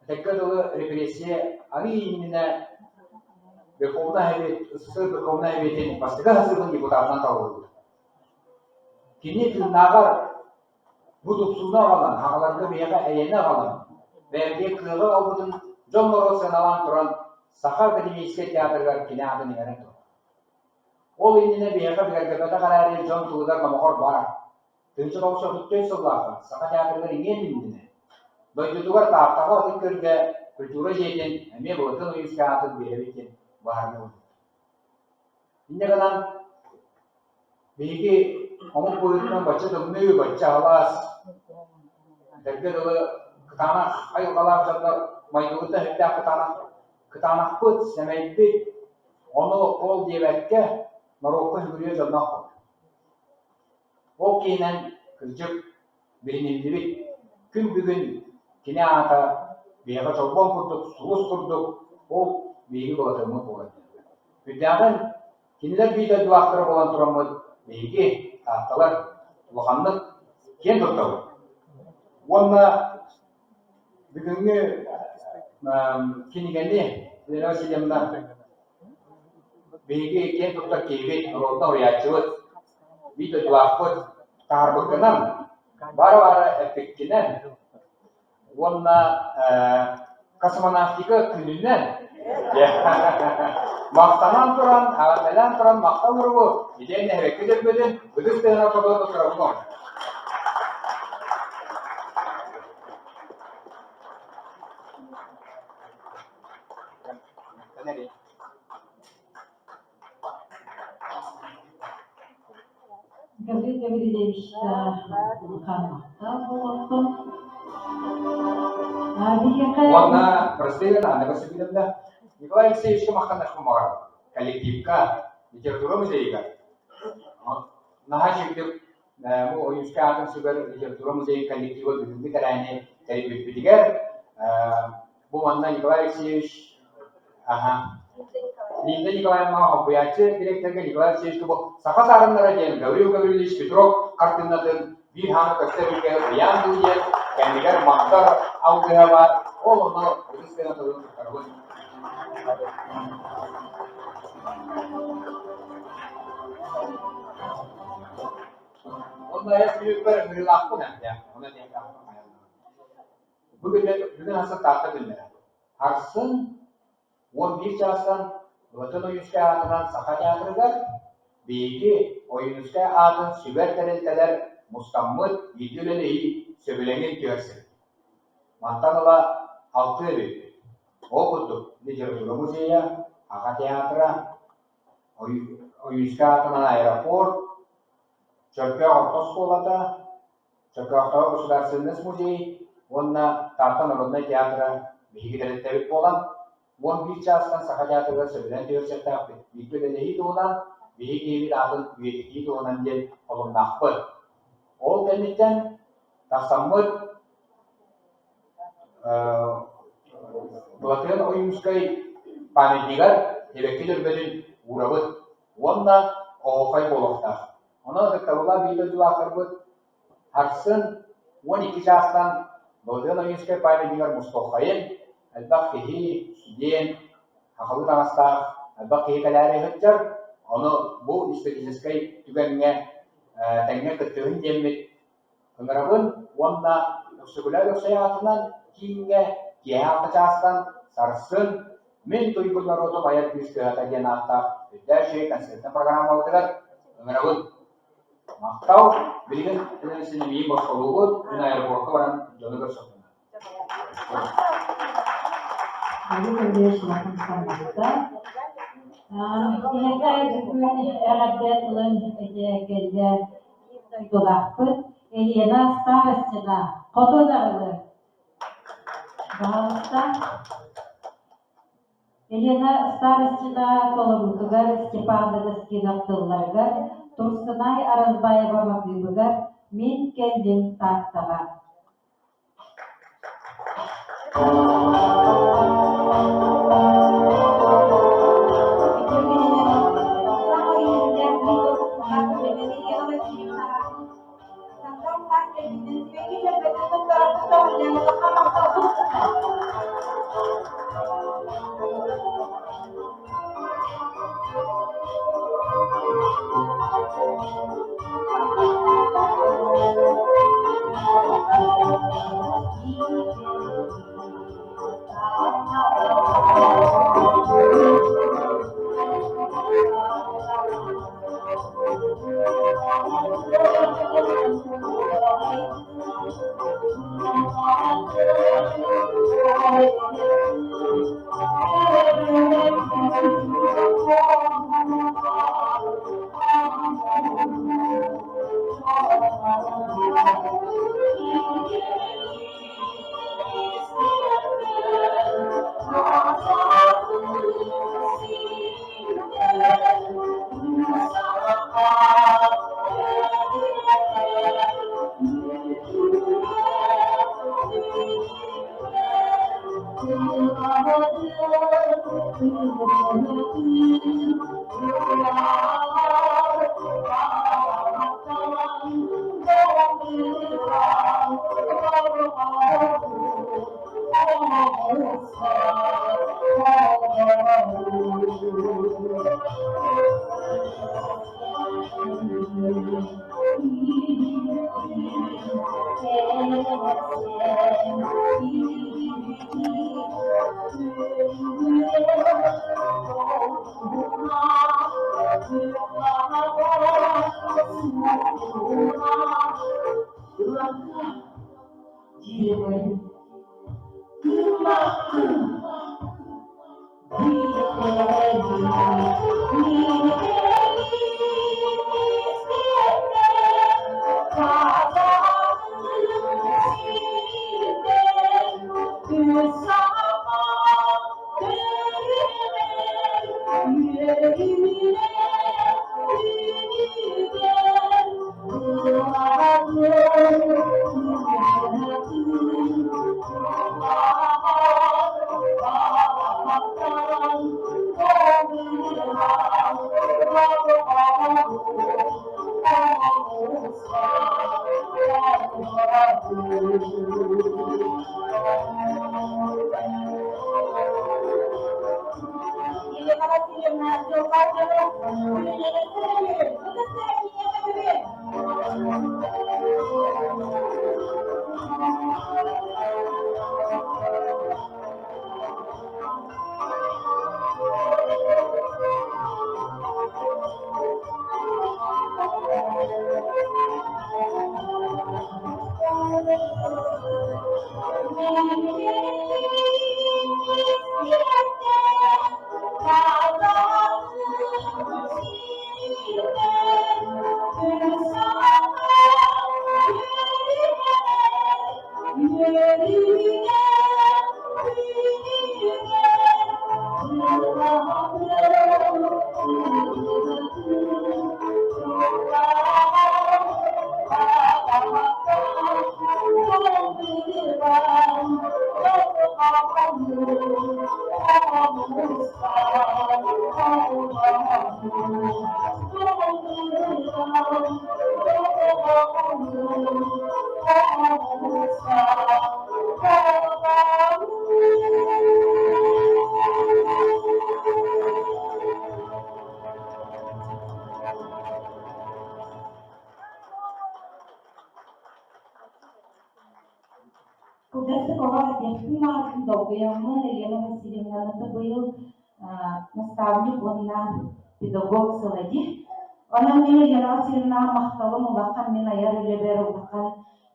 этэргэ дылы репрессия арыый иннинэ Верховнай Совет, СССР Верховнай Советин бастакы созывын депутатынан талыллыбыта. Кини тыыннааҕар бу тупсууну аҕалан, аҕаларга биһиэхэ эйэни аҕалан, бэйэбитигэр кыаҕы ылбытын дьон-норуот сыаналаан туран, Саха академическай театрыгар кини аатын иҥэрэн турар. Ол иннинэ биһиэхэ бигэргэппэтэх эрээри дьон тылыгар номоҕор баар. 1934 сыллаахха Саха театрыгар иҥиэн иннинэ дойдутугар Тааттаҕа Ытык Күөлгэ культура дьиэтин эмиэ Былатыан Ойуунскай аатын биэрэбит диэн быһаарыы ылбыт. Инньэ гынан Биһиги омук быһыытынан бачча тымныы, бачча аһылаас, этэргэ дылы кытаанах айылҕалаах дьоннор майгыбыт да сүрдээх кытаанах, кытаанахпыт, сэмэйбит, ону ол диэбэккэ норуокка сүгүрүйэр дьонноох буолар. Ол киһинэн кырдьык билиниллибит күн бүгүн кини аата биһиэхэ чолбон курдук, сулус курдук ол биһиги былатыаммыт буолар. Үрдээҕин Кинилэр биир дойдулаахтара буолан тураммыт, биһиги, таатталар, улаханнык киэн туттабыт. Уонна бүгүҥҥү кинигэни Елена Васильевна биһиги киэн туттар киһибит, норуотунан уруйааччыбыт, биир дойдулаахпыт таһаарбыккынан, баара-баара эппиккинэн Уонна космонавтика күнүнэн махтанан туран, эҕэрдэлээн туран махтал уругу итиэннэ эһэбэккэ дөлбөтүн ытыс тыаһынан тобуга туттарабын. Эрий. Гаврил Гаврильевич улахан буолуохтун. Уонна простые Анна Васильевна Николай Алексеевичка махтанахпын баҕарабын. Коллективка, литература музейыгар. Наһаа үчүгдүк бу Ойуунскай аатын сүгэр литература музейын коллектива бүгүҥҥү тэрээһини тэрийбиппитигэр бу манна Николай Алексеевич аха Линда Николаевна хомпуйааччы директорга Николай Алексеевичка бу Саха саарыннара диэн Гаврил Гаврильевич Петров хартыынатын биир хааны көстөр илгэ ыйаан дуу диэн кэннигэр махтар алгыһа баар ол онно ытыс гына тылын туттарабын. Онно эс мүнүүппэр ыҥырыылаахпын эмтэ. Онно диэхтээхпин хайаллар. Бу күннэр бүгүн арсын Таатта күннэрэ. Арсын 11 чаастан Былатын Ойуунскай аатынан Саха театрыгар биһиги Ойуунускай аатын сүгэр тэрилтэлэр мустаммыт бииргэ үлэлэһии сөбүлэҥин түһэрсибит. Мантан ыла алтыа эбиппит. Ол курдук литература музейа, Саха театра, Ойуунскай аатынан аэропорт, Чөркөөх орто оскуолата, Чөркөөхтөөҕү государственность музей уонна Таатта народнай театра биһиги тэрилтэбит буолан, 11 чаастан Саха театрыгар сөбүлээн түһэрсиэхтээхпит. Бииргэ үлэлэһии туһунан, биһиги киһибит аатын үйэтитии туһунан диэн холуннаахпыт. Ол кэнниттэн тахсаммыт Былатыан Ойуунскай памятнигар эбэкки дөрбөтүн уурабыт уонна оһуохай буолуохтаах. Онон ытыктабыллаах биир дойдулаахтарбыт сарсын 12 чаастан Былатыан Ойуунскай памятнигар мустуоххайын, элбэх киһи, студент, сахалыы таҥастаах элбэх киһи кэлээри сылдьар. Ону бу историческай түгэҥҥэ тэҥҥэ кыттыһын диэммит Ыҥырабын уонна Өксөкүлээх Өлөксөй аатынан кииҥҥэ киэһэ алта чаастан сарсын Мин туйгун норуотум айар күүс кыһата диэн ааттаах үрдээх үчүгэй концертнай программабытыгар ыҥырабын. Махтал! Билигин син босхолуубут, мин аэропортка баран дьону көрсөхпүнэ. Биһиэхэ бүгүн эҕэрдэ тылын этэ кэллэ биир дойдулаахпыт Елена Старостина, Хотун Арылы. Баһаалыста. Елена Старостина толоруутугар Степан Дадаскинов тылларыгар, Турсунай Аразбаева матыыбыгар «Мин кэллим Тааттаҕа». Елена Васильевна, дьылҕа дьоно, Кылгастык олох этиэхпин баҕарбын долгуйаммын Елена Васильевнаны быйыл наставник уонна педагог сыла дии. Онон мин Елена Васильевнаҕа махталым улахан мин айар үлэбэр улахан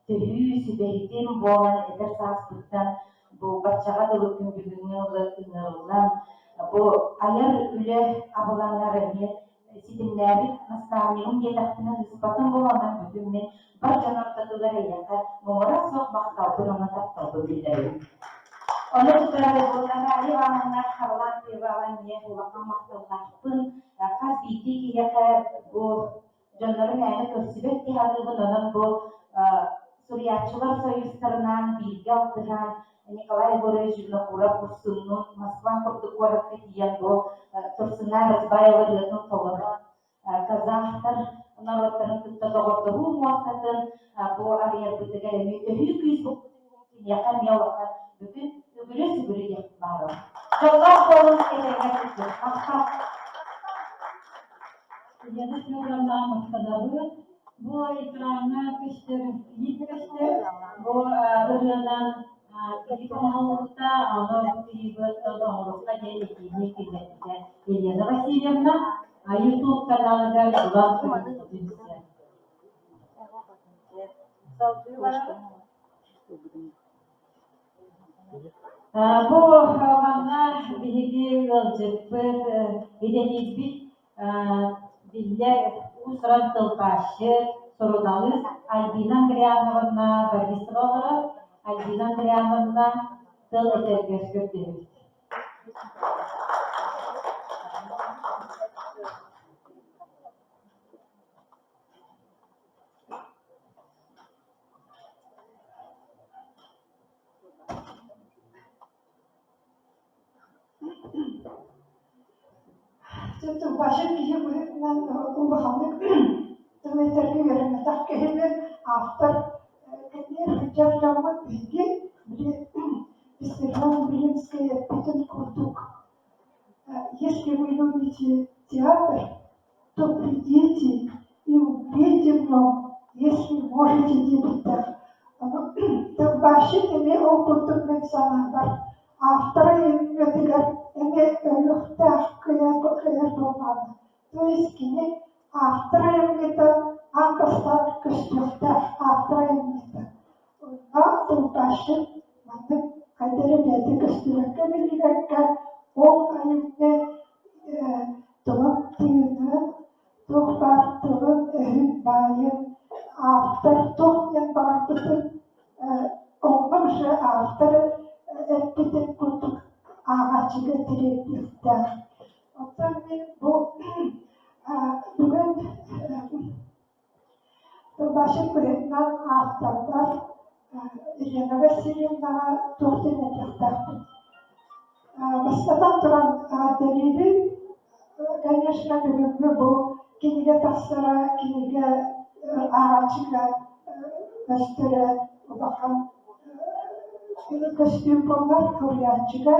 төһүү, сүбэһитим буолан эдэр сааспыттан бу баччаҕа дылы күн бүгүҥҥү ыҥырыллан бу айар үлэ абылаҥар эмиэ ситимнээбит наставнигым диэтэхпинэ ыыспатым буолан бүтүн мин бар дьон ортотугар эйиэхэ муҥура суох махталбын уонна тапталбын биллэрэбин. Ону кытары бу Наталья Ивановна Харлампьеваҕа эмиэ улахан махталлаахпын. Хас биирдии киһиэхэ бу дьоннору мээнэ көрсүбэт киһи аныыбын, онон бу суруйааччылар союзтарынаан бииргэ алтыһан Николай Егорович Винокуров Урсуннуун Москва курдук куоракка тиийэн бу Турсунай Разбаева ырыатын толорон казахтар норуоттарын кытта доҕордоһуу муостатын бу арыйарбытыгар эмиэ төһүү күүс буолбутун иһин киниэхэ эмиэ улахан бүгүн үгүрү-сүгүрү диэхпин баҕарабын. Дьоллоох буолун этэҥҥэ сылдьын. Махтал. Елена Федоровна махтанабыт. Бу экраҥҥа көстөр, клип көстөр. Бу ырыанан клип оҥоһуллубута, ону бу клибы оҥоруохха диэн этиини киллэрбитэ Елена Васильевна. YouTube каналыгар булан көрүөххүтүн сөп. Салгыы барабыт. Бу манна биһиги ыалдьыппыт, идэтийбит биллэр уус-уран тылбаасчыт, суруналыыс Альбина Андриановна Борисова олорор. Альбина Андриановна тыл этэргэр көрдөһөбүт. Тылбаасчыт киһи быһыытынан улаханнык тыл этэргэ үөрэммэтэх киһибин автор кэтиир сылдьар дьоммут биһиги били Виссарион Белинскэй эппитин курдук если вы любите театр то придите и убейте в нем если можете диэбиттэр Тылбаасчыт эмиэ ол курдук мин санаабар автор айымньытыгар эмиэ өлүөхтээх кыайар кыайар буоллаҕына то есть кини автор айымньыта аан бастаан көстүөхтээх автор айымньыта онно тылбаасчыт маннык хайда эрэ бэйэтэ көстүбэккэ биллибэккэ ол айымньы эппитин курдук ааҕааччыга тириэрдиэхтээх. Оттон мин бу бүгүн тылбаасчыт быһыытынан автордар Елена Васильевнаҕа туох диэн этиэхтээхпин. Бастатан туран, эҕэрдэлиибин. Конечно, бүгүҥҥү бу кинигэ тахсара, кинигэ ааҕааччыга көстөрө улахан көстүү буолар, суруйааччыга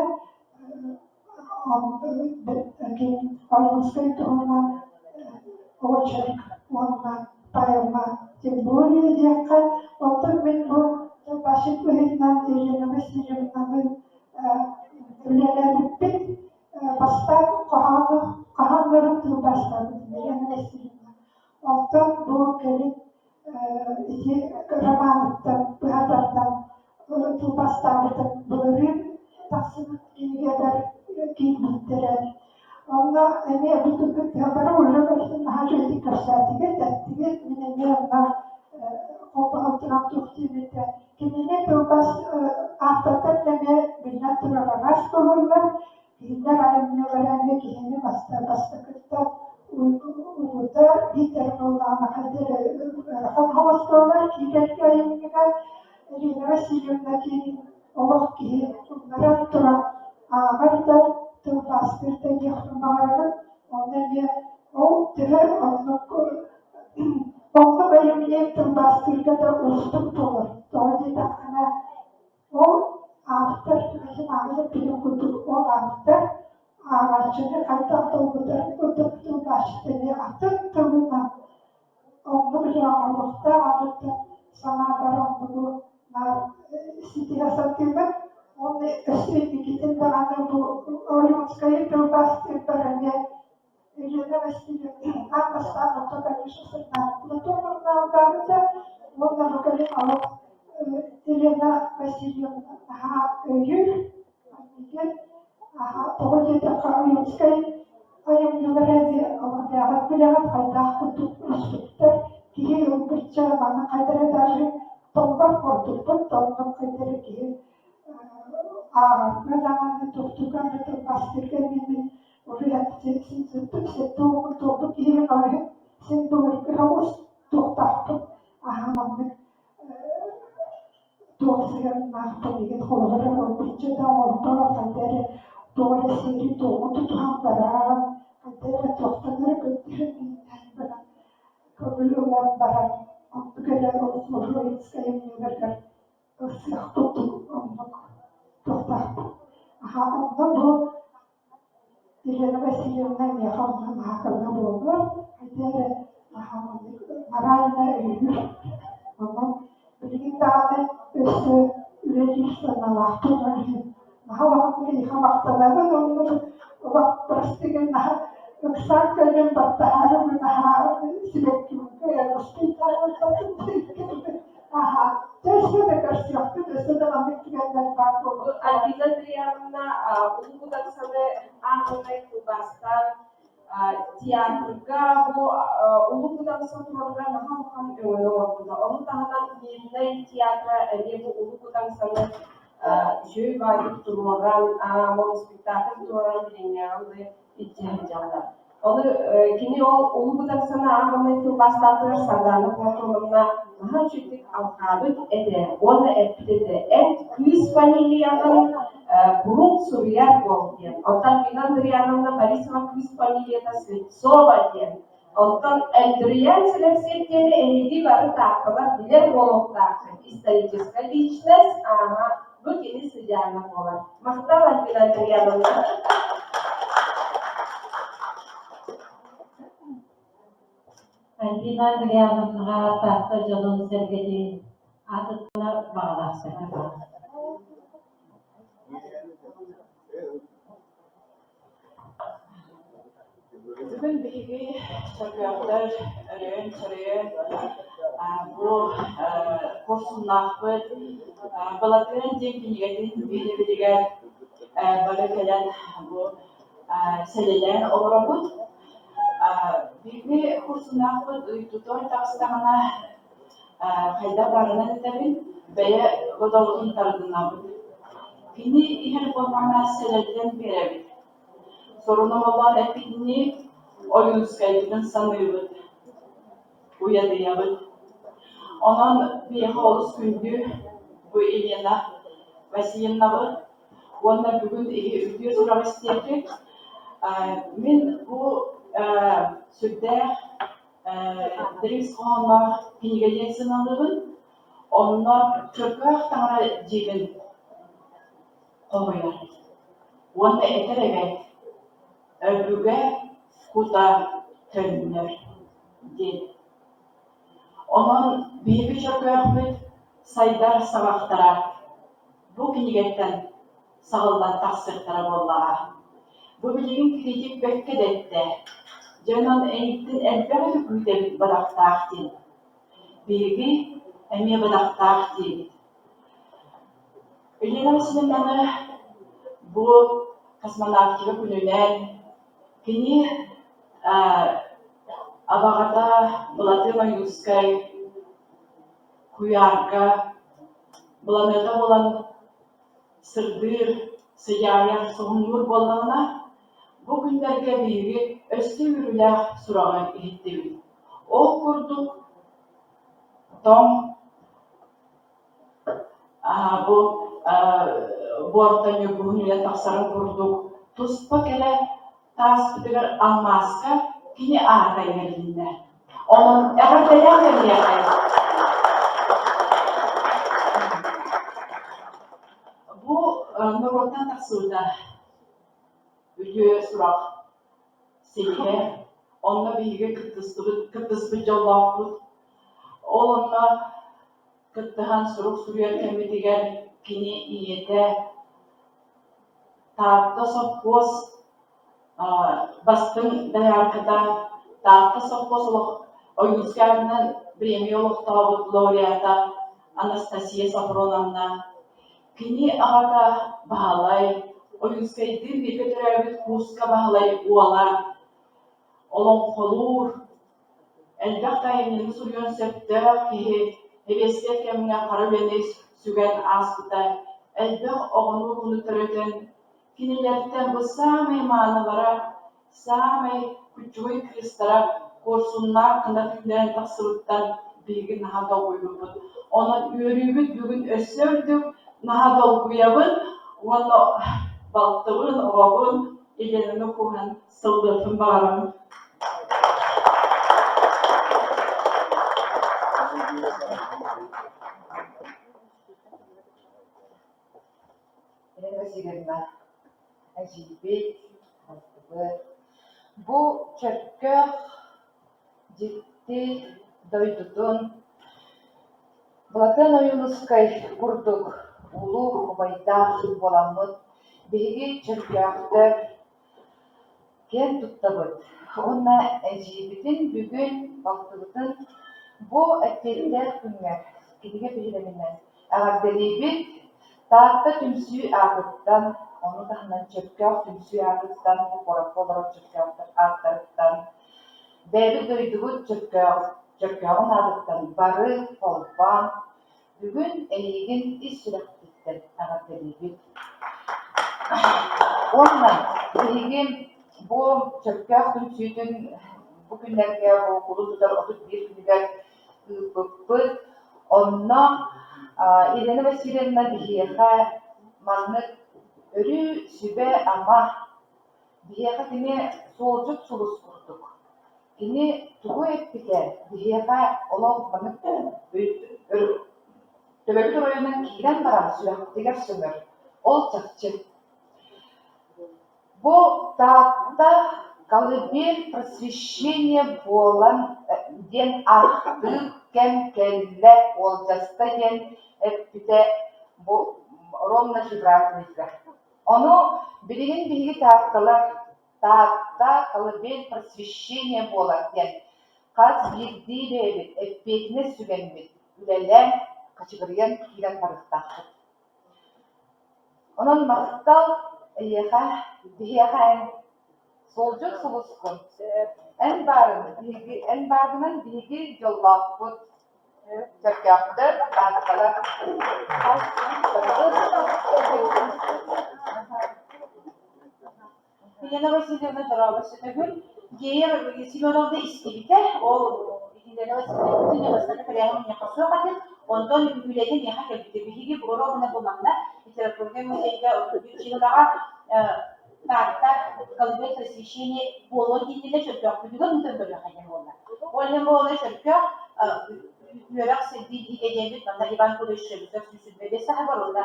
Ойуунускай туһунан очерк уонна поэма тем более диэххэ, оттон мин бу тылбаасчыт быһыытынан Елена Васильевнаны үлэлээбиппит. Бастаан хоһоону хоһооннорун тылбаастаабытым Елена Васильевна. Оттон бу кэлин ити романыттан быһа тардан тылбаастаабытым былырыын тахсыбыт кинигэбэр киирбиттэрэ. Онно эмиэ бу бары үлэ барытын наһаа үчүгэйдик кэпсээтигит, эттигит. Мин эмиэ онно холбоһон туран туох диэбитэ. Кинини тылбаас автордар эмиэ биллэн турар араас буолаллар. Кинилэр айымньылара эмиэ киһини бастакыттан угутар, биитэр буоллаҕына хайдах эрэ ыарахан соҕус буолар киирэргэ айымньыга. Ирина Васильевна киин олох киһи умнаран туран ааҕар да, тылбаастыыр да диэхпин баҕарабын. Онно эмиэ ол төһө оннук оннук айымньы тылбаастыырга да уустук буолар. Тоҕо диэтэххинэ, ол автор ааҕар эппитим курдук, ол автор ааҕааччыны хайдах долгутарын курдук тылбаасчыт эмиэ атын тылынан оннук дьон оҥоруохтаах аҕыттан санаабар оннугу наар ситиһэ сатыыбын. Уонна өссө инникитин даҕаны бу Ойуунскайы тылбаастыырбар эмиэ Елена Васильевна аан бастаан отто конечно Сардаана Платоновна алҕаабыта уонна бу кэлин олох Елена Васильевна наһаа өйүүр миигин тоҕо диэтэххэ Ойуунскай айымньылара эмиэ олордооҕор билэҕит хайдах курдук уустуктар киһи ылбычча маны хайдах эрэ даже толлор курдукпут оннук хайдах эрэ киһи ааҕарга даҕаны туохтуурга да тылбаастыырга эмиэ мин син туолбут киһибин ол иһин син былыргы соҕус туохтаахпын аһаа маннык туох сыһыаннаахпын игин холобура ылбычча да оҥордо хайда эрэ туох эрэ сиэри-туому тутуһан баран хайда эрэ туохтан эрэ көрдөһөн баран көҥүл ылан баран оннук эрэ Лужоинскай айымньыларыгар ылсыах курдук оннук туохтаахпын аха онно бу Елена Васильевна миэхэ онно наһаа көмө буолар, хайда эрэ наһаа маннык морально өйүүр. Онон билигин даҕаны өссө үлэлиир санаалаахпын ол иһин наһаа улаханнык эйиэхэ махтанабын оннук олох прости гын наһаа ыксаан кэллим баттаһаарыбын наһаа сибэккибин кыайан Аха, өссө да көрсүөхпүт, өссө да маннык түгэннэр баар буолуохтара. Альбина Андреевна Улуу Кудаҥсаны аан маҥнай тылбаастаан театрга бу Улуу Кудаҥса туруорга наһаа улахан өҥөнү оҥорбута. Ону таһынан Мирнэй театра эмиэ бу Улуу Кудаҥсаны үчүгэй баайдык туруоран, моноспектакль туруоран билиҥҥээҕи илдьэ сылдьаллар. Ону кини ол Улуу Кудаҥсаны аан маҥнай тылбаастаатыгар Сардаана Платоновна наһаа үчүгдүк алҕаабыт этэ уонна эппит этэ: «Эн кыыс фамилияҕын куруук суруйар буол» диэн. Оттон Альбина Андриановна Борисова кыыс фамилията Слепцова диэн. Оттон Андриан Силэпсиэп диэни эһиги бары таатталар билэр буолуохтааххыт. Историческая личность, ааһа, бу кини сыдьаана буолар. Махтал, Альбина Андриановна. Альбина Андриановнаҕа Таатта дьонун-сэргэтин аатыттан баҕалаахтара баар. Бүгүн биһиги чөркөөхтөр өрөөн-чөрөйөн бу куорсуннаахпыт Былатыан диэн кинигэтин биһирэбилигэр бары кэлэн бу сэлэлээн олоробут. Биһиги куорсуннаахпыт ыйытыытыгар таҕыстаҕына хайдах баарынан этэбин, бэйэ бодобутун тардынабыт. Кини иһэр буоллаҕына сэлэллэн биэрэбит. Сурун оҕолоон эппитинии, Ойуунускайбытын саныыбыт, уйадыйабыт. Онон биһиэхэ олус күндү бу Елена Васильевнабыт уонна бүгүн иһи үтүө сураҕы истиэххит. Мин бу сүрдээх дириҥ хоһоонноох кинигэ диэн сыаналыыбын. Онно Чөркөөх таҥара дьиэтин хоһуйар уонна этэр эбээт «Өбүгэ кута төннөр» диэн. Онон биһиги Чөркөөхпүт сайдар саҕахтара бу кинигэттэн саҕыллан тахсыахтара буоллаҕа. Бу билигин критик бэркэ да эттэ. Дьэ онон эйигиттэн элбэх өтө күүтэбит бадахтаах диэн. Биһиги эмиэ бадахтаах диибит. Елена Васильевнаны бу космонавтика күнүнэн кини абаҕата Былатыан Ойуунскай куйаарга быланыата буолан сырдыыр, сыдьаайар, суһумнуур буоллаҕына, бу күннэргэ биһиги өссө үөрүүлээх сураҕы иһиттибит. Ол курдук тоҥ бу буортан ньургуһун үүнэн тахсарын курдук туспа кэрэ тааспытыгар алмааска кини аата иҥэрилиннэ. Онон эҕэрдэлээх кэлиэхэй! Бу норуоттан тахсыбыта үтүө сурах силиһэ. Онно биһиги кыттыстыбыт, кыттыспыт дьоллоохпут. Ол онно кыттыһан сурук суруйар кэммитигэр кини ийэтэ Таатта сопхуос бастыҥ доярката, Таатта сопхуос олох Ойуунскай аатынан премия олохтообут лауреата Анастасия Софроновна, кини аҕата Баһылай, Ойуунскайдыын бииргэ төрөөбүт Кууска Баһылай уола, олоҥхолуур, Элбэх да айымньыны суруйуон сөптөөх киһи сэбиэскэй кэмҥэ хара үлэни сүгэн ааспыта, элбэх оҕону-урууну төрөтөн, кинилэртэн бу саамай маанылара, саамай куччугуй кыыстара куорсуннаах гына үүннэрэн тахсыбыттан биһиги наһаа долгуйбуппут. Онон үөрүүбүт бүгүн өссө үрдүк, наһаа долгуйабын уонна балтыбын, оҕобун Еленаны кууһан сылдыахпын баҕарабын. Елена Васильевна, эдьиийбит, балтыбыт, бу Чөркөөх дьикти дойдутун Былатыан Ойуунускай курдук улуу убайдаах буоламмыт, биһиги чөркөөхтөр Киэн туттабыт уонна эдьиийбитин бүгүн балтыбытын бу эппиэттээх күҥҥэ кинигэ биһирэминэн эҕэрдэлиибит! Таатта түмсүү аатыттан, ону таһынан Чөркөөх түмсүү аатыттан, бу куоракка олорор чөркөөхтөр ааттарыттан, бэйэбит дойдубут Чөркөөх Чөркөөҕүн аатыттан бары холбоон Бүгүн эйигин ис сүрэхпиттэн эҕэрдэлиибит. Уонна биһиги бу Чөркөөх түмсүүтүн бу күннэргэ бу кулун тутар 31 күнүгэр ыыппыппыт. Онно Елена Васильевна биһиэхэ маннык өрүү сүбэ-ама, биһиэхэ кини суолдьут сулус курдук Кини тугу эппитэ биһиэхэ олох маннык төбөбүт оройунан киирэн баран сүрэхпитигэр сөҥөр, ол чахчы. Бу Таатта колыбель просвещения буолан диэн ааттыыр кэм кэллэ, уолдьаста диэн эппитэ бу ровно февраль ыйга. Ону билигин биһиги таатталар Таатта колыбель просвещения буолар диэн хас биирдии бэйэбит эппиэтинэс сүгэммит үлэлээн хачыгырыйан киирэн барыахтаахпыт. Онон махтал эйиэхэ, биһиэхэ эн суолдьут сулускун, эн баарын биһиги, эн бааргынан биһиги дьоллоохпут. Чөркөөхтөр, Таатталар. Елена Васильевна дорообо сөтөгүл. Гея Семеновна истибитэ, ол Елена Васильевна бастакы тэрээһин мунньахха суох этим. Онтон үлэтэ миэхэ кэлбитэ. Биһиги оруобуна бу манна литературнай музейга училищеҕа Таатта колыбель просвещение буолуон дииллэрэ чөркөөхпүтүгэр ыытан көрүөххэ диэн буолла. Ол иһин бу ону чөркөөх үөрэх сирдии биһигэ диэбит манна Иван Павлович Шебеков 125 сааһыгар уонна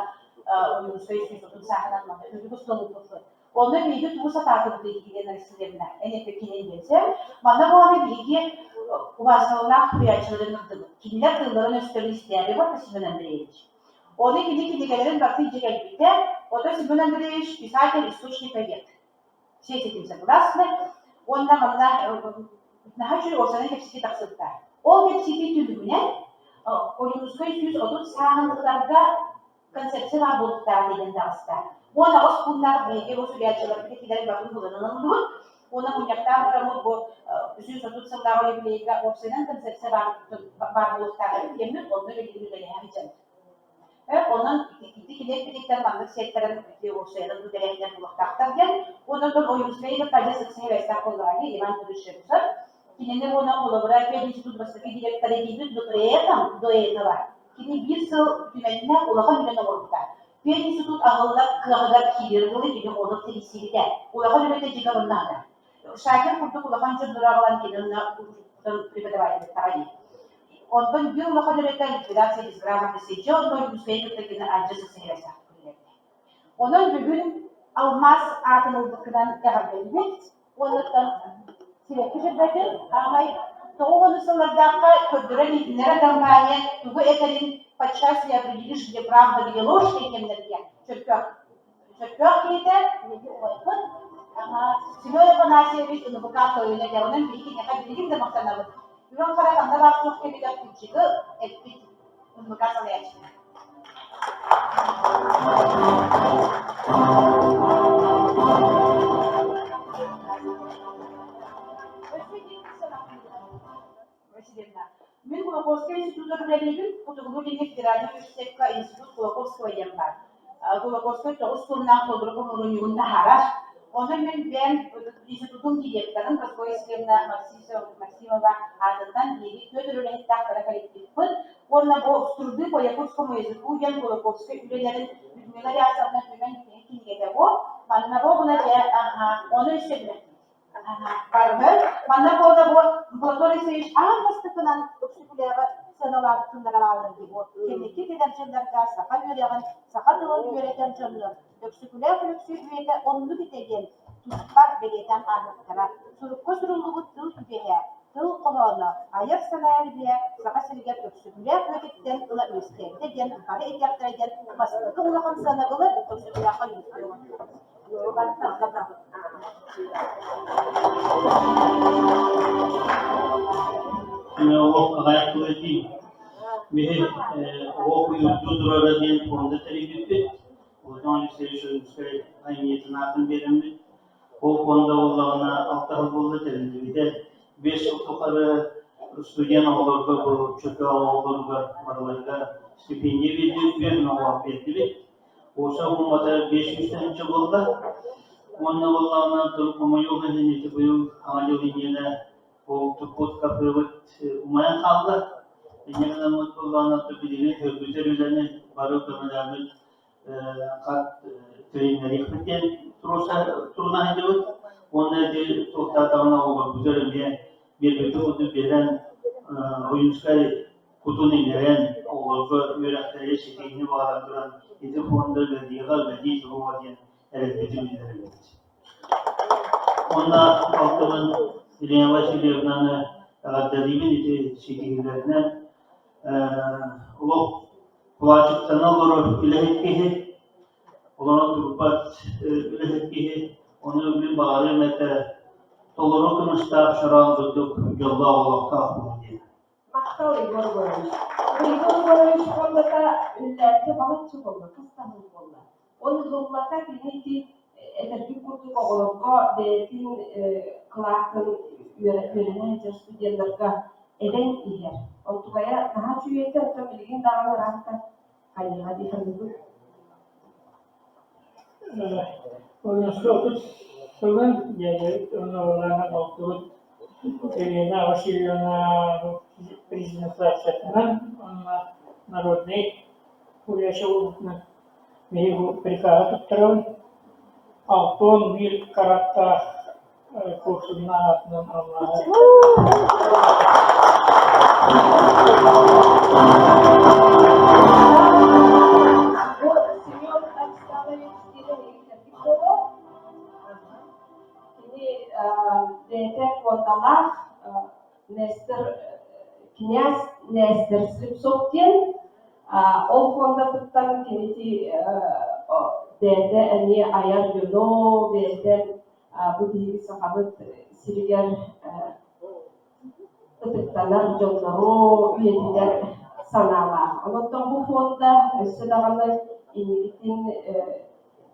Ойуунускай 130 сааһынан манна үрдүк остуолу Онно биһиги тугу сатаатыбытый Елена Васильевна, эн эппиккинэн диэн Манна буолан биһиги убаастабыллаах суруйааччыларын ылдыбыт. Кинилэр тылларын-өстөрүн истээри барда Семен Андреевич. Ону кини кинигэлэрин барытын илдьэ кэлбитэ. Оттон Семен Андреевич писатель источниковед. Все с этим согласны. Уонна манна наһаа үчүгэй уопсайынан кэпсэтии тахсыбыта. Ол кэпсэтии түмүгүнэн Ойуунускай 130 сааһын ыларга концепция баар буолуохтаах диэн таҕыста. 18 пууннаах биһиги бу суруйааччыларбыт этилэрин барытын булан ылынныбыт. Уонна мунньахтаан тураммыт бу 330 сыллааҕы юбилейга уопсайынан концепция баар, баар буолуохтаах эбит диэммит, онно билигин үлэлэһэ сылдьабыт. Онон ити килиэппититтэн маннык сиэттэрэн ити уопсайынан бу тэрээһиннэр буолуохтаахтар диэн. Уонна оттон Ойуунскайы кытта адьас ыкса сибээстээх буоллаҕа Иван Павлович Кинини уонна холобура пединститут бастакы директора диибит, но при этом до этого Кини биир сыл түмэннээх улахан үлэни оҥорбута. Пединститут аһыллар кыаҕыгар киирэр дылы кини ону тэрийсибитэ. Улахан үлэтэ дьиҥэ онно Шакер курдук улахан дьоннору аҕалан кини онно преподаватель дии. Онтон биир улахан үлэтэ ликвидация безграмотности дьэ онно Ойуунскайы кытта кини адьас ыксаһыйасах күннэрдэ. Онон бүгүн алмаас аатын ылбыккынан эҕэрдэлиибит. Уонуттан сибэкки дьөрбөтүн аамай 90 сыллардаахха көрдөрөр иһитиннэрэр компания тугу этэрин подчас не определишь, где правда, где ложь диэн кэмнэргэ чөркөөх чөркөөх киһитэ биһиги убайбыт Семен Афанасьевич НВК тойоно этэ. Онон биһиги киниэхэ билигин да махтанабыт. Үрүҥ хара ханна баар суох кэмигэр кырдьыгы эппит НВК салайааччыта. Мин Кулаковскай институтугар үлэлиибин. Хотугулуу-Илиҥҥи федеральнай университекка институт Кулаковского диэн баар. Кулаковскай тоҕус туомнаах толору хомуурунньугун таһаарар. Онон мин бэйэм институтум директорын Прасковья Васильевна Максимова аатыттан биһиги түөрт үлэһиттээх кыра коллективпыт уонна бу «Труды по якутскому языку» диэн Кулаковскай үлэлэрин Людмила Рясовна түмэн кинигэтэ бу. Манна бу гына дьэ ону өссө билэхтиир. Барыһы. Манна буола бу Платон Алексеевич аан бастакынан Өксөкүлээҕи сыаналаабыт тыллара бааллар дии бу. Кэнники кэлэр дьылларга саха үөрэҕин, саха тылын үөрэтэр дьоннор Өксөкүлээх Өлөксөй үйэтэ оннук этэ диэн туспа бэлиэтээн ааһыахтара. Сурукка суруллубут тыл үгэһэ, тыл хоһооно, айар санаа илбиһэ Саха сиригэр Өксөкүлээх үйэтиттэн ыла үөскээбитэ диэн бары этиэхтэрэ диэн бастакы улахан сыанабылы Өксөкүлээххэ үөскүө Олох аҕыйах тыл этиим. Биһи оҕо уйурдуу турара диэн фонда тэрийбиппит. Платон Алексеевич Ойуунускай айымньытын аатын биэрэммит. Ол фонда буоллаҕына алта сыл буолла тэриллибитэ. 5 сыл тухары студент оҕолорго бу чөкө оҕолоругар барыларыгар стипендия биэрдибит, 5 оҕо биэрдибит. Уоса ууммата 500 тыһыынча буолла. Уонна буоллаҕына хомойуох иһин ити быйыл Саҥа дьыл иннинэ ол туппут кафебыт умайан хаалла. Инньэ гынаммыт буоллаҕына билигин сөргүтэр үлэни бары көмөлөөммүт хат тэриннэриэхпит диэн туруна сылдьабыт. Уонна ити туохтаатаҕына оҕолорбутугар эмиэ биэрбиппит курдук биэрэн Ойуунскай кутун иҥэрэн оҕолорго үөрэхтэри ситиһиини баҕаран туран ити фонда үлэлиэҕэ, үлэлии туруоҕа диэн эрэлбитин биллэрэбит. Уонна алтыбын Елена Васильевнаны эҕэрдэлиибин ити ситиһиилэринэн олох кулаачыктана олорор үлэһит киһи, олорон турбат үлэһит киһи, ону мин баҕарыам этэ толору кымыстаах чороон курдук дьоллоох олохтоох буолуо диэн. Махтал, Егор Егорович. Егор Егорович фондата үллээччи балачча буолла, хас да сыл буолла. Ол ыллата кини ити этэрбит курдук оҕолорго бэйэтин кылаатын үөрэнэ сылдьар студеннарга. эбэн иһэр. Онтукайа наһаа үчүгэй этэ, оттон билигин даҕаны ыраахтан хайыаҕа дии саныыбын. Ойуунускай сылын дьээдьэбит уонна балтыбыт Елена Васильевна презентациятынан уонна народнай гулящий буолбутунан биһиги бу приказы туттарабын. 61 караттаах куорсуннаах аатынан алмааһы Бу Семен Александрович диэн буолуо. Кини бэйэтэ фондалаах Нестер князь Нестер Слепцов диэн ол фондатыттан кинити бэйэтэ эмиэ айар дьоно, бэйэтэ бу биһиги Сахабыт сиригэр ытыктанар дьоннору үйэтитэр санаалаах. Онон бу фонда өссө даҕаны инникитин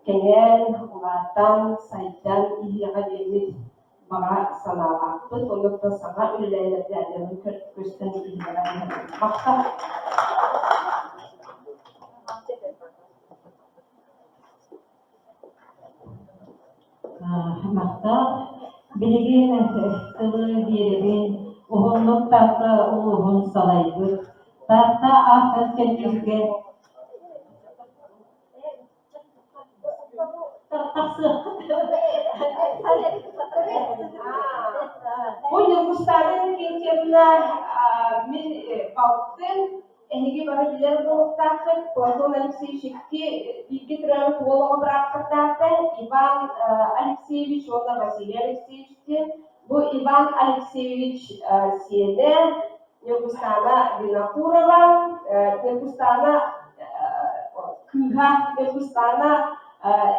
кэҥээн, улаатан, сайдан иһиэҕэ диэммит баҕа санаалаахпыт. Онон саҥа үлэлээн көстөн иһиэҕэ Махтал! Махтал. Билигин тылы биэрэбин уһуннук Таатта улууһун салайбыт Таатта аатын кэллииргэ Бу Ньургустаана Иннокентьевна мин балтым Эһиги бары билэр буолуохтааххыт, Платон Алексеевич икки бииргэ төрөөбүт уол оҕо бырааттардаахтар, Иван Алексеевич уонна Василий Алексеевич диэн. Бу Иван Алексеевич сиэнэ Ньургустаана Винокурова, Ньургустаана кыыһа Ньургустаана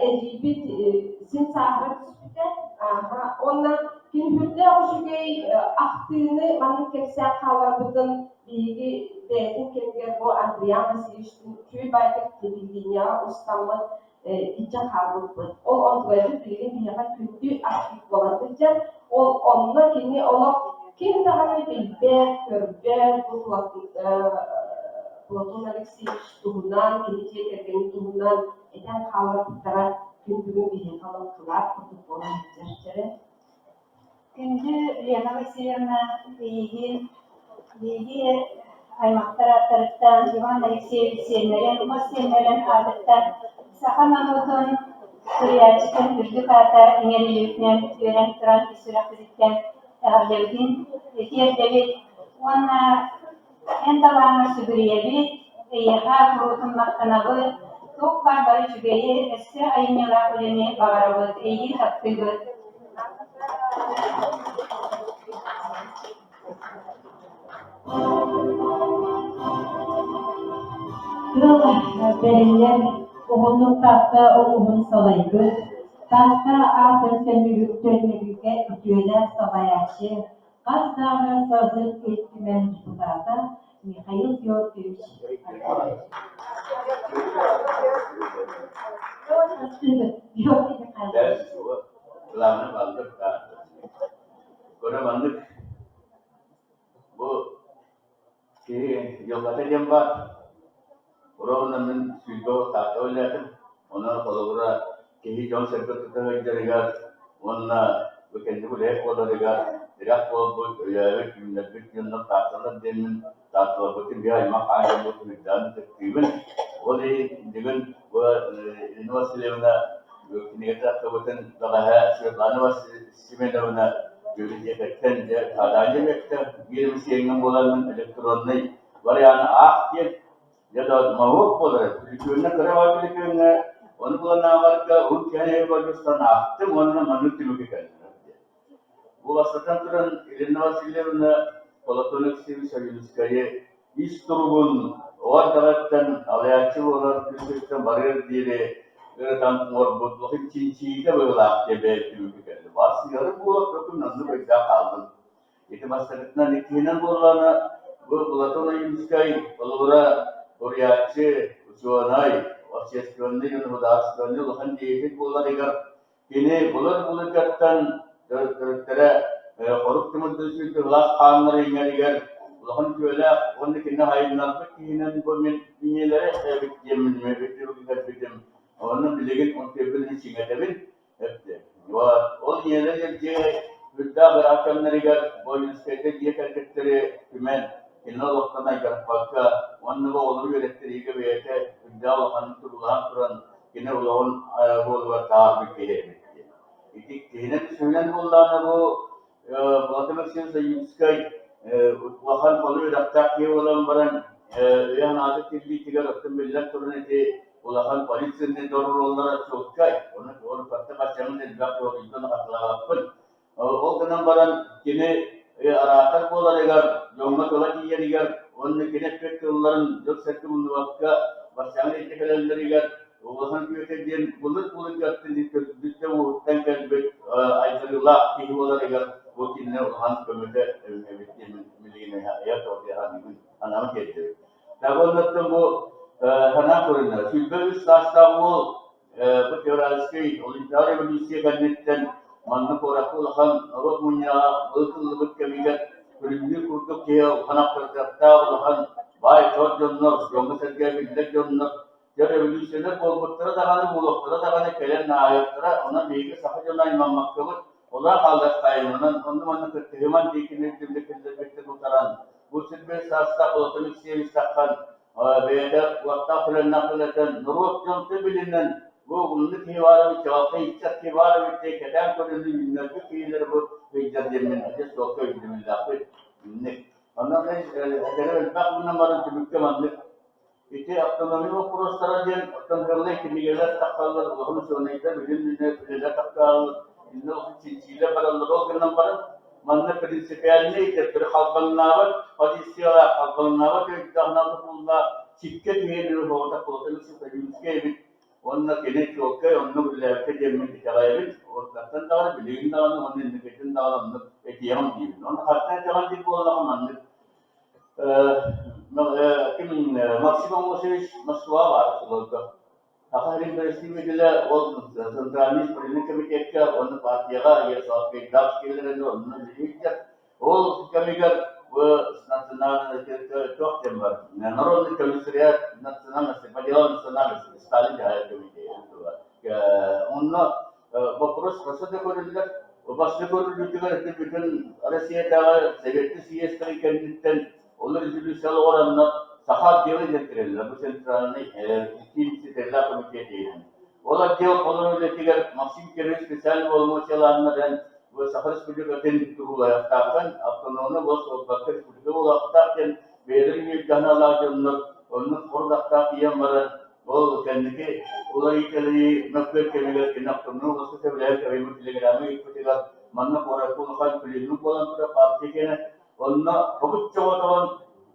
эдьиийбит син сааһыра түспүтэ. Уонна кини сүрдээх үчүгэй ахтыыны маннык кэпсээн хаалларбытын Биһиги бэйэтин кэмигэр бу Андриан Васильевичтыын үчүгэй баайдык телевидениеҕа устаммыт илдьэ хаалбыппыт. Ол онтугайбыт билигин биһиэхэ күндү архив буолан сылдьар. Ол онно кини олох ким даҕаны билбэт, көрбөт бу Платон Алексеевич туһунан, кини дьиэ кэргэнин туһунан этэн хаалларбыттара күн бүгүн биһиэхэ олох кылаат курдук буолан сылдьар. Күндү Лена Васильевна, эйигин биһиги аймахтар ааттарыттан Иван Алексеевич сиэннэрин, хос сиэннэрин аатыттан саха норуотун суруйааччытын үрдүк аата иҥэриллибитинэн үөрэн туран ис сүрэхпититтэн эҕэрдэбитин тиэрдэбит уонна Эн талааҥҥар сүгүрүйэбит, эйиэхэ куруутун махтанабыт, туох баар бары үчүгэйи, өссө айымньылаах үлэни баҕарабыт, эйигин таптыыбыт. Тыал бэриллэн, уһуннук Таатта улууһун салайбыт, Таатта аатын төннөрүүгэ үтүөлээх салайааччы, Хас даҕаны созыв Ил Түмэн депутата Михаил Георгиевич Георгий Михайлович. Главное маннык Көрө маннык бу Киһи дьылҕата диэн баар. Уруогунан мин 20 Таатта үлэлээтим. Онон холобура киһи дьон-сэргэ тута сылдьарыгар уонна бу кэнники үлэһит буоларыгар тирэх буолбут, өйөөбүт, үүннэрбит дьоннор Таатталар диэммин Таатталарбытын биир аймах хаан дьоммутун үрдээн ытыктыыбын. Ол иһин бүгүн бу Ирина Васильевна кинигэтэ тахсыбытын бэҕэһээ Светлана Семеновна библиотекаттан дьэ задание биэрдэ. Биир эмэ сиэҥҥин буоларынан электроннай варианы аах диэн. Дьэ да моһуок буолар. Түлүпүөҥҥэ кыра баар түлүпүөҥҥэ ону булан ааҕарга уһун киһи болдьостон аахтым уонна маннык түмүккэ кэллим диэн. Бу бастатан туран Ирина Васильевна Платон Алексеевич Ойуунускайы ис туругун оҕо эрдэҕиттэн алайааччы буолар күн барыар диэри ырытан оҥорбут улахан чинчийиитэ быһыылаах диэн бэйэм түмүккэ кэллим. Баар сыыһары буолуох көкүм оннук өйдөөх хааллым. Ити бастакытынан иккиһинэн буоллаҕына бу Платон Ойуунускай холобура суруйааччы, учуонай, общественный, государственный улахан деятель буоларыгар Кини былыр-былыргаттан төрүттэрэ хорук тымырдыы сүүрдэ былаас хааннара иҥэригэр Улахан үтүөлээх уонна кини хайыннарбыт киһинэн бу мин ийэлэрэ эбит диэммин өйдүүрбүтүм. Онно билигин онтуйбун мин чиҥэтэбин. Ол ийэлэр дьиэ үрдээх ыраах кэмнэригэр Воинскайга дьиэ кэргэттэри түмэн, кини олохтон айдарпакка уонна бу оҕолору үөрэттэриигэ бэйэтэ үрдээх улаханнык туруулаһан туран кини олоҕун буолугар таһаарбыт киһи эбит диэн. Ити киһинэн үсүһүнэн буоллаҕына бу Владимир Алексеевич Заимскай улахан хонуу үөрэхтээх киһи буолан баран өйө-санаата тиллиитигэр оттон биллэн туран ити улахан полицияны доруоллара чуолкай. Ону уруккаттан баччаҥын элбэх туолуйтан хатылаабаппын. Ол гынан баран кини араатар буоларыгар, дьоҥҥо тыла тиийэригэр уонна кини эппит тылларын дьон-сэргэ умнубакка баччаҥын илдьэ кэлэллэригэр Улахан Бүөтэ диэн былыр-былыргаттан төрдүттэн-ууһуттан кэлбит айдарыылаах киһи буоларыгар бу кинини улахан көмөтө эбит диэн билигин айар тоҕуйаһаныгын анаан тиэрдэбит. Дагоннаттан бу санаан көрүнэ, 23 саастаах уол бу февральскай Олимпиада революция кэнниттэн манна куоракка улахан норуот мунньаҕа ыытыллыбыт кэмигэр күлүмнүүр курдук киһи улахан аптарытыаттаах улахан баай-тот дьоннор, дьоҥҥо-сэргэ биллэр дьоннор Дьэ, революциялар буолбуттара даҕаны, буолуохтара даҕаны кэлэн ааһыахтара, онон биһиги саха дьоно аймаммаккабыт, олоро хаалыахтаайымынан, онно-манна кыттыһыман диэкини өйдөбүлү киллэрбиттэн утаран, бу сирбит саастаах Платон Алексеевич таххан, бэйэтэ уоттаах үлэннээх үлэтэн, норуот дьонтон билинэн, бу умнук киһи баар эбит, чаҕылхай иччэх киһи баар эбит диэн кэтээн көрүүнү үүннэрбит киһилэр бу ыйдар диэммин адьас суолка өйдөбүллээхпит. Инник. Онон этэрэ элбэх гынан баран түмүккэ маннык Ити автономия боппуруостара диэн оттон ыаллыы кинигэлэр тахсаллар, улахан учуонайдар билим үлэлэр тахсаллар, иннэ улахан чинчиилэр бараллар. Ол гынан баран манна принципиальнай төттөрү халбаҥнаабат позициялаах, халбаҥнаабат өйдөөх тутуллаах сиккэ түһэн оҕото Платон Сухомлинскай эбит уонна кини чуолкай оннук үлэлээбитэ диэммин итэҕэйэбин. Уруккаттан даҕаны, билигин даҕаны уонна инникитин даҕаны оннук этиэҕим диибин. Онно хантан итэҕэл диир буоллаҕа маннык Ким Максим Амосович Москва баар сылларга. Саха сирин бэрэстэбиитэлэ ол Центральный исполнительный комитекка уонна партияҕа Ярославскайдаах киэлэрин онно үлэлиир. Ол кэмигэр бу национальный туох диэн бар Народный комиссариат национальности по делам национальности Сталин дьаһайар комитета Онно Боппуруос хаса да көрүллэр. Бастакы көрүллүүтүгэр ити бүтүн Россиятааҕы Советский съезтэрин кэнниттэн ол резолюция олоҕураннар саха отдела диэн тэриллэр. Бу центральный киин ситэрилээх комитет иһинэн. Ол отдел олорор үлэтигэр Максим Кирович специальный боломуочуйалааннар бу Саха Республикатын туруулайахтаахтан автономнай буолар буолбакка республика буолуохтаах диэн бэйэлэрин үөрдэһин дьоннор оннук хорудахтаах тиийэн баран Ол кэнники уларыйыы-тэлэрийии мөккүөр кэмигэр кини автономнай улууска сөбүлэһэр кэбийбит телеграмма ыыппытыгар манна куоракка улахан пленум буолан турар партия киэнэ онно хобуччу оҕотоҕун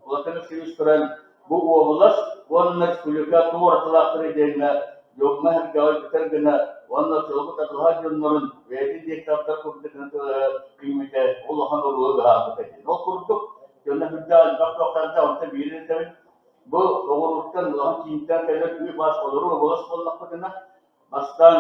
Платон Алексеевич туран бу уобалас уонна республика туох уратылаахтарый диэҥҥэ дьоҥҥо-сэргэҕэ бүтэр гына уонна сылбыт адылаһар дьоннорун бэйэтин диэки тардар курдук күүммүтэ улахан оруолу быһаарбыта диэн. Ол курдук дьоно сүрдээх элбэх туохтардаах онтон биири этэбин Бу оҕуруоттан улахан киинтэн кэлэр үп-ас олору оболос буоллахпытына, бастаан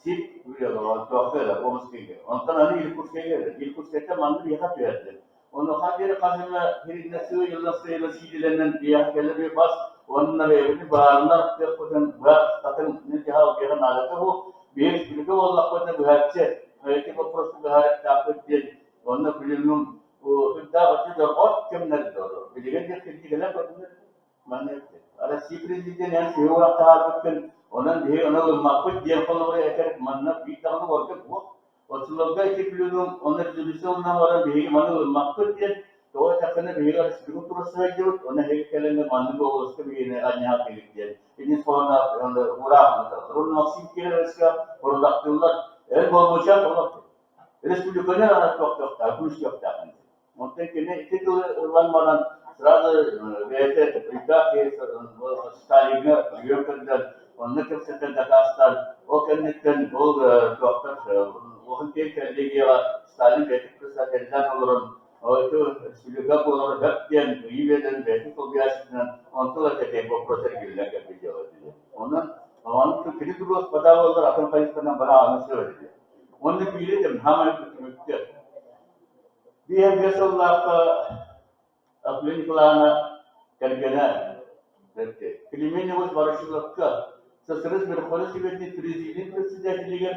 сир туохха эрэ Омскайга, онтон аны Иркутскайга эрэ. Иркутскайтан манна биһиэхэ түһэрдэ. Онуоха диэри хас эмэ сириннэ сыыйылла сыыйылла сиидэлэнэн биһиэхэ кэлэр үп-ас уонна бэйэбитин быһаарынар кыахпытын быһа атын дьаһал биһиэхэ наадата суох. Биһиги республика буоллахпытына быһааччы эти вопросы быһаарыахтаахпыт диэн онно пленум Сүрдээх өттө дьорҕоот кэмнэргэ олор. Билигин да кирдигэлэр көрүнэр. Манна Россия президенэ эн сиһи уурах таһаарбыккын, онон биһи ону ылыммаппыт диэн холобуру этэр манна биир даҕаны ордук буол. Оччолорго ити пленум онно резолюция ылынан баран биһиги маны ылыммаппыт диэн тоҕо этэххинэ биһиги республика тура сылдьыбыт, онно эһиги кэлэн маннык уобаласка биһигини анньаһа кэлит диэн. Ини соһуна ураах ыыталлар. Онно Максим Кировичка орудахтыыллар. Эн болмучат олох Республиканы ааттыахтаах, күүстүөхтээх. Онтон кини ити тылы ылан баран сразу бэйэтэ ыйдаах киһи Сталиҥҥа өйүөн көрдөөн, онно кэпсэтэн дакаастаан, ол кэнниттэн ол туохтар улахан киэҥ коллегияҕа Сталин бэйэтин председателлээн олорон ити республика буолара сөп диэн ыйыы биэрэн бэйэтин солбуйааччытынан онтон ыла кэтээн боппуруос эргиллэн кэлбит дьыала этэ. Онон онон кини туруоспата буоллар атын хайысханан бара аны сөп этэ. Уонна биири этим, хаамай түмүккэ. Биир сыллаахха Акулина Николаевна кэргэнэ Климент Ворошиловка СССР Верховный Советын президиумун председателигэр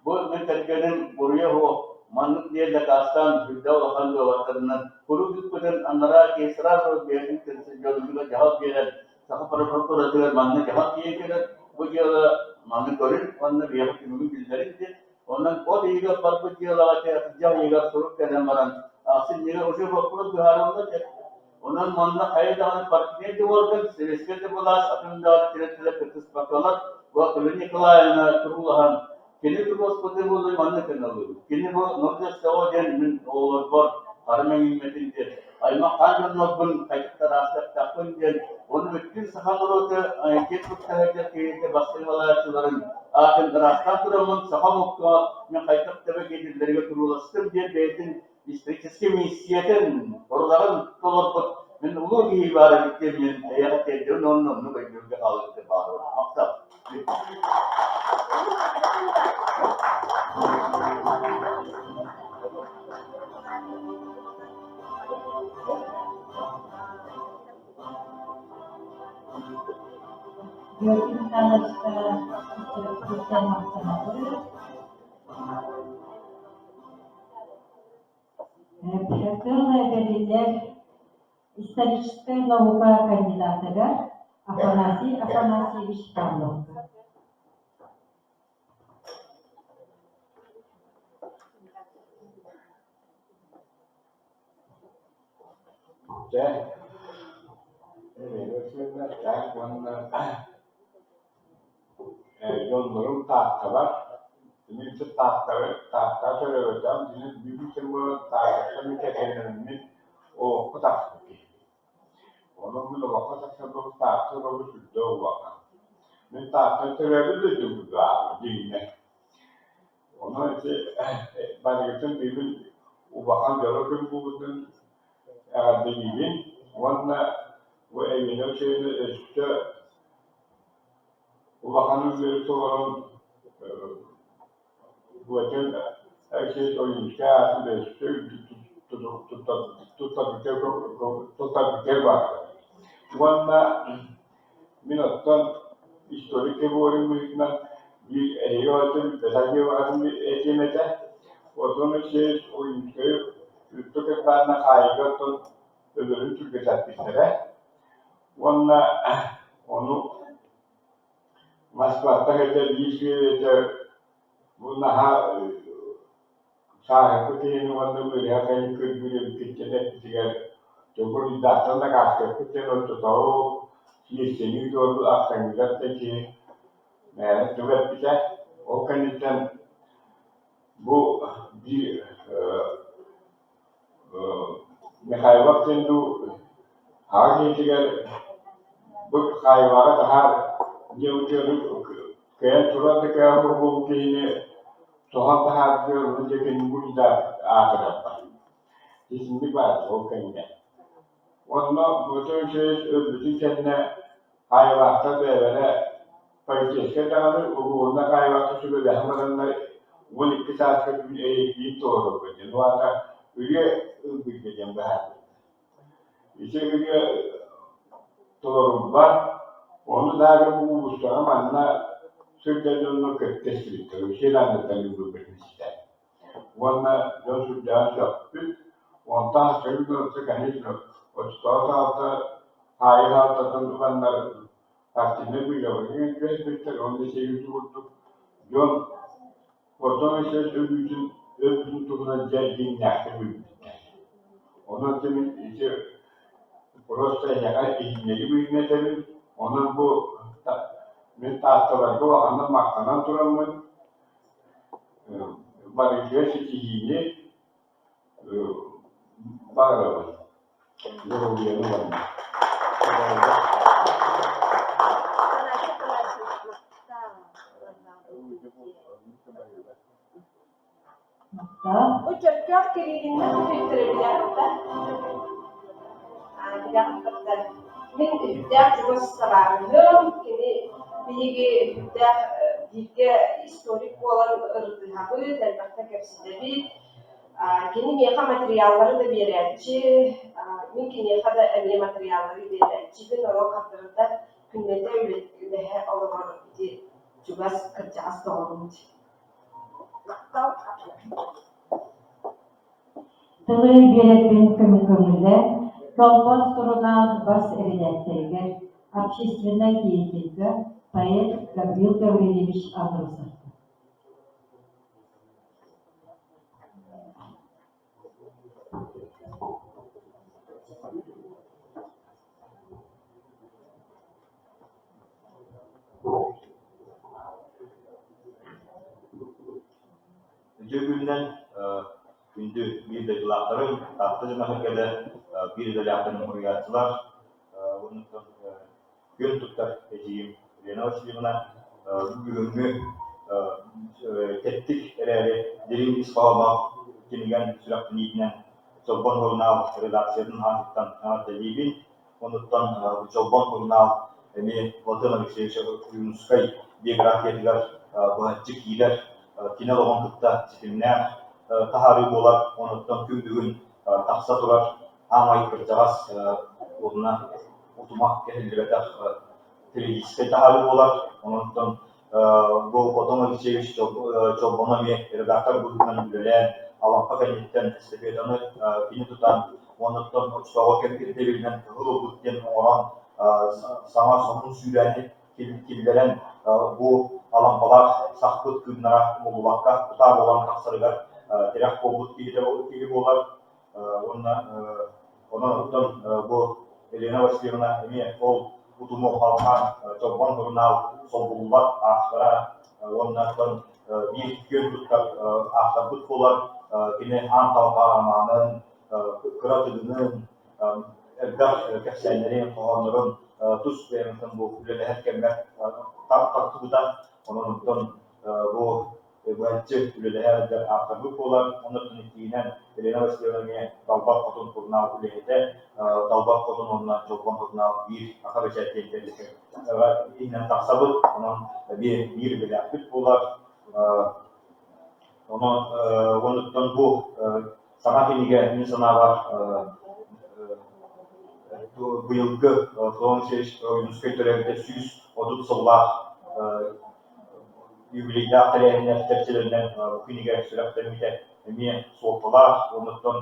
бу мин кэргэним буруйа суох маннык диэн дакаастаан сүрдээх улахан дуобаттарынан куруук ыыппытын анараа киһи сразу бэйэтин дьонугар дьаһал биэрэн Саха прокуратуратыгар манна дьаһал тиийэн кэлэр бу дьыала маны көрүн уонна биһиэхэ түмүгүн биллэрин диэн Онон от ыйыгар барбыт дьыалаҕа атырдьах ыйыгар сурук кэлэн баран, ахсынньыга уже боппуруос быһаарыллар этэ. Онон манна хайа даҕаны партийнай да уорган, советскай да былаас, атын даҕаны тэрилтэлэр кыттыспаккалар, бу Акулина Николаевна туруулаһан, кини туруоспута буолуой манна көмөлүүбүт. Кини бу Нордестеҕо диэн мин оҕолорбор хара мэҥиммэтин диэн аймах хаан дьоннорбун хайдах диэн уонна бүттүүн саха норуота киэн тутта сылдьар киһитэ бастыҥ салайааччыларын аатын ыраахтаан тураммын саха омукка мин хайдах төбө киириллэригэр турууластым диэн бэйэтин историческай миссиятын сорудаҕын толорбут мин улуу киһи баар эбит диэн мин эйиэхэ тиэрдэбин уонна оннук өйдөбүлгэ хаалыахтар баҕарабын. Махтал. Георгий Михайловичка истэн махтанабыт. Тыл бэриллэр историческай наука кандидатыгар Афанасий Афанасьевич Павловка. Дьэ, так уонна дьоннорум Таатталар, мин Тааттары Тааттаҕа төрөөбөтөҕүм, бүгүн сир буолан Тааттаттан мин кэргэннэммит олоххо тахсыбыт киһибин. Онон мин олоххо тахсарбын Таатта олоҕо сүрдээх улахан. Мин Тааттан төрөөбүт дойдум быһаарбыт дьиҥинэн. Онон ити барыгытын бүгүн улахан дьоро күн буолбутун эҕэрдэлиибин уонна бу эйиэнэ үчүгэйи өссө улахан үөрүү толорон Былатын Алексей Ойуунскай аатын өссө туттарбыта баара. Уонна мин оттон историк буоларым быһыытынан биир эһиги оҕотун бэтэх этиэм этэ. Платон Алексеевич Ойуунскайы үрдүк кырдаанна хаайыыга оттон өлөрүн түргэтэппиттэрэ. Уонна ону Москваттан этэ биир сүөһүтэ бу наһаа сааһырбыт киһини уонна ыарыһах киһини көрдүүр эбиккит диэн эппитигэр тугу дакаастыахпыт диэн оччотооҕу сиэссийэни туоруур ахсаҥҥыгар да киһи мээнэ тыл эппитэ. Ол кэнниттэн бу биир Михайлов диэн дуу аҕа киһитигэр бу хаайылааҕы таһаар диэбитигэр кыайан туран да кыайан буолбут киһини соһон таһаарбытыгар ону диэки буруйдаах аатырарбар. Итинник баар ол кэмҥэ. Онно Петр Алексеевич өлбүтүн кэннэ хаайылаахтар бэйэлэрэ полицейскай даҕаны уһугунна хаайылаахтар сүбэлэһэн бараннар 12 сааска түүн эйиэккиин толорорго диэн ол аата ырыа ылбыйга диэн быһаарбыттар. Ити ырыа толоруллар, ону даҕаны бу уулуссаҕа манна сылдьар дьоннор кытта истибиттэр, сир анныттан ылбыппытын истэн. Уонна дьон сүрдээҕин сөхпүт, онтон хаһан конечно, оччотооҕу саҕалта хаайыы хаалтатын ыланнар партийнай быыбарга түбэспиттэр уонна сиэбит курдук дьон Платон Алексеевич өлүүтүн өлбүтүн туһунан дьэ дьиҥнээхтик билбиттэр. Онон мин ити просто эһиэхэ иһиннэри быһыынан этэбин. Онон бу мин Таатталарга улаханнык махтанан тураммын барытыгар ситиһиини баҕарабын. Доруобуйаны уонна. Бу Чөркөөх Кириллиннэр бүтүттэрэ билэҕит да? Билэҕит да? Мин үрдээх чугас табаарыһым, кини биһиги үрдээх бииргэ историк буолан ырытыһабыт, элбэхтэ кэпсэтэбит. Кини миэхэ материаллары да биэрээччи, мин киниэхэ да эмиэ материаллары биэрээччибин, онон хардарыта күннэтэ үлэһэ олорор ити чугас кырдьаҕас доҕорум дии. Тылы биэрэрбин көҥүлэ, Чолбон сурунаал бас эрэдээктэригэр, общественнай деятельгэ, поэт Гаврил Гаврильевич Андросовка. Үтүө күнүнэн күндү биир дойдулаахтарым, Таатта дьоно-сэргэтэ, биир идэлээхтэрин уһуйааччылар, уонна күөн туттар эдьиийим Елена Васильевна бүгүҥҥү тэттик эрээри дириҥ ис хоһоонноох кинигэн сүрэхтэниитинэн Чолбон сурунаал редакциятын аатыттан эҕэрдэлиибин. Онуттан Чолбон сурунаал эмиэ Платон Алексеевич Ойуунускай биографиятыгар быһаччы киирэр, кини олоҕун кытта ситимнээх таһаарыы буолар. Онуттан күн бүгүн тахса турар аамай кырдьаҕас уонна утума кэһиллибэтэх периодическай таһаарыы буолар. Онон бу Платон Алексеевич Чолбону эмиэ редактор быһыытынан үлэлээн, Алампа кэнниттэн эстафетаны кини тутан, уонуттан оччотооҕу кэм ирдэбилинэн кыһыл ылбыт диэн оҥорон, саҥа сонун сүүрээни киллэрэн, бу Алампалаах сахпыт кыымнара умуллубакка кутаа буолан тахсарыгар тирэх буолбут киһи буолар. Уонна онон оттон бу Елена Васильевна эмиэ ол утуму халҕаан Чолбон сурунаал солбуллубат автора уонна оттон биир күөн туттар авторбыт буолар. Кини аан талҕа романын, кыра тыгынын, элбэх кэпсээннэрин, хоһооннорун тус бэйэм бу үлэлэһэр кэммэр тартыбыта. Онон оттон бу быһаччы үлэлэһэ сылдьар ааптарбыт буолар. Онон иккиһинэн Елена Васильевна эмиэ Далбар Хотун сурунаал үлэһитэ, Далбар Хотун уонна Чолбон сурунаал биир саха бэчээттиэн тэрилтэ иһинэн тахсабыт. Онон биир үлэлээхпит буолар. Онон онуттан бу саҥа кинигэ мин санаабар быйылгы Платон Алексеевич Ойуунускай төрөөбүтэ 130 сыллаах юбилейдаах тэрээһиннэр чэрчилэринэн бу кинигэ сүрэхтэммитэ эмиэ суолталаах. Онуттан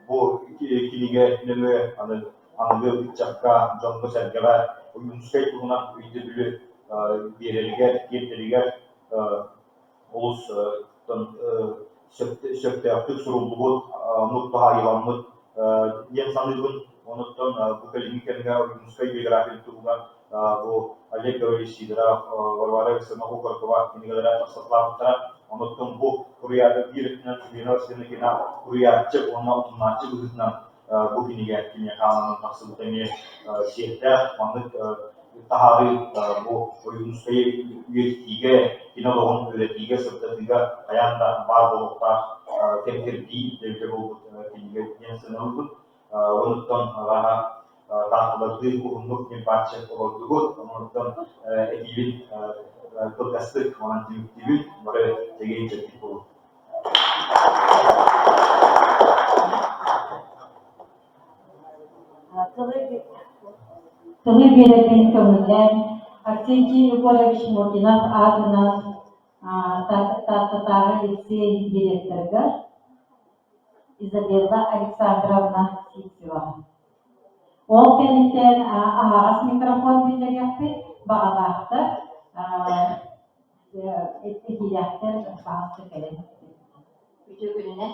бу кинигэ нөҥүө аны аныгы ыччакка, дьоҥҥо-сэргэҕэ Ойуунускай туһунан өйдөбүлү биэрэригэр, тиэрдэригэр олус сөптөөхтүк суруллубут, оннук туһаайыламмыт диэн саныыбын. Онуттан бу кэлиҥҥи кэмҥэ Ойуунускай биографиятын туһунан бу Олег Гаврильевич Сидоров, Варвара Александровна Окорокова кинигэлэрэ тахсалаабыттара. Онуттан бу суруйааччы биир өттүнэн Елена Васильевна суруйааччы уонна утумнааччы быһыытынан бу кинигэ киниэхэ ананан тахсыбыта эмиэ сиэрдээх. Маннык таһаарыы бу Ойуунускайы үйэтитиигэ, кини олоҕун үөрэтиигэ, сырдатыыга хайаан да баар буолуохтаах кэм-кэрдии ирдэбилэ буолбут кинигэ диэн сыаналыыбын. Онуттан арааһа таатталардыы уһуннук ньырбааччы олордугут. Онуттан этиибин кылгастык онон түмүктүүбүн. Бары чэгиэн-чэбдик буолун. Тылы биэрэрбин көҥүллээн Арсентий Егорович Мординов аатынан Тааттатааҕы лицей директорыгар Изабелла Александровна Сивцеваҕа. Ол кэнниттэн аһаҕас микрофон биллэриэхпит, баҕалаахтар этиилээхтэр баҕаска кэлэн Үтүө күнүнэн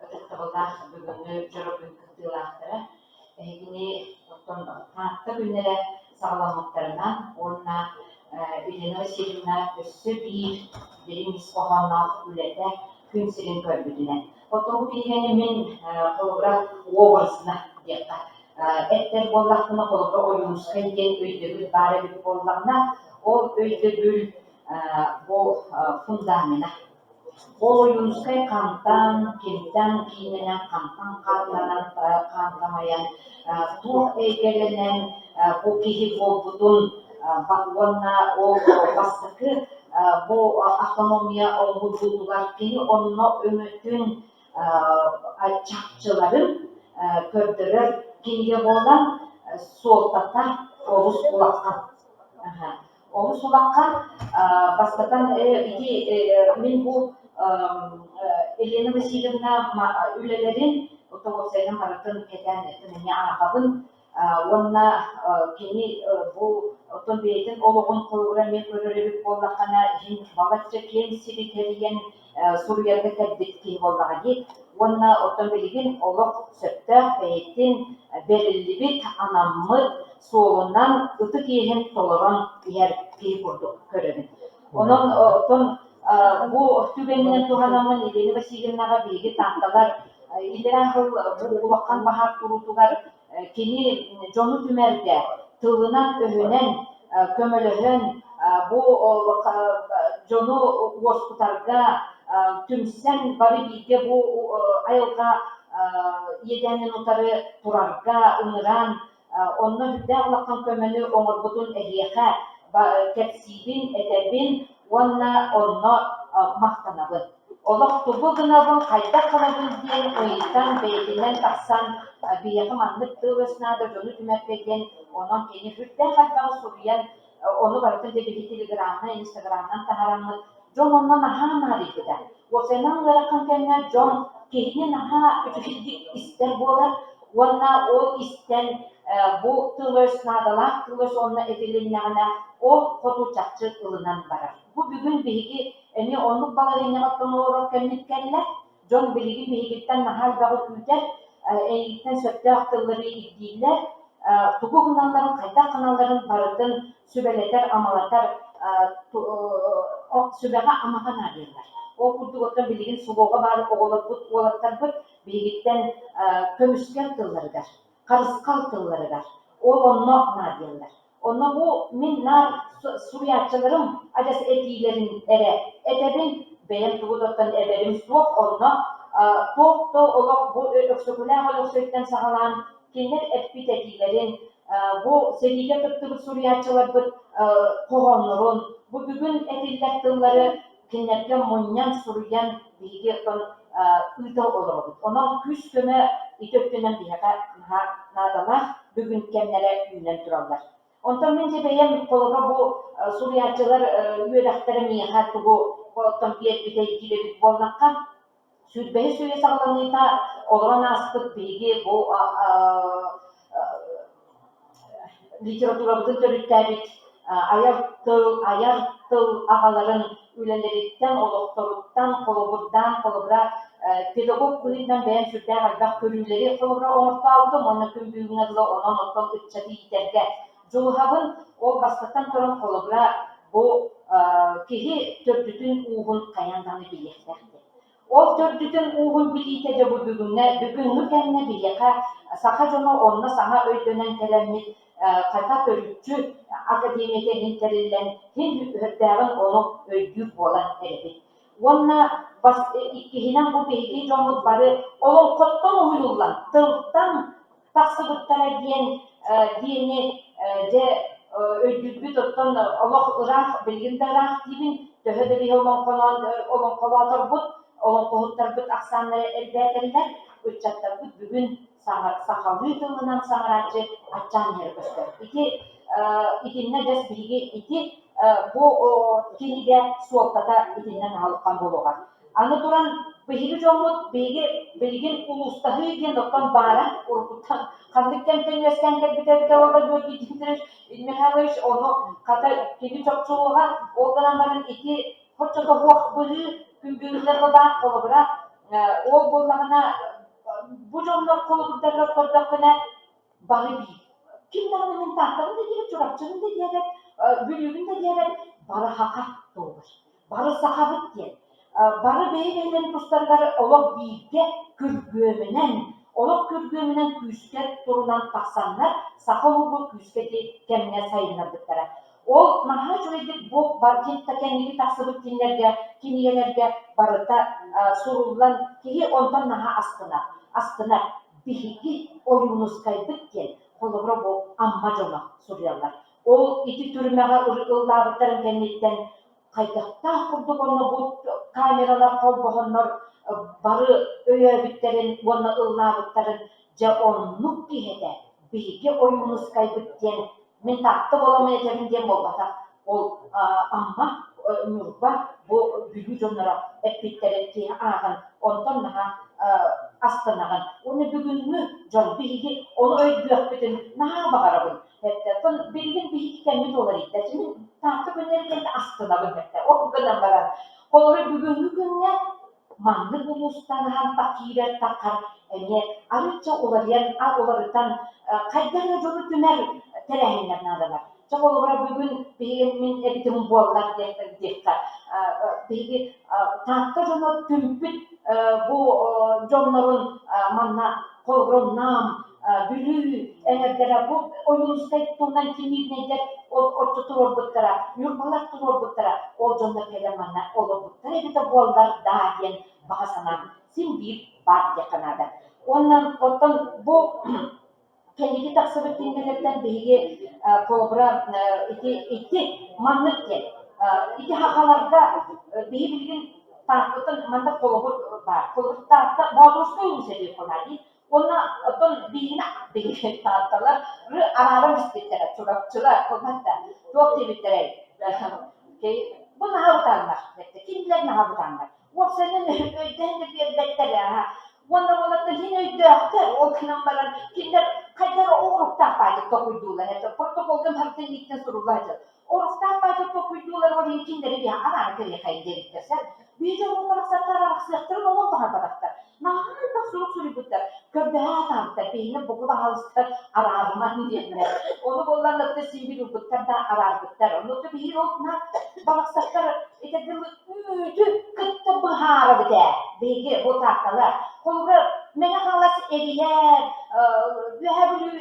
ытыктабыллаах бүгүҥҥү дьоро күн кыттыылаахтара эһигини оттон Таатта күннэрэ саҕаламмыттарынан уонна Елена Васильевна өссө биир дириҥ ис хоһоонноох үлэтэ күн сирин көрбүтүнэн. Оттон бу кинигэни мин холобура образно диэххэ эттэр буоллахпына холобура Ойуунускай диэн өйдөбүл баар эбит буоллаҕына ол өйдөбүл бу фундамена Ол Ойуунускай хантан, кимтэн киинэнэн, хантан хааннанан, хаантамайан, туох эйгэлэнэн бу киһи буолбутун уонна ол бастакы бу автономия оҥоһуллуутугар кини онно өҥөтүн чахчыларын көрдөрөр кинигэ буолан суолтата олус улахан. Олус улахан. Бастатан ити мин бу Елена Васильевна үлэлэрин уопсайынан барытын кэтээн эмиэ ааҕабын. Уонна кини бу оттон бэйэтин олоҕун холобура эмиэ көрөр эбит буоллаххына, иһин балачча киэҥ сири кэрийэн суруйарга кэлбит киһи буоллаҕа дии. Уонна оттон билигин олох сөптөөх бэйэтин бэриллибит, анаммыт суолунан ытык иэһин толорон иһэр киһи курдук көрөбүн. Онон оттон бу түгэнинэн туһанаммын Елена Васильевнаҕа биһиги таатталар иллэрээ сыл бу улахан баһаар туруутугар кини дьону түмэргэ тылынан-өһүнэн көмөлөһөн бу дьону уоскутарга түмсэн бары бииргэ бу айылҕа иэдээнин утары турарга ыҥыран Онно сүрдээх улахан көмөнү оҥорбутун эһиэхэ кэпсиибин, этэбин уонна онно махтанабын. Олох тугу гынабын, хайдах гынабын диэн ыйытан, бэйэтинэн тахсан биһиэхэ маннык тыл-өс наада дьону түмэргэ диэн, онон кини сүрдээх элбэҕи суруйан, ону барытын дьэ биһи телеграмынан, инстаграмынан таһаараммыт дьон онно наһаа наадыйбыта. Уопсайынан ыарахан кэмҥэ дьон киһини наһаа үчүгэйдик истэр буолар уонна ол истэн бу тыл-өс наадалаах тыл-өс уонна этилиннэҕинэ ол хоту чахчы ылынан барар. Бу бүгүн биһиги эмиэ оннук балаһыанньаҕа олорор кэммит кэллэ. Дьон билигин биһигиттэн наһаа элбэҕи күүтэр, эйигиттэн сөптөөх тыллары ирдииллэр, тугу гыналларын, хайдах гыналларын барытын сүбэлэтэр-амалатар сүбэҕэ-амаҕа наадыйаллар. Ол курдук оттон билигин СВО-ҕа баар оҕолорбут, уолаттарбыт биһигиттэн көмүскэл тылларыгар, харысхал тылларыгар ол онно наадыйаллар. Онно бу мин наар суруйааччыларым адьас этиилэрин эрэ этэбин, бэйэм тугу да оттон эбэрим суох, онно туох да олох бу Өксөкүлээх Өлөксөйтөн саҕалаан кинилэр эппит этиилэрин, бу сэриигэ кыттыбыт суруйааччыларбыт хоһооннорун, бу бүгүн этиллэр тыллары кинилэргэ мунньан, суруйан биһиги оттон ыыта олоробут. Онон күүс-көмө ити өттүнэн биһиэхэ наһаа наадалаах бүгүн кэмнэрэ үүнэн тураллар. Онтон мин дьэ бэйэм холобура бу суруйааччылар үөрэхтэрэ миэхэ тугу оттон биэрбитэй диир эбит буоллахха, сүүрбэһис үйэ саҕаланыыта олорон ааспыт биһиги бу литературабытын төрүттээбит айар тыл, айар тыл аҕаларын үлэлэриттэн, олохторуттан холобурдаан, холобура педагог быһыытынан бэйэм сүрдээх элбэх көрүүлэри холобура оҥортообутум уонна күн бүгүҥҥэ дылы онон оттон ыччаты иитэргэ дьулуһабын. Ол бастатан туран холобура бу киһи төрдүтүн ууһун хайаан даҕаны билиэхтээх диэн. Ол төрдүтүн ууһун билиитэ дьэ бу бүгүҥҥэ бүгүҥҥү кэмҥэ биһиэхэ саха дьоно онно саҥа өйдөнөн кэлэммит хата төрүччү академията иһин тэриллэн иһин үһүрдээҕин ону өйдүүр буолан эрэбит. Уонна бас иккиһинэн бу биһиги дьоммут бары олоҥхоттон уһуйуллан тылтан тахсыбыттара диэн диэни дьэ өйдүүрбүт оттон олох ыраах билигин да ыраах диибин төһө да биһи олоҥхоноон олоҥхолооторбут олоҥхоһуттарбыт ахсааннара элбээтэллэр ыччаттарбыт бүгүн сахалыы тылынан саҥарааччы аччаан иһэрэ көстөр ити итиннэ дьэс биһиги ити бу кинигэ суолтата итиннэ наһалыкхан буолуоҕа Аны туран, биһиги дьоммут, биһиги билигин улуустаһыы диэн оттон баара уруккуттан ханнык кэмтэн үөскээн кэлбитэ эбитэ буолла Георгий Дмитриевич Михайлович ону хата кини чопчулуоҕа, ол гынан баран ити хоччотоһуох быһыы күн бүгүннэр баар холобура ол буоллаҕына бу дьоннор холобурдарыгар көрдөххүнэ бары биир. Ким даҕаны мин Тааттабын да диэбэт, Чурапчыбын да диэбэт, Бүлүүбүн да диэбэт, бары хаха туолар. Бары сахабыт диэн. Бары бэйэ-бэйэлэрин тустарыгар олох бииргэ күргүөмүнэн, олох күргүөмүнэн күүскэ турунан тахсаннар, саха омугу күүскэ ити кэмҥэ сайыннарбыттара. Ол наһаа үчүгэйдик бу кэнники тахсыбыт кинилэргэ, кинигэлэргэ барыта суруллан, киһи онтон наһаа астынар. Астынар. Биһиги Ойуунускайбыт диэн, холобура бу Амма дьоно суруйаллар. Ол ити түрмэҕэ ыллаабыттарын кэнниттэн. Хайдахтаах курдук онно бу камералар холбоһоннор бары өйөөбүттэрин уонна ыллаабыттарын дьэ оннук киһи этэ биһиги Ойуунускайбыт диэн мин Таатта буоламмын этэбин диэн буолбатах ол Амма Ньурба бу Бүлүү дьонноро эппиттэрин киһи ааҕан онтон наһаа астынаҕын уонна бүгүҥҥү дьон биһиги ону өйдүөхпүтүн наһаа баҕарабын Оттон билигин биһиги кэммит уларыйда. Мин Таатта күннэриттэн астынабын эттэ. Ол гынан баран, холобур бүгүҥҥү күҥҥэ маннык улуустан аһан киирэр таххар эмиэ арыычча уларыйан, уларытан хайдах эрэ дьону түмэр тэрээһиннэр наадалар. Чэ холобура бүгүн биһиги мин эбитим буоллар диэххэ биһиги Таатта дьоно түмпүт бу дьоннорун манна холобура Нам Бүлүү эҥэрдэрэ бу Ойуунускай туһунан кимиирнэйдэр оччо туруорбуттара, Ньурбалар туруорбуттара, ол дьоннор кэлэн манна олорбуттар эбитэ буоллар даа диэн баҕа санаам син биир баар диэххэ наада. Уонна оттон бу кэнники тахсыбыт кинигэлэртэн биһиги холобура ити ити маннык диэн ити хахаларга биһи билигин Тааттаттан манна холобур баар. Холобур Таатта Боотурускай улуус эбит дии. Уонна оттон биһигини биһиги таатталар арааран испиттэрэ, чурапчылар, да туох диэбиттэрэй бу наһаа бытааннар, кинилэр наһаа бытааннар. Уопсайынан өйдөөн да биэрбэттэр ээ. Уонна уолаттар иһин өйдөөхтөр, ол гынан баран кинилэр хайдах эрэ оҕуруктаах баайдык толкуйдууллар это протоколга барытын ииттэн сурулла сылдьар. Оруктаах баайдык толкуйдуулар ол иһин кинилэри биһи араара кэлиэхэйин диэбиттэр сэр. Биир дьоммут барахсаттар арахсыахтарын олох баҕарбатахтар. Наһаа элбэх сурук суруйбуттар. Көрдөһө сатаабыттар. Биһини бука баһаалыста араарыман диэннэр. Ону буоллар да син биир ылбыттар да араарбыттар. Ону биһиги ол барахсаттар итирдим үүтү кытта быһаарабыт ээ. Биһиги бу таатталар. Холобура, Мэҥэ Хаҥалас эрийэр, Үөһээ Бүлүү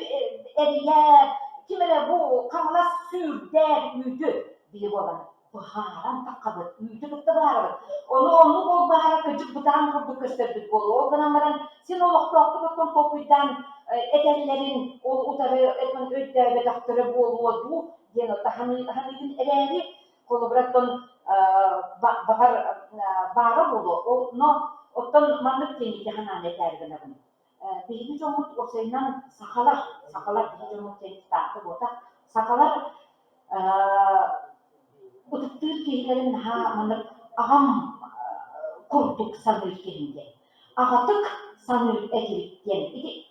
эрийэр, ким эрэ бу Хаҥалас сүүрдэр үүтү биһи буолан быһааран таххабыт, үүтү кытта быһаарабыт. Ону оннук ол быһаара кырдьык бытаан курдук көстөрбүт буолуо. Ол гынан баран син олохтоохтук оттон толкуйдаан этэллэрин ол утары өйдөөбөтөхтөрө буолуо дуу диэн ханыыгын эрээри холобура оттон баҕар баара буолуо. Ол но оттон маннык диэн ити санааны этээри гынабын. Биһиги дьоммут уопсайынан сахалар, сахалар биһиги дьоммут диэн таатта буотах, сахалар ытыктыыр киһилэрин наһаа маннык аҕам курдук саныыр киһим диэн. Аҕатык саныыр этибит диэн ити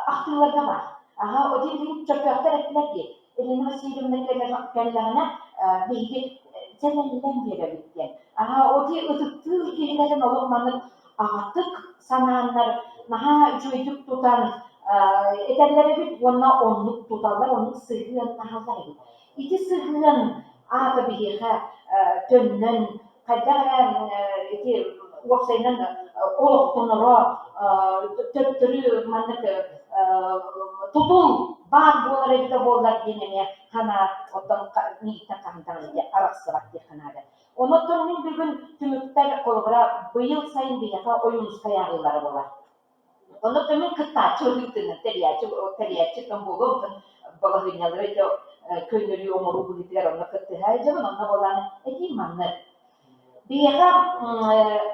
ахтыыларга баар. Аһа, один күн чөркөөхтөр эттилэр дии, Елена Васильевна кэллэҕинэ биһиги сэлэллэн биэрэбит диэн. Аһа, оти ытыктыыр киһилэрин олох маннык аҕатык санааннар наһаа үчүгэйдик тутан этэллэр эбит уонна оннук туталлар, оннук сыһыаннаһаллар эбит. Ити сыһыан аата биһиэхэ төннөн хайдах эрэ ити уопсайынан олохтоноро төттөрү маннык тутул баар буолар эбитэ буоллар диэн эмиэ санаа оттон миигиттэн хаһан даҕаны арахсыбат диэххэ наада. Онон мин бүгүн түмүктэр холобура быйыл сайын биһиэхэ Ойуунускай ааҕыылара буолар. Онно мин кыттааччы быһыытынан тэрийээччи тэрийээччи кым буолуом балаһыанньалары көннөрүү оҥоруу быһыытыгар онно кыттыһа сылдьабын. Онно буолан этиим маннык. Биһиэхэ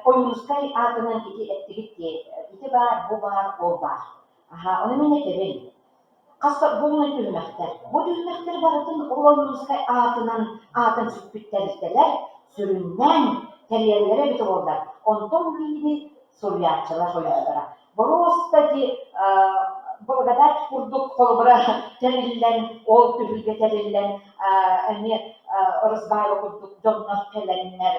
Ойуунускай аатынан ити эттигит дии, ити баар, бу баар, ол баар. Аһаа, ону мин этэбин. Хас да буолунай түһүмэхтэр. Бу түһүмэхтэр барытын ол Ойуунускай аатынан аатын сүкпүт тэрилтэлэр сүрүннээн тэрийэллэрэ эбитэ буоллар, онтон биири суруйааччылар сойуустара. Боруоста ити благодать курдук холобура тэриллэн, ол түһүлгэ тэриллэн эмиэ Росбаева курдук дьоннор кэлэннэр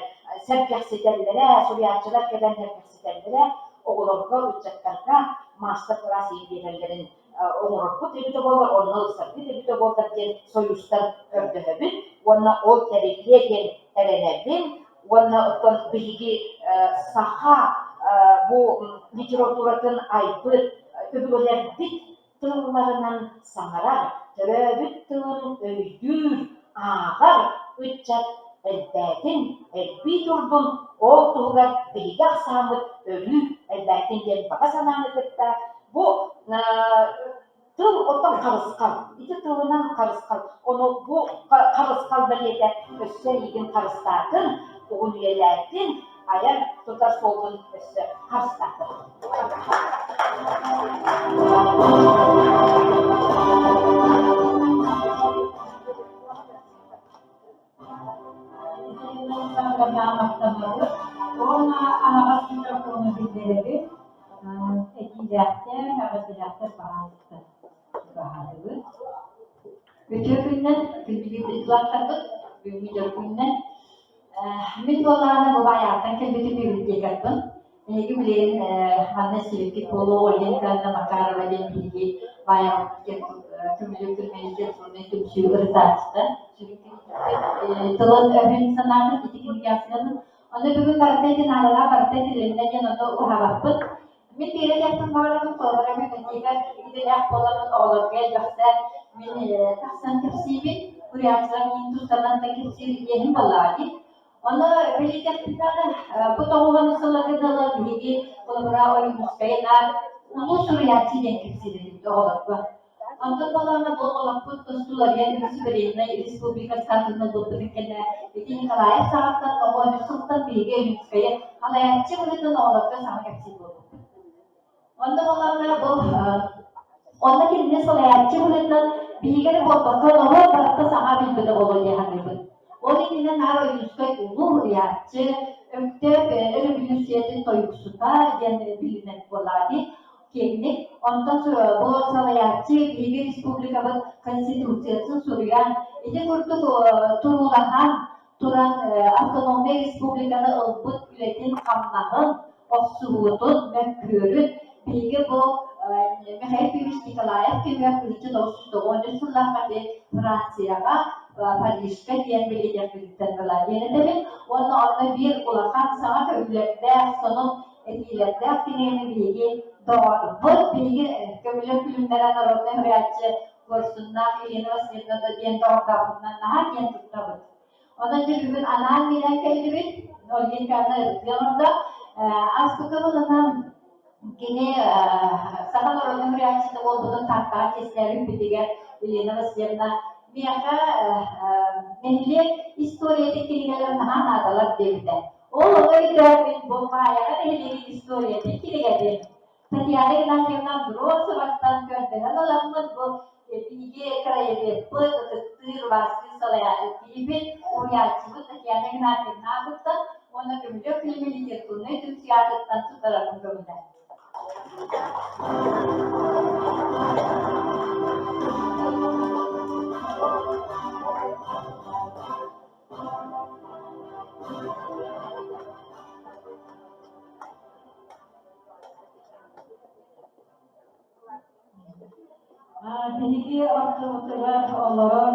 сэргэхситэллэрэ, суруйааччылар кэлэн сэргэхситэллэрэ, оҕолорго, ыччаттарга маастар-кылаас биэрэллэрин оҥорорбут эбитэ буоллар, онно ылсарбыт эбитэ буоллар диэн сойуустан көрдөһөбүт уонна ол тэриллиэ диэн эрэнэбин уонна оттон биһиги саха бу литературатын айбыт өбүгэлэрбит тылларынан саҥарар, төрөөбүт тылын өйдүүр, ааҕар ыччат элбээтин, элбии турдун, ол туһугар биһиги ахсааммыт өрүү элбээтин диэн баҕа санааны кытта бу. Тыл оттон харысхал. Ити тылынан харысхал. Ону бу харысхал бэлиэтэ өссө эйигин харыстаатын, уһун үйэлээтин, айар тутар суолгун өссө харыстаатын. Махтанабыт уонна аһаҕас микрофону биллэрэбит. Этиилээхтэр, эҕэрдэлээхтэр пожалуйста, чугаһаатыбыт. Үтүө күннэн, күндү дойдулаахтарбыт, бүгүҥҥү дьоро күнүнэн. Мин буоллаҕына бу Баайаҕаттан кэлбитим библиотекарбын. Эһиги билигин манна истибиккит буолуо Ольга Макарова диэн биһиги Баайаҕабыт көмүлүөк күлүмэ литературнай түмсүү ырытааччыта. Тылын-өһүн санаатын ити кинигэ Ону бүгүн барыта ити наадалаах барыта этилиннэ диэн ону уһаабаппыт. Мин биэрэ диэхпин баҕарабын, холобура библиотека идэлээх буоламмын оҕолорго элбэхтэ мин тахсан кэпсиибин, куриациялар миин тустарынан да кэпсиир иэһим буоллаҕа дии. Ону бэлиэтиэхпин даҕаны, бу тоҕуһун сылларга дылы биһиги холобура Ойуунускайы наар улуу суруйааччы диэн кэпсиир этибит оҕолорго. Онтон буоллаҕына бу олохпут тустуларыйан сувереннай республика статуһун ылбыппытын кэннэ ити Николаев саҕаттан тоҕуонус сылтан биһиги Ойуунускайы халайааччы быһыытынан оҕолорго саҥа кэпсиир буолбуппут. Онно буоллаҕына бу онно кинини салайааччы быһыытынан биһиги эрэ буолбакка норуот барыта саҥа билбитэ буолуо дии саныыбын. Ол иннинэ наар Ойуунускай улуу суруйааччы, Өктөөп өрөбүлүүссүйэтин тойуксута диэн билинэн буоллаҕа дии. Киэҥник. Онтон бу салайааччы биһиги республикабыт Конституциятын суруйан, ити курдук туруулаһан туран автономнай республиканы ылбыт үлэтин-хамнаһын, охсуһуутун, мөккүөрүн биһиги бу Михаил Ефимович Николаев кэмигэр 1993 сыллаахха Францияҕа Парижка диэн бэлиэтиэхпититтэн ыла диэн этэбин уонна онно биир улахан саҥа көрүүлэрдээх сонун этиилэрдээх кинигэни биһиги доҕорбут биһиги көмүлүөк күлүмнэрэ народнай суруйааччы Куорсуннаах Елена Васильевна диэн доҕордоохпутунан наһаа киэн туттабыт. Онон дьэ бүгүн анаан минээн кэллибит. Ольга Николаевна ырытыы оҥордо. Ааспыкка буланан кини саха народнай суруйааччыта буолбутун Тааттаҕа чиэстээбиппитигэр Елена Васильевна миэхэ нэһилиэк историятын кинигэлэр наһаа наадалар диэбитэ. Ол оҕо өйдөөммүн бу Маайаҕа нэһилиэгин историятын кинигэтин Татьяна Игнатьевна Андросоваттан көрдөһөн ыламмыт бу биһиги краеведпыт, ытыктыыр, убаастыыр салайааччы киһибит, уһуйааччыбыт Татьяна Игнатьевна аатыттан уонна Көмүлүөк күлүмэ литературнай түмсүү аатыттан туттарарбын көҥүлэ. Биһиги ортобутугар олорор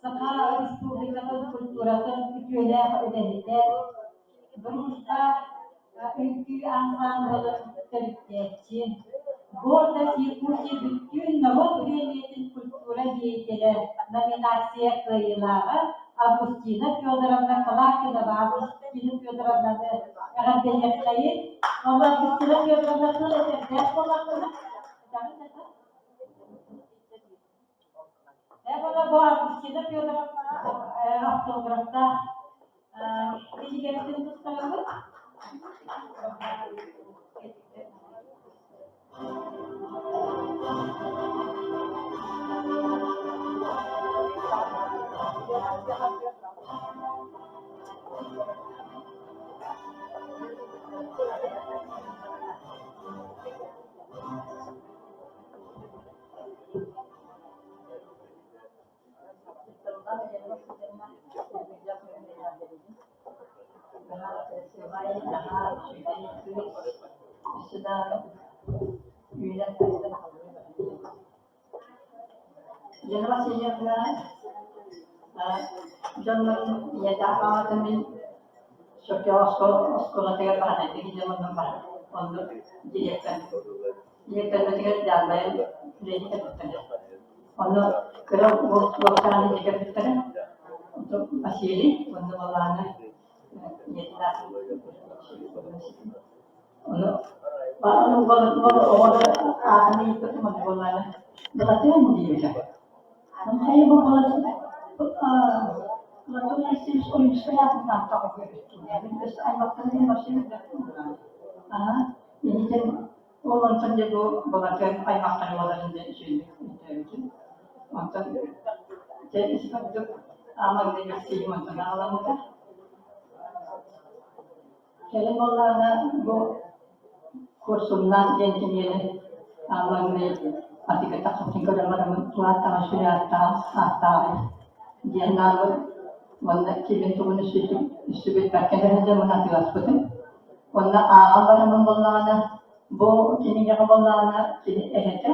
Саха Республикатын культуратын үтүөлээх үлэһитэ, Дружба үҥкүү ансаамбылын төрүттээччи, Гордость Якутии бүттүүн норуот бириэмийэтин культура деятелэ номинация кыайыылааҕа Августина Федоровна Калакинова Августина Федоровнаны эҕэрдэлиэххэйин. Онно Августина Федоровна тыл этэрдээх буоллаххына, этэҕин этэ. Ээ, бу Августина Федоровна автографтаах кинигэбитин туттарабыт. Лена Васильевна дьоннорун ийэлээх аҕата мин Сөргөҕө оскуолатыгар баһан биһиги онно баһан онно директор директорбытыгар дьааллайан үлэлии кэлбиттэрэ. Онно кыра уол уолчааны илдьэ кэлбиттэрэ. Онтон Василий уонна Балаана ийэтин аатын Ону Оҕону аатын ыйыппытым буоллаҕына Былатыан диэбитэ. Хайа бу Платон Алексеевич Ойуунускай аатын ааттаах эбит Мин аймахтарын иһин вообще билбэппин Аһа, инитин ол онтон дьэ бу Былатыан аймахтары буоларын дьэ үчүгэйдик өйдөөбүтүм. Онтон дьэ ити курдук аамаҥнай билсиһим онтон аҕаламмыта. Кэлин буоллаҕына бу Куорсуннаах диэн кинигэни маҥнай атыыга тахсыбытын көрөн бараммын турааттаҕа сүрэ ааттаах ааттааҕый диэн наабыт уонна кимин тугун үссүбүппэккэ да сылдьаммын атыыласпытым. Уонна ааҕан бараммын буоллаҕына бу кинигэҕэ буоллаҕына кини эһэтэ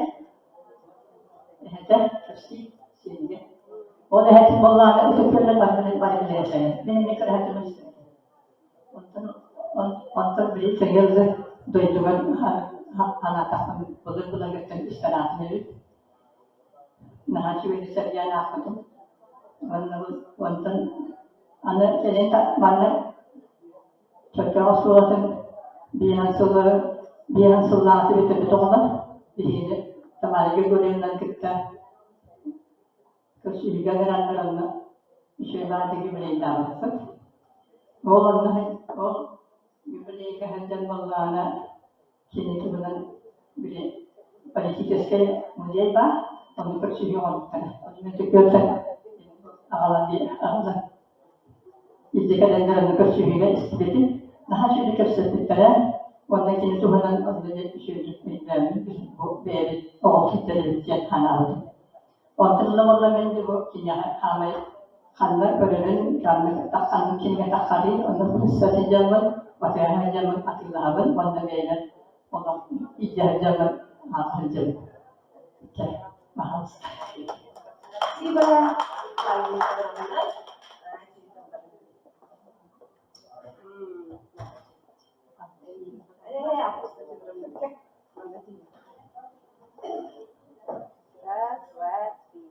эһэтэ кэпсиир сиэнигэр. Ол эһэтин буоллаҕына ытык күөллэр барытын бары билэр Мин эмиэ кыраһатым истибитим. Онтон били Тэгэллэ дойдугар анаатахпын былыр-былыргыттан истэр аатым эбит. Наһаа үчүгэйдик сэргээн аахпытым. Уонна онтон аны кэлин манна Чөркөөх оскуолатын биэһэн сылы биэһэн сыллааҕыта бүтэрбит оҕолор биһигини Тамара Григорьевнаны кытта Көрсүһүүгэ ыҥыраннар онно үчүгэй баҕайытык юбилейдаабыппыт. Ол онно ол юбилейга сылдьан буоллаҕына кини туһунан били политическай музей баар, онно көрсүһүү оҥорбуттара. Ону мин түкүөртэн аҕалан аҕалан илдьэ кэлэннэр онно көрсүһүүгэ истибитим. Наһаа үчүгэйдик кэпсэппиттэрэ уонна кини туһунан онно үчүгэйдик өйдөөммүт бу бэйэбит оҕобут иттэрибит диэн санаабытым. Онтон ыла буолла мин бу киниэхэ хаамай ханна көрөрүн, ханна тахсан кинигэ тахсарый, онно сылдьа сылдьаммын, батыһа сылдьаммын атыылаһабын уонна бэйэбэр олох илдьэ сылдьаммын ааҕа сылдьабын. Чэ, пожалуйста. Спасибо. Раз, два, три.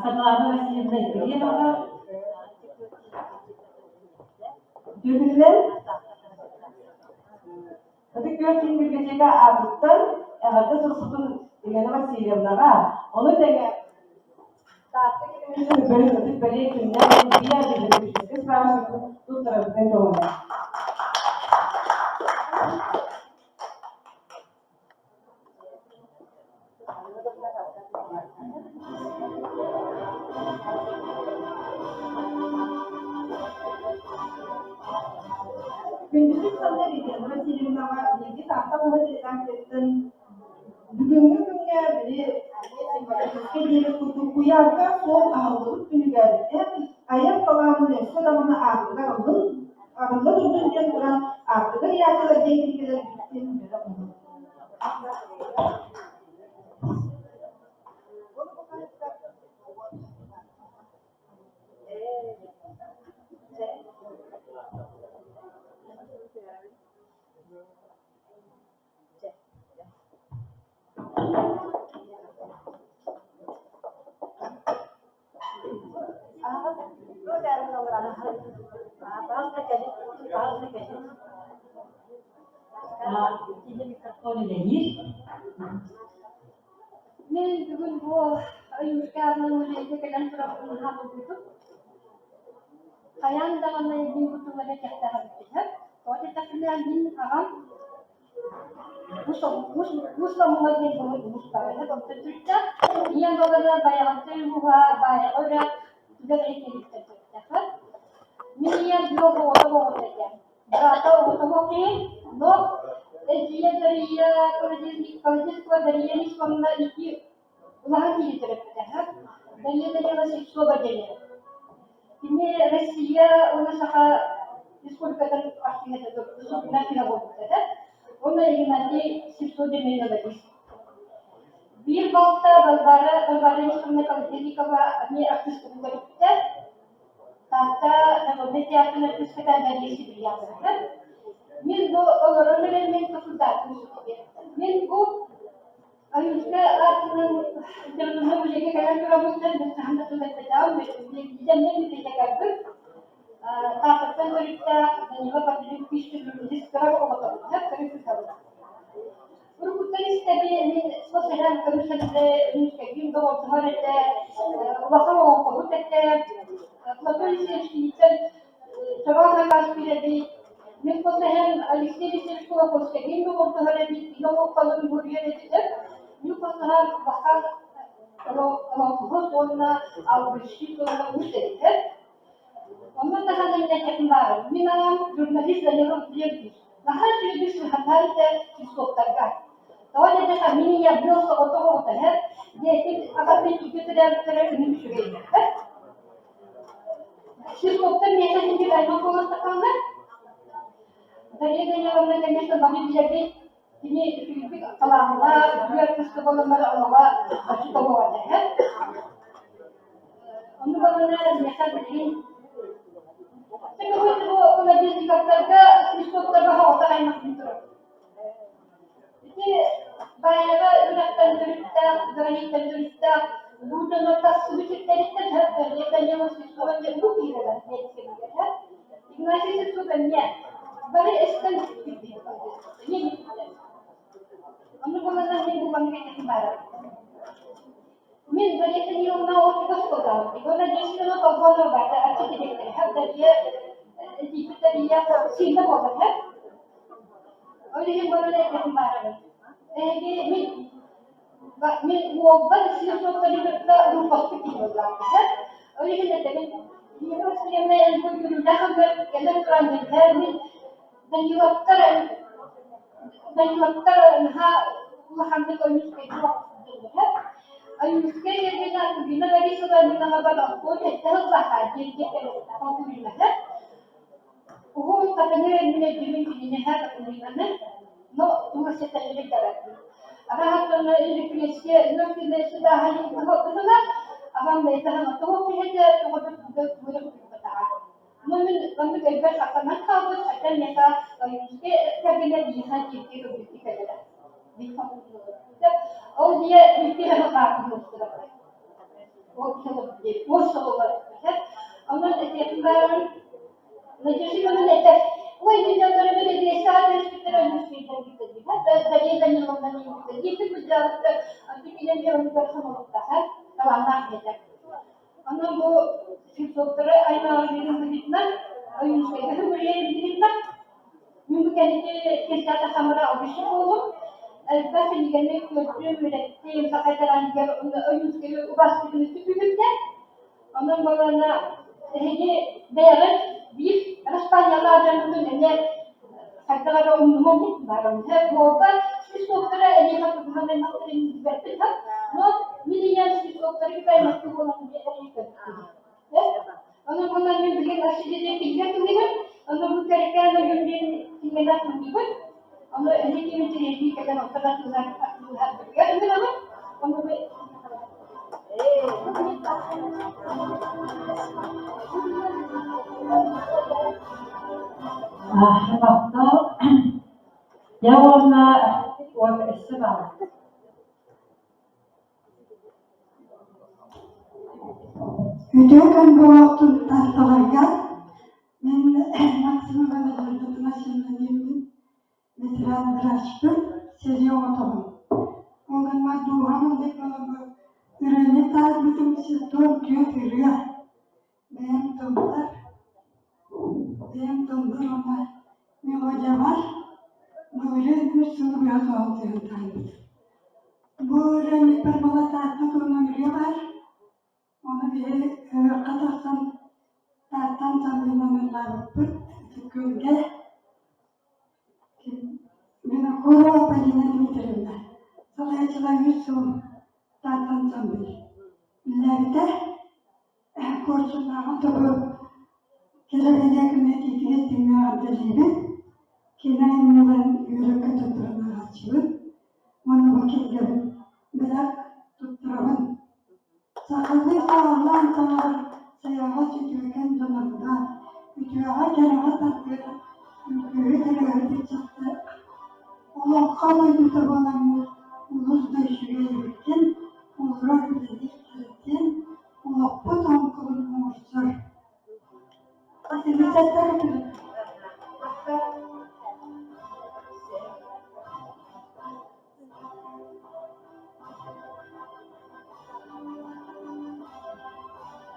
Саргылана Васильевна Ефремова Түмүгүнэн Ытык Күөл киин библиотека аатыттан эҕэрдэ суруксутун Елена Васильевнаҕа, ону тэҥэ Таатта килэмиэтир бөлөх ытык бэлиэ күннээх биир библиотеческай справочникын туттарарбытын көҥүлэ. Күндүтүк саныыр Елена Васильевнаҕа биһиги Таатта хаһыат редакциятыттан бүгүҥҥү күҥҥэ били символическай диэбит курдук куйаарга суол аһыллыбыт күнүгэр эн айар талаанын өссө даҕаны аартыга арыллын арылла турдун диэн туран аартыга ыйааччылар диэн кинигэлэрбитин бэлэх уунабыт. Микрофон үлэлиир. Мин бүгүн бу Ойуунускай аатынан музейга кэлэн турабын наһаа долгуйдум. Хайаан даҕаны мин бу тыллары этиэхтээх эбиппин. Тоҕо диэтэхпинэ, мин аҕам Уус Омуга диэн былыр улуус баар этэ, онтон төрүттээх. Ийэм балара Байаҕантай улууһа Баайаҕа үрэх түгэх эйгэлиттэн төрүттээх. Мин ийэм быал оҕото оҕото этэ. Быраата оҕото киһи, но эдьиийэ Дария Колодезникова Дария Ивановна икки улахан киһи төрөппүтэ. Дария Даниловна Слепцова диэн Кини Россия уонна Саха Республикатын артыыһа артыыһа буолбут этэ. Уонна Игнатий Слепцов диэн мелодист. Биир балта Варвара Варвара Ивановна Колодезникова эмиэ артыыска төрөппүтэ. Таатта народнай театрын артыыската Дарья Сибирякова. Мин бу олорон эрэн мин консультация Мин бу Ойуунскай аатынан дьонуна үлэгэ кэлэн турабыттан мин хаһан да тыл эппэтэҕим, билиитэммин библиотекарбын. Тааттаттан төрүттээх Данила Павлович Пищев кыра оҕотобун, кыра кыыһабын. Уруккуттан истэбин, мин хос эһэм көмүс этэ, Ойуунскайдыын доҕордоһор этэ, улахан олоҥхоһут этэ. Платон Алексеевич киниттэн Чороон Акаспир эбит. Мин хос эһэм Алексей Алексеевич Кулаковскайдыын доҕордоһор эбит, кини олоҥхолорун суруйар этилэр. Мин хос эһэм улахан олоҥхоһут уонна алгысчыт уонна уус этилэр. Онно таһынан этиэхпин баҕарабын. Мин аҕам журналист Данилов Леонтьевич. Наһаа үчүгэйдик сыһыаннаах этэ Свистовтарга. Тоҕо диэтэххэ, мин ийэм ыал соҕотох оҕото эһэ, диэтин аҕатын икки төрөөбүттэрэ үнүм үчүгэйдэххэ. Свистовтар миэхэ инник аймах буолан тахаллар. Дарья Даниловна, конечно, бары билэбит. Кини үчүгэйдик талааннаах, үтүө артыыска буолан баран олоҕо оччо буолан эһэ. Ону баҕана миэхэ билигин Бу холодильниктарга, свистоктарга соҕотох аймахпын турар. Ити Баайаҕа үрэхтэн төрүттээх, Граниттан төрүттээх улуу дьоннор тахсыбыт сирдэриттэн Дарья Данилова Свистова диэн улуу киһилэр биэрсибиттэр. Игнатий Сивцев эмиэ бары эстэн киирбит. Ону булана мин бу маннык этим баара. Мин Дарья Даниловна ол чугас Ивана Десятина Толбонова баата арчы дириэктэрэ Дарья тиийбит Дарья сиэнэ буолар Ол иһин баран этиэхпин баарабын. Эһиги мин мин уолбар сир суоттары кытта группаспыт киһи буоллаахпыт. Ол иһин этэбин Лена Васильевна эн бу үөрүүлээх ылгар кэлэн туран билэр мин Даниловтар Даниловтар наһаа улаханнык Ойуунскайга Ойуунскай кэргэнэ Акулина Борисова мин аҕабар алта сэттэ сыллаахха диэн Акулинаһы Уһун хатыҥы мин өйдүүбүн кинини Акулинаны но туга сэтэллибит дараппын. Араһаттан репрессия ыар күнэ сыдааһайын кыһыла аҕам бэйэтэ тоҕо киһитэ тоҕо да тугу да Ну, мин оннук өйбөр хатанан хаалбыт, хотя миэхэ Ойуунскай кэргэнэ биһиэхэ дьиэккэ көрбүттүү кэлэрэ. Ол дьиэ бүттүү хаалбыт Ол ол сыллар. Онон этиэхпин баарым Надежда Ивановна этэр, ой, мин дьоннорум репрессияҕа түбэспиттэр Ойуунскайдар бүтэ Дарья Даниловна бүтэ диэки былдьаабыттар, антон килэн дьонугар самолуктаһар, талааннаах диэтэ. Аны бу Слепцовтары аймаҕа биэрэн быһыытынан, Ойуунускайга үгүрүйэн быһыытынан, мин бу кэнники кирсээтэ хамара обеща буоллум. Элбэх кинигэни көрдүм, үөрэттим, саха итэҕэлигэр Ойуунускайы убаастыгын түбүгүрдэ. Онон буоллаҕына эһиги бэйэҕит биир араспаанньалаах дьоҥҥутун эмиэ хайдах эрэ умнуман диэн баарым. Буолба свистоктара эһиэхэ туһунан аймахтарын билбэппит Но мин ийэм свистоктары кытта аймахтыы буолан эрийбэппит. Онон буолан мин билигин Арсидия кинигэ тылыгын, онно бу кэрэкээн ойуун диэн кинигэлэр тыллыыбын. Ону эһиги интэриэһиргии кэлэн оттон атыылаһар атыылаһарбытыгар ыҥырабын. Ону бу Махтал. Дьэ уонна уот өссө баар. Үтүө күн буолуохтун Таатталарга. Мин Максимова Надежда Афанасьевна диэммин ветеран врачпын, сэрии оҕотобун. Ол гынан дууһам ыллык буолан ырыаны таайбытым сиртон түөрт ырыа. Бэйэм тылбар, бэйэм тылбар уонна мелодиябар былырыын үс сылы быһа соһултуйан таайбытым. Бу ырыанньыкпар була Таатта туһунан ырыа баар. Ону биһи ыһыахха тахсан Тааттан сандыынан ыллаабыппыт Ытык Күөлгэ. Винокурова Полина Дмитриевна салайааччылар үс сыл Тааттан сандый үлэлээбитэ. Куорсуннааҕын тобу кэлэ бэлиэ күнү итиитигэр истиҥник эҕэрдэлиибин. Киинэ айымньыларын үөрэ-көтө туран ааҕааччыбын уонна бу кинигэбин бэлэх туттарабын. Сахалыы саҕалаан саҥарар сайаҕас үтүөкэн дьонордоох, үтүөҕэ-кэрэҕэ тардыһар. Үҥкүүһүт ырыаһыт ыччаттар олоҥхо дойдута буоламмыт олус да үчүгэй эбиккин, олорор үлэлиир кэрэтин, олохпут оҥкулун оҥорсор.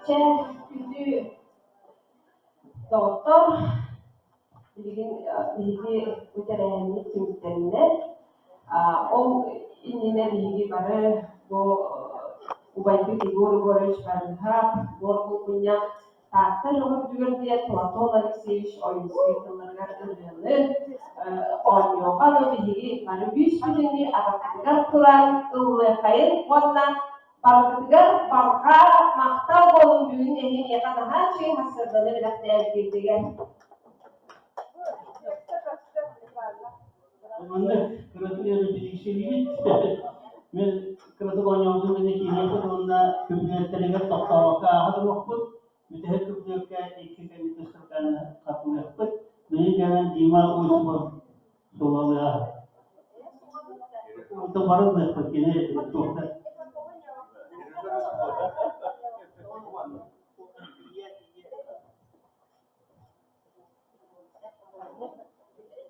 Чэ, күндү доҕоттор, билигин биһиги бу тэрээһиммит түмүктэннэ. Ол иннинэ биһиги бары бу убайбыт Егор Егорович Барыһап, Буор Булгунньах Таатта үрдүгэр диэн Платон Алексеевич Ойуунскай тылларыгар ырыаны оонньуоҕа да биһиги бары бүүс-бүтүннүү атахпытыгар туран ыллыаххайын уонна барыбытыгар барҕа махтал буолун бүгүн эһи миэхэ наһаа үчүгэй сарсыарданы бэлэхтээбиккитигэр. Маннык кыратык репетициялыыбыт. Мин кыратык оонньообутум кэннэ киириэхпит уонна күбүлүөттэригэр тохтообокко ааһа туруохпут. Бүтэһик күбүлүөккэ икки кэнники строканы хатылыахпыт. Билигин кэлэн Дима Осипов суолалыаҕа. Онтон бары ыллыахпыт кини туохта.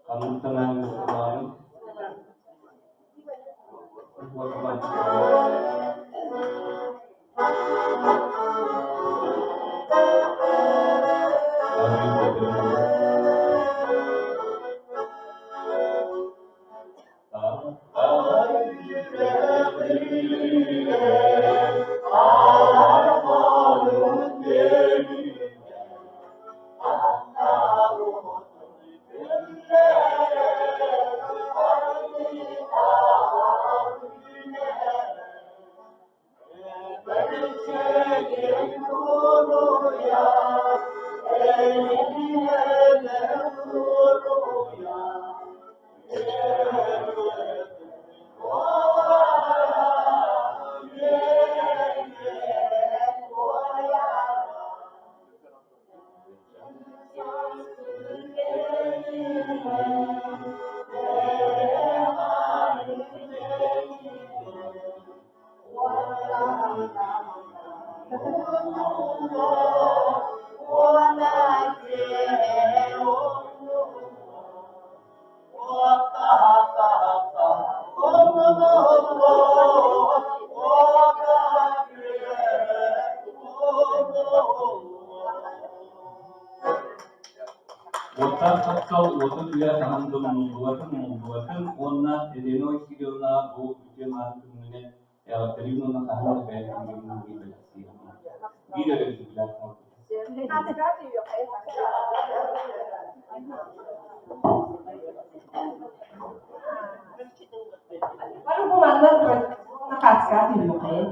Ханныктан ылаҕын? Уоттаах таптал уотун үйэ хаһан да умнуллубатын, умуллубатын уонна Елена Васильевна бу үтүө мааны күҥҥүнэн эҕэрдэлиин уонна хаһан да бэйэм күҥҥүн биир бэлэхтиэҕим. Биир эрэ үтүгүлээх хаалбыт. Бары бу манна накааска түһүөххэйин.